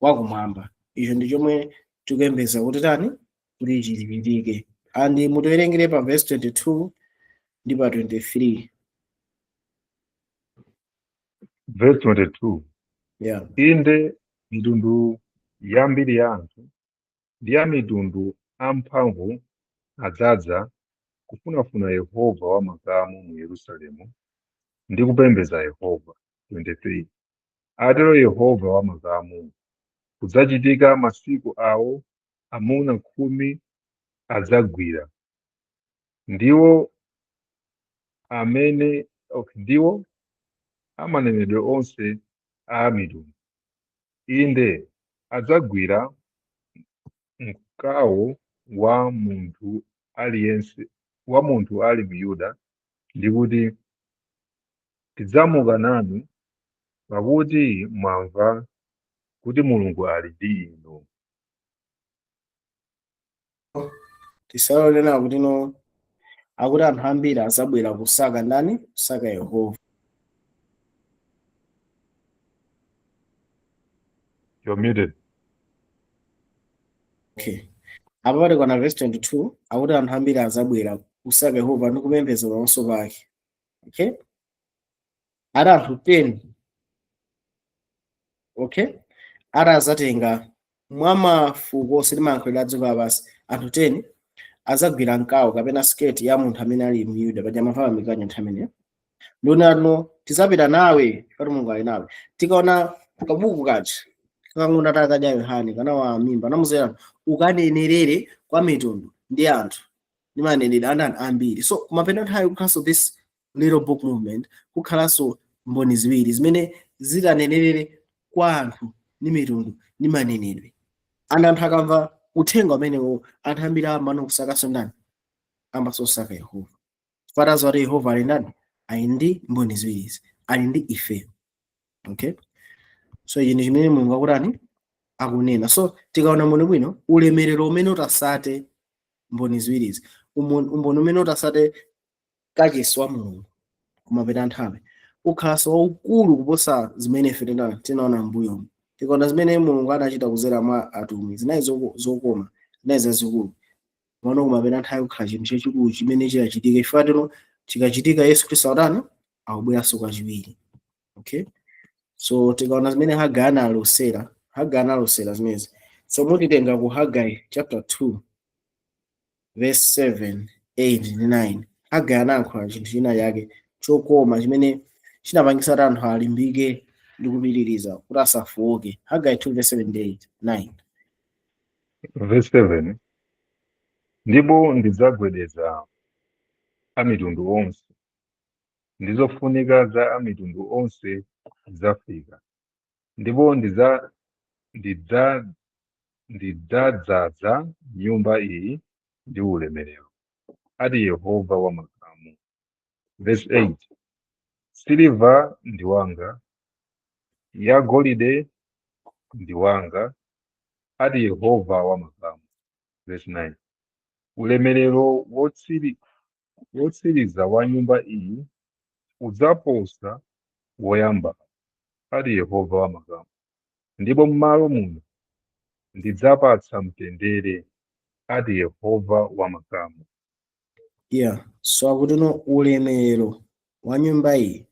wakumwamba. Icho ndi chomwe tikuyembeza kuti tani? Kuti chichitike. And mutiwerengere pa verse 22 ndi pa 23. Verse 22. Yeah. Inde mitundu yambiri ya anthu ndi ya mitundu amphamvu adzadza kufunafuna Yehova wamakamu mu Yerusalemu ndi kupembedza Yehova. 23 Atero Yehova wamakamu, kudzachitika masiku awo amuna 10 adzagwira, ndiwo amene, okay, ndiwo amanenedwe onse a mitundu, inde adzagwira mkawo wa munthu aliyense wa munthu ali Myuda, ndi kuti, tidzamuka nanu, pakuti mwamva kuti Mulungu ali ndi inu. Tisalolena kuti no, akuti anthu ambiri azabwera kusaka ndani? Kusaka Yehova. You're muted. Okay, apa pali kwana verse 22, akuti anthu ambiri azabwera kusaka Yehova ndi kupembedza pamaso pake. Okay, ati anthu 10, okay, ati azatenga mwa mafuko onse ndi mayankhulidwe a dziko lapansi, anthu 10 azagwira mkawo kapena skirt ya munthu amene ali Myuda, paja amavala mikanjo nthawi imeneyo. Ndonano tizapita nawe pati Mulungu ali nawe. Tikaona kabuku kaja kakang'ono takadya Yohane kana wa mimba, anamuzera ukanenerere kwa mitundu ndi anthu ndi manenedwe andani? Ambiri. So kumapeto nthawi kukhalanso this little book movement, kukhalanso mboni ziwiri zimene zikanenerere kwa anthu ndi mitundu ndi manenedwe. Ana anthu akamva uthenga umenewo, anthu ambiri amano kusakaso ndani? Ambaso kusaka Yehova. Fatazo ati Yehova ali ndani? Ali ndi mboni ziwirizi, ali ndi ife. Okay, so ichi ndi chimene Mulungu akutani? Akunena. So tikaona mboni bwino, ulemerero umene utasate mboni ziwirizi, umboni umene utasate kachisi wa Mulungu kumapeta nthawi, ukhalanso waukulu kuposa zimene ife tinaona m'mbuyomu. Tikaona zimene Mulungu anachita kuzera mwa atumwi, zinali zokoma, zinali zazikulu. Pano kumapeta nthawi kukhala chinthu chachikulu chimene chidachitika, chifukwa tino chikachitika Yesu Khristu akutani? Akubweranso kachiwiri. Okay, so tikaona zimene Hagai analosera, Hagai analosera zimenezi. So mutitenga ku Hagai chapter 2 verse 7, 8 ndi 9. Hagai anayankhula chinthu china chake chokoma chimene chinapangisa kuti anthu alimbike ndi kupitiriza kuti asafowoke. Hagai 2 verse 7 ndi 8, 9. Verse 7. Ndipo ndidzagwedeza amitundu onse, ndi zofunika za amitundu onse zidzafika, ndipo ndidzadzaza nyumba iyi ndi ulemerero, ati Yehova wamakamu. Verse 8. Siliva ndi wanga, yagolide ndi wanga, ati Yehova wamakamu. Verse 9. Ulemerero wotsiriza wa nyumba iyi udzaposa woyamba, ati Yehova wamakamu. Ndipo m'malo muno ndidzapatsa mtendere, ati Yehova wamakamu. Yeah, so akuti no ulemerero wa nyumba iyi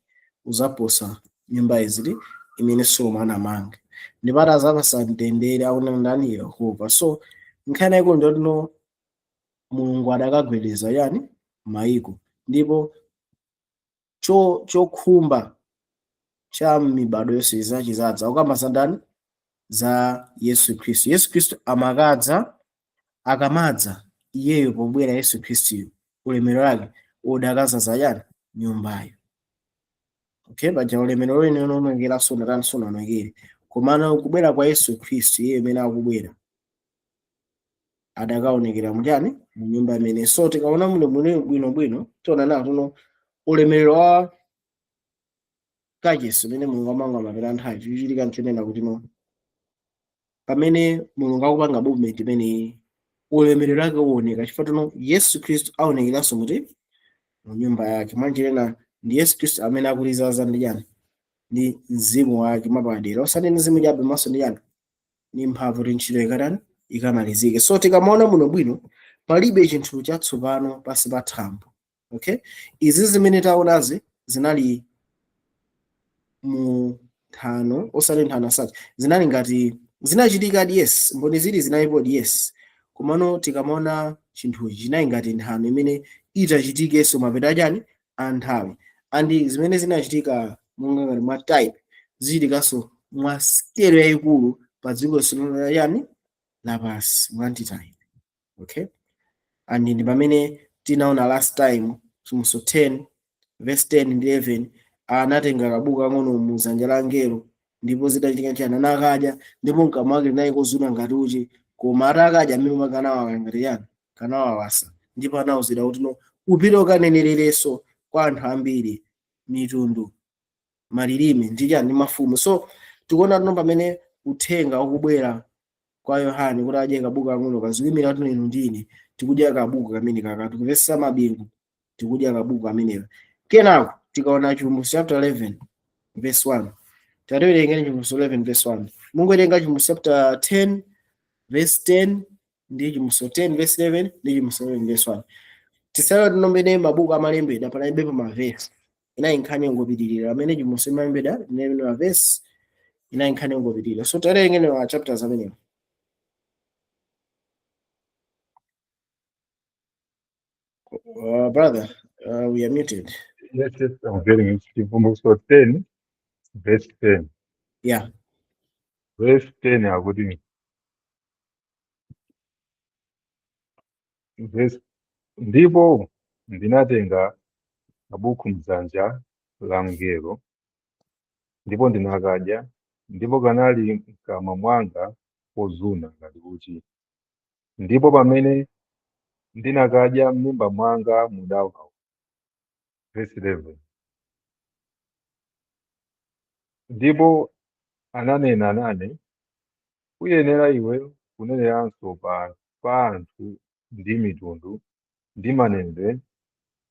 uzaposa nyumba izili imene Solomo anamanga, ndipo atazapasa mtendere, akunena ndani? Yehova. So nkhani yayikulu ndiyoti no Mulungu adakagwedeza yani? Maiko. Ndipo chokhumba cha mibado yonse zachizadza. Akukamba za ndani? Za Yesu Khristu. Yesu Khristu amakadza, akamadza iyeyo, pobwera Yesu Khristuyo, ulemerero wake udakazaza yani? Nyumbayo. Okay, paja ulemerero wene unaonekera sunatani? Sunaonekere. Komano kubwera kwa Yesu Khristu, iye imene akubwera, adakaonekera muchani? Mu nyumba imene. So tikaona muno bwinobwino, tiona nawo tuno ulemerero wa kachisi umene Mulungu amanga mapera nthawi. Chikuchitika nchonena kuti no pamene Mulungu akupanga movement imeneyi, ulemerero wake uoneka, chifukwa tuno Yesu Khristu aonekeranso muti? Mu nyumba yake. Mwanjirena ndi Yesu Khristu amene akulizaza ndi chani? Ndi mzimu wake mwapadera, osati mzimu chabe, maso ndi chani? Ndi mphamvu, kuti ntchito ikatani? Ikamalizike. So tikamaona muno bwino, palibe chinthu chatsopano pansi pa thambo. Okay, izi zimene taonazi zinali mu nthano, osati nthano asati zinali ngati zinachitikadi. Yes, mboni zili zinalipodi, yes. Komano tikamaona chinthuchi, chinali ngati nthano imene itachitikenso mapeto achani? A nthawi. And zimene zinachitika monga ngati mwa type, zichitikanso mwa scale yayikulu pa dziko lino yani? Lapansi, mwa antitype. Okay, and ndi pamene tinaona last time Chivumbulutso 10 verse 10 ndi 11, anatenga kabuku kang'ono mu dzanja la angelo, ndipo zidachitika chani? Anakadya, ndipo mkamwa mwake linali kozuna ngati uchi, koma atakadya amene kanawawa ngati yani? Kanawawasa. Ndipo anawuzidwa kuti no upite ukanenererenso kwa anthu ambiri, mitundu, malilime ndi chani? Ndi mafumu. So tikuona tuno pamene uthenga ukubwera kwa Yohane kuti adye kabuku kang'ono, kaziyimira kuti inu ndine tikudya kabuku kamene kaka, tikupesa mabingu, tikudya kabuku kameneka. Kenako tikaona Chivumbulutso chapter 11 verse 1, tatiwerengeni Chivumbulutso 11 verse 1. Mungowerenga Chivumbulutso chapter 10 verse 10 ndi Chivumbulutso 10 verse 11 ndi Chivumbulutso 11 verse 1. Tisale tinomene mabuku amalembedwa panalibepo mavesi, inayi nkhani yongopitirira. Pamene Chivumbulutso imalembedwa, inali mavesi, inayi nkhani yongopitirira. So tiwerengeni ma chapters amenewo. Brother, we are muted. Yes, I'm getting it. Chivumbulutso 10 verse 10. Yeah. Verse 10 akuti verse, ndipo ndinatenga kabuku mdzanja la mngelo, ndipo ndinakadya, ndipo kanali mkamwa mwanga kozuna ngati uchi, ndipo pamene ndinakadya m'mimba mwanga mudawawa. Verse 11. Ndipo ananena nane, uyenera iwe kuneneranso pa anthu ndi mitundu ndi manenedwe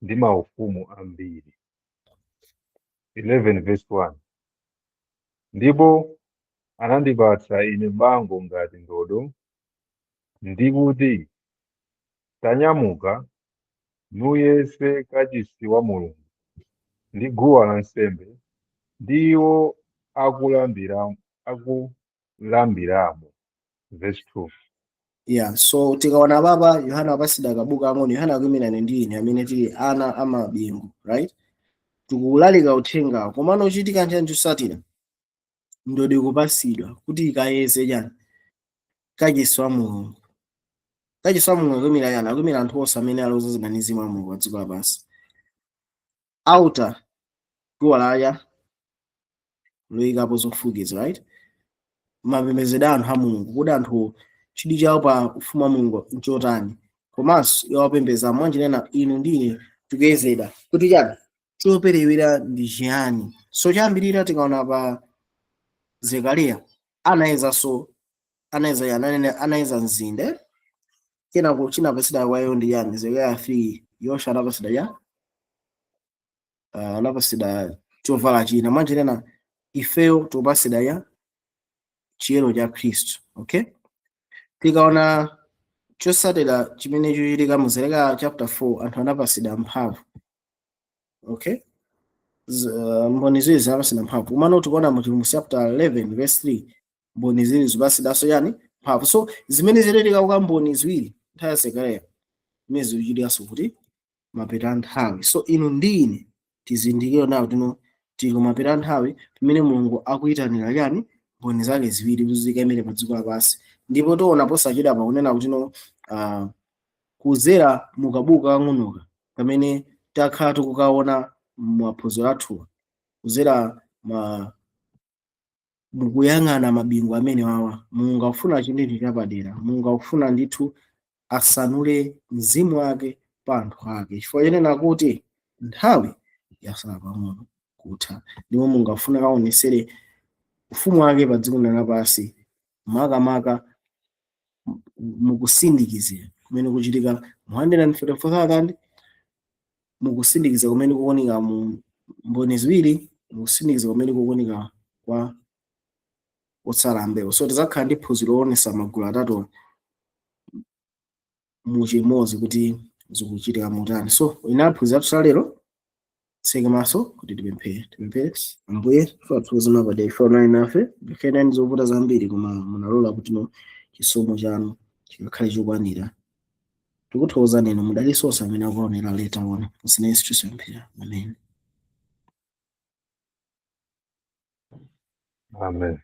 ndi maufumu ambiri. 11 verse 1. Ndipo anandipatsa ine bango ngati ndodo, ndi kuti, tanyamuka, nuyese kachisi wa Mulungu, ndi guwa lansembe, ndi iwo akulambiramo. Verse 2. Yeah, so tikaona papa Yohana apasidwa kabuku ang'ono. Yohana akuyimirana ndi ine amene tili ana amabingu, right? Tikulalika uthengawo. Komano uchitika nchani chosatira? Ndodo ikupasidwa kuti ikayeze chani? Kachisi wa Mulungu. Kachisi wa Mulungu akuyimira chani? Akuyimira anthu onse amene ali odzazidwa ndi mzimu wa Mulungu pa dziko lapansi. Altar, guwa laya loyikapo zofukiza, right? Mapembedzedwe a anthu a Mulungu, kuti anthu chidwi chawo pa ufumu wa Mulungu nchotani? Komanso yowapembedza. Mwanjinena inu ndine tikuyezedwa kuti chani, choperewera ndi chiyani? So choyambirira tikaona pa Zekariya anayezanso, anayeza anayeza mzinda, kenako chinapasidwa kwa iwo ndi yani? Zekariya 3, Yoswa anapasidwa ya anapasidwa chovala china. Mwanjinena ifeyo tikupasidwa ya chiyero cha Khristu. Okay, tikaona chosatira chimene chochitika mu Zekariya chapter 4, anthu anapasidwa mphamvu. Okay, mboni ziwiri zinapasidwa mphamvu. Umano tikuona mu Chivumbulutso chapter 11 verse 3, mboni ziwiri zipasidanso yani? Mphamvu. So zimene zinachitika kwa mboni ziwiri nthawi ya Zekariya, zimene zikuchitikanso kuti mapeto a nthawi. So inu ndi ine tizindikire nawo tino tili kumapeto a nthawi pamene Mulungu akuyitanira yani? Mboni zake ziwiri kuti zikayimire pa dziko lapansi. Ndipo tiona posachedwa pakunena kuti no kuzera mukabuku kang'onoka pamene takhala tikukaona maphunziro athuwa, kuzera ma mukuyang'ana mabingu amene wawa, Mulungu akufuna chinthu chapadera. Mulungu akufuna ndithu asanule mzimu wake pa anthu ake, chifukwa chenena kuti nthawi yasala pang'ono kutha, ndipo Mulungu akufuna kaonesere ufumu wake pa dziko lapansi, makamaka mukusindikizira kumene kuchitika mu 144,000, mukusindikiza kumene kukuoneka mu mboni ziwiri, mukusindikiza kumene kukuoneka kwa otsala mbewu. So tizakhala ndi phunziro loonesa magulu atatu muchimodzi kuti zikuchitika motani. So inaphunzira athu lero. Tseke maso kuti tipemphere. Tipemphere. Ambuye, tifathuza mapadera ife onali nafe ngakhale ndi zovuta zambiri, koma munalola kuti no chisomo chanu chikakhale chokwanira. Tikuthokozani inu, mudalitse onse amene akuonera later on. M'dzina Yesu Khristu pemphera, amen. Amen.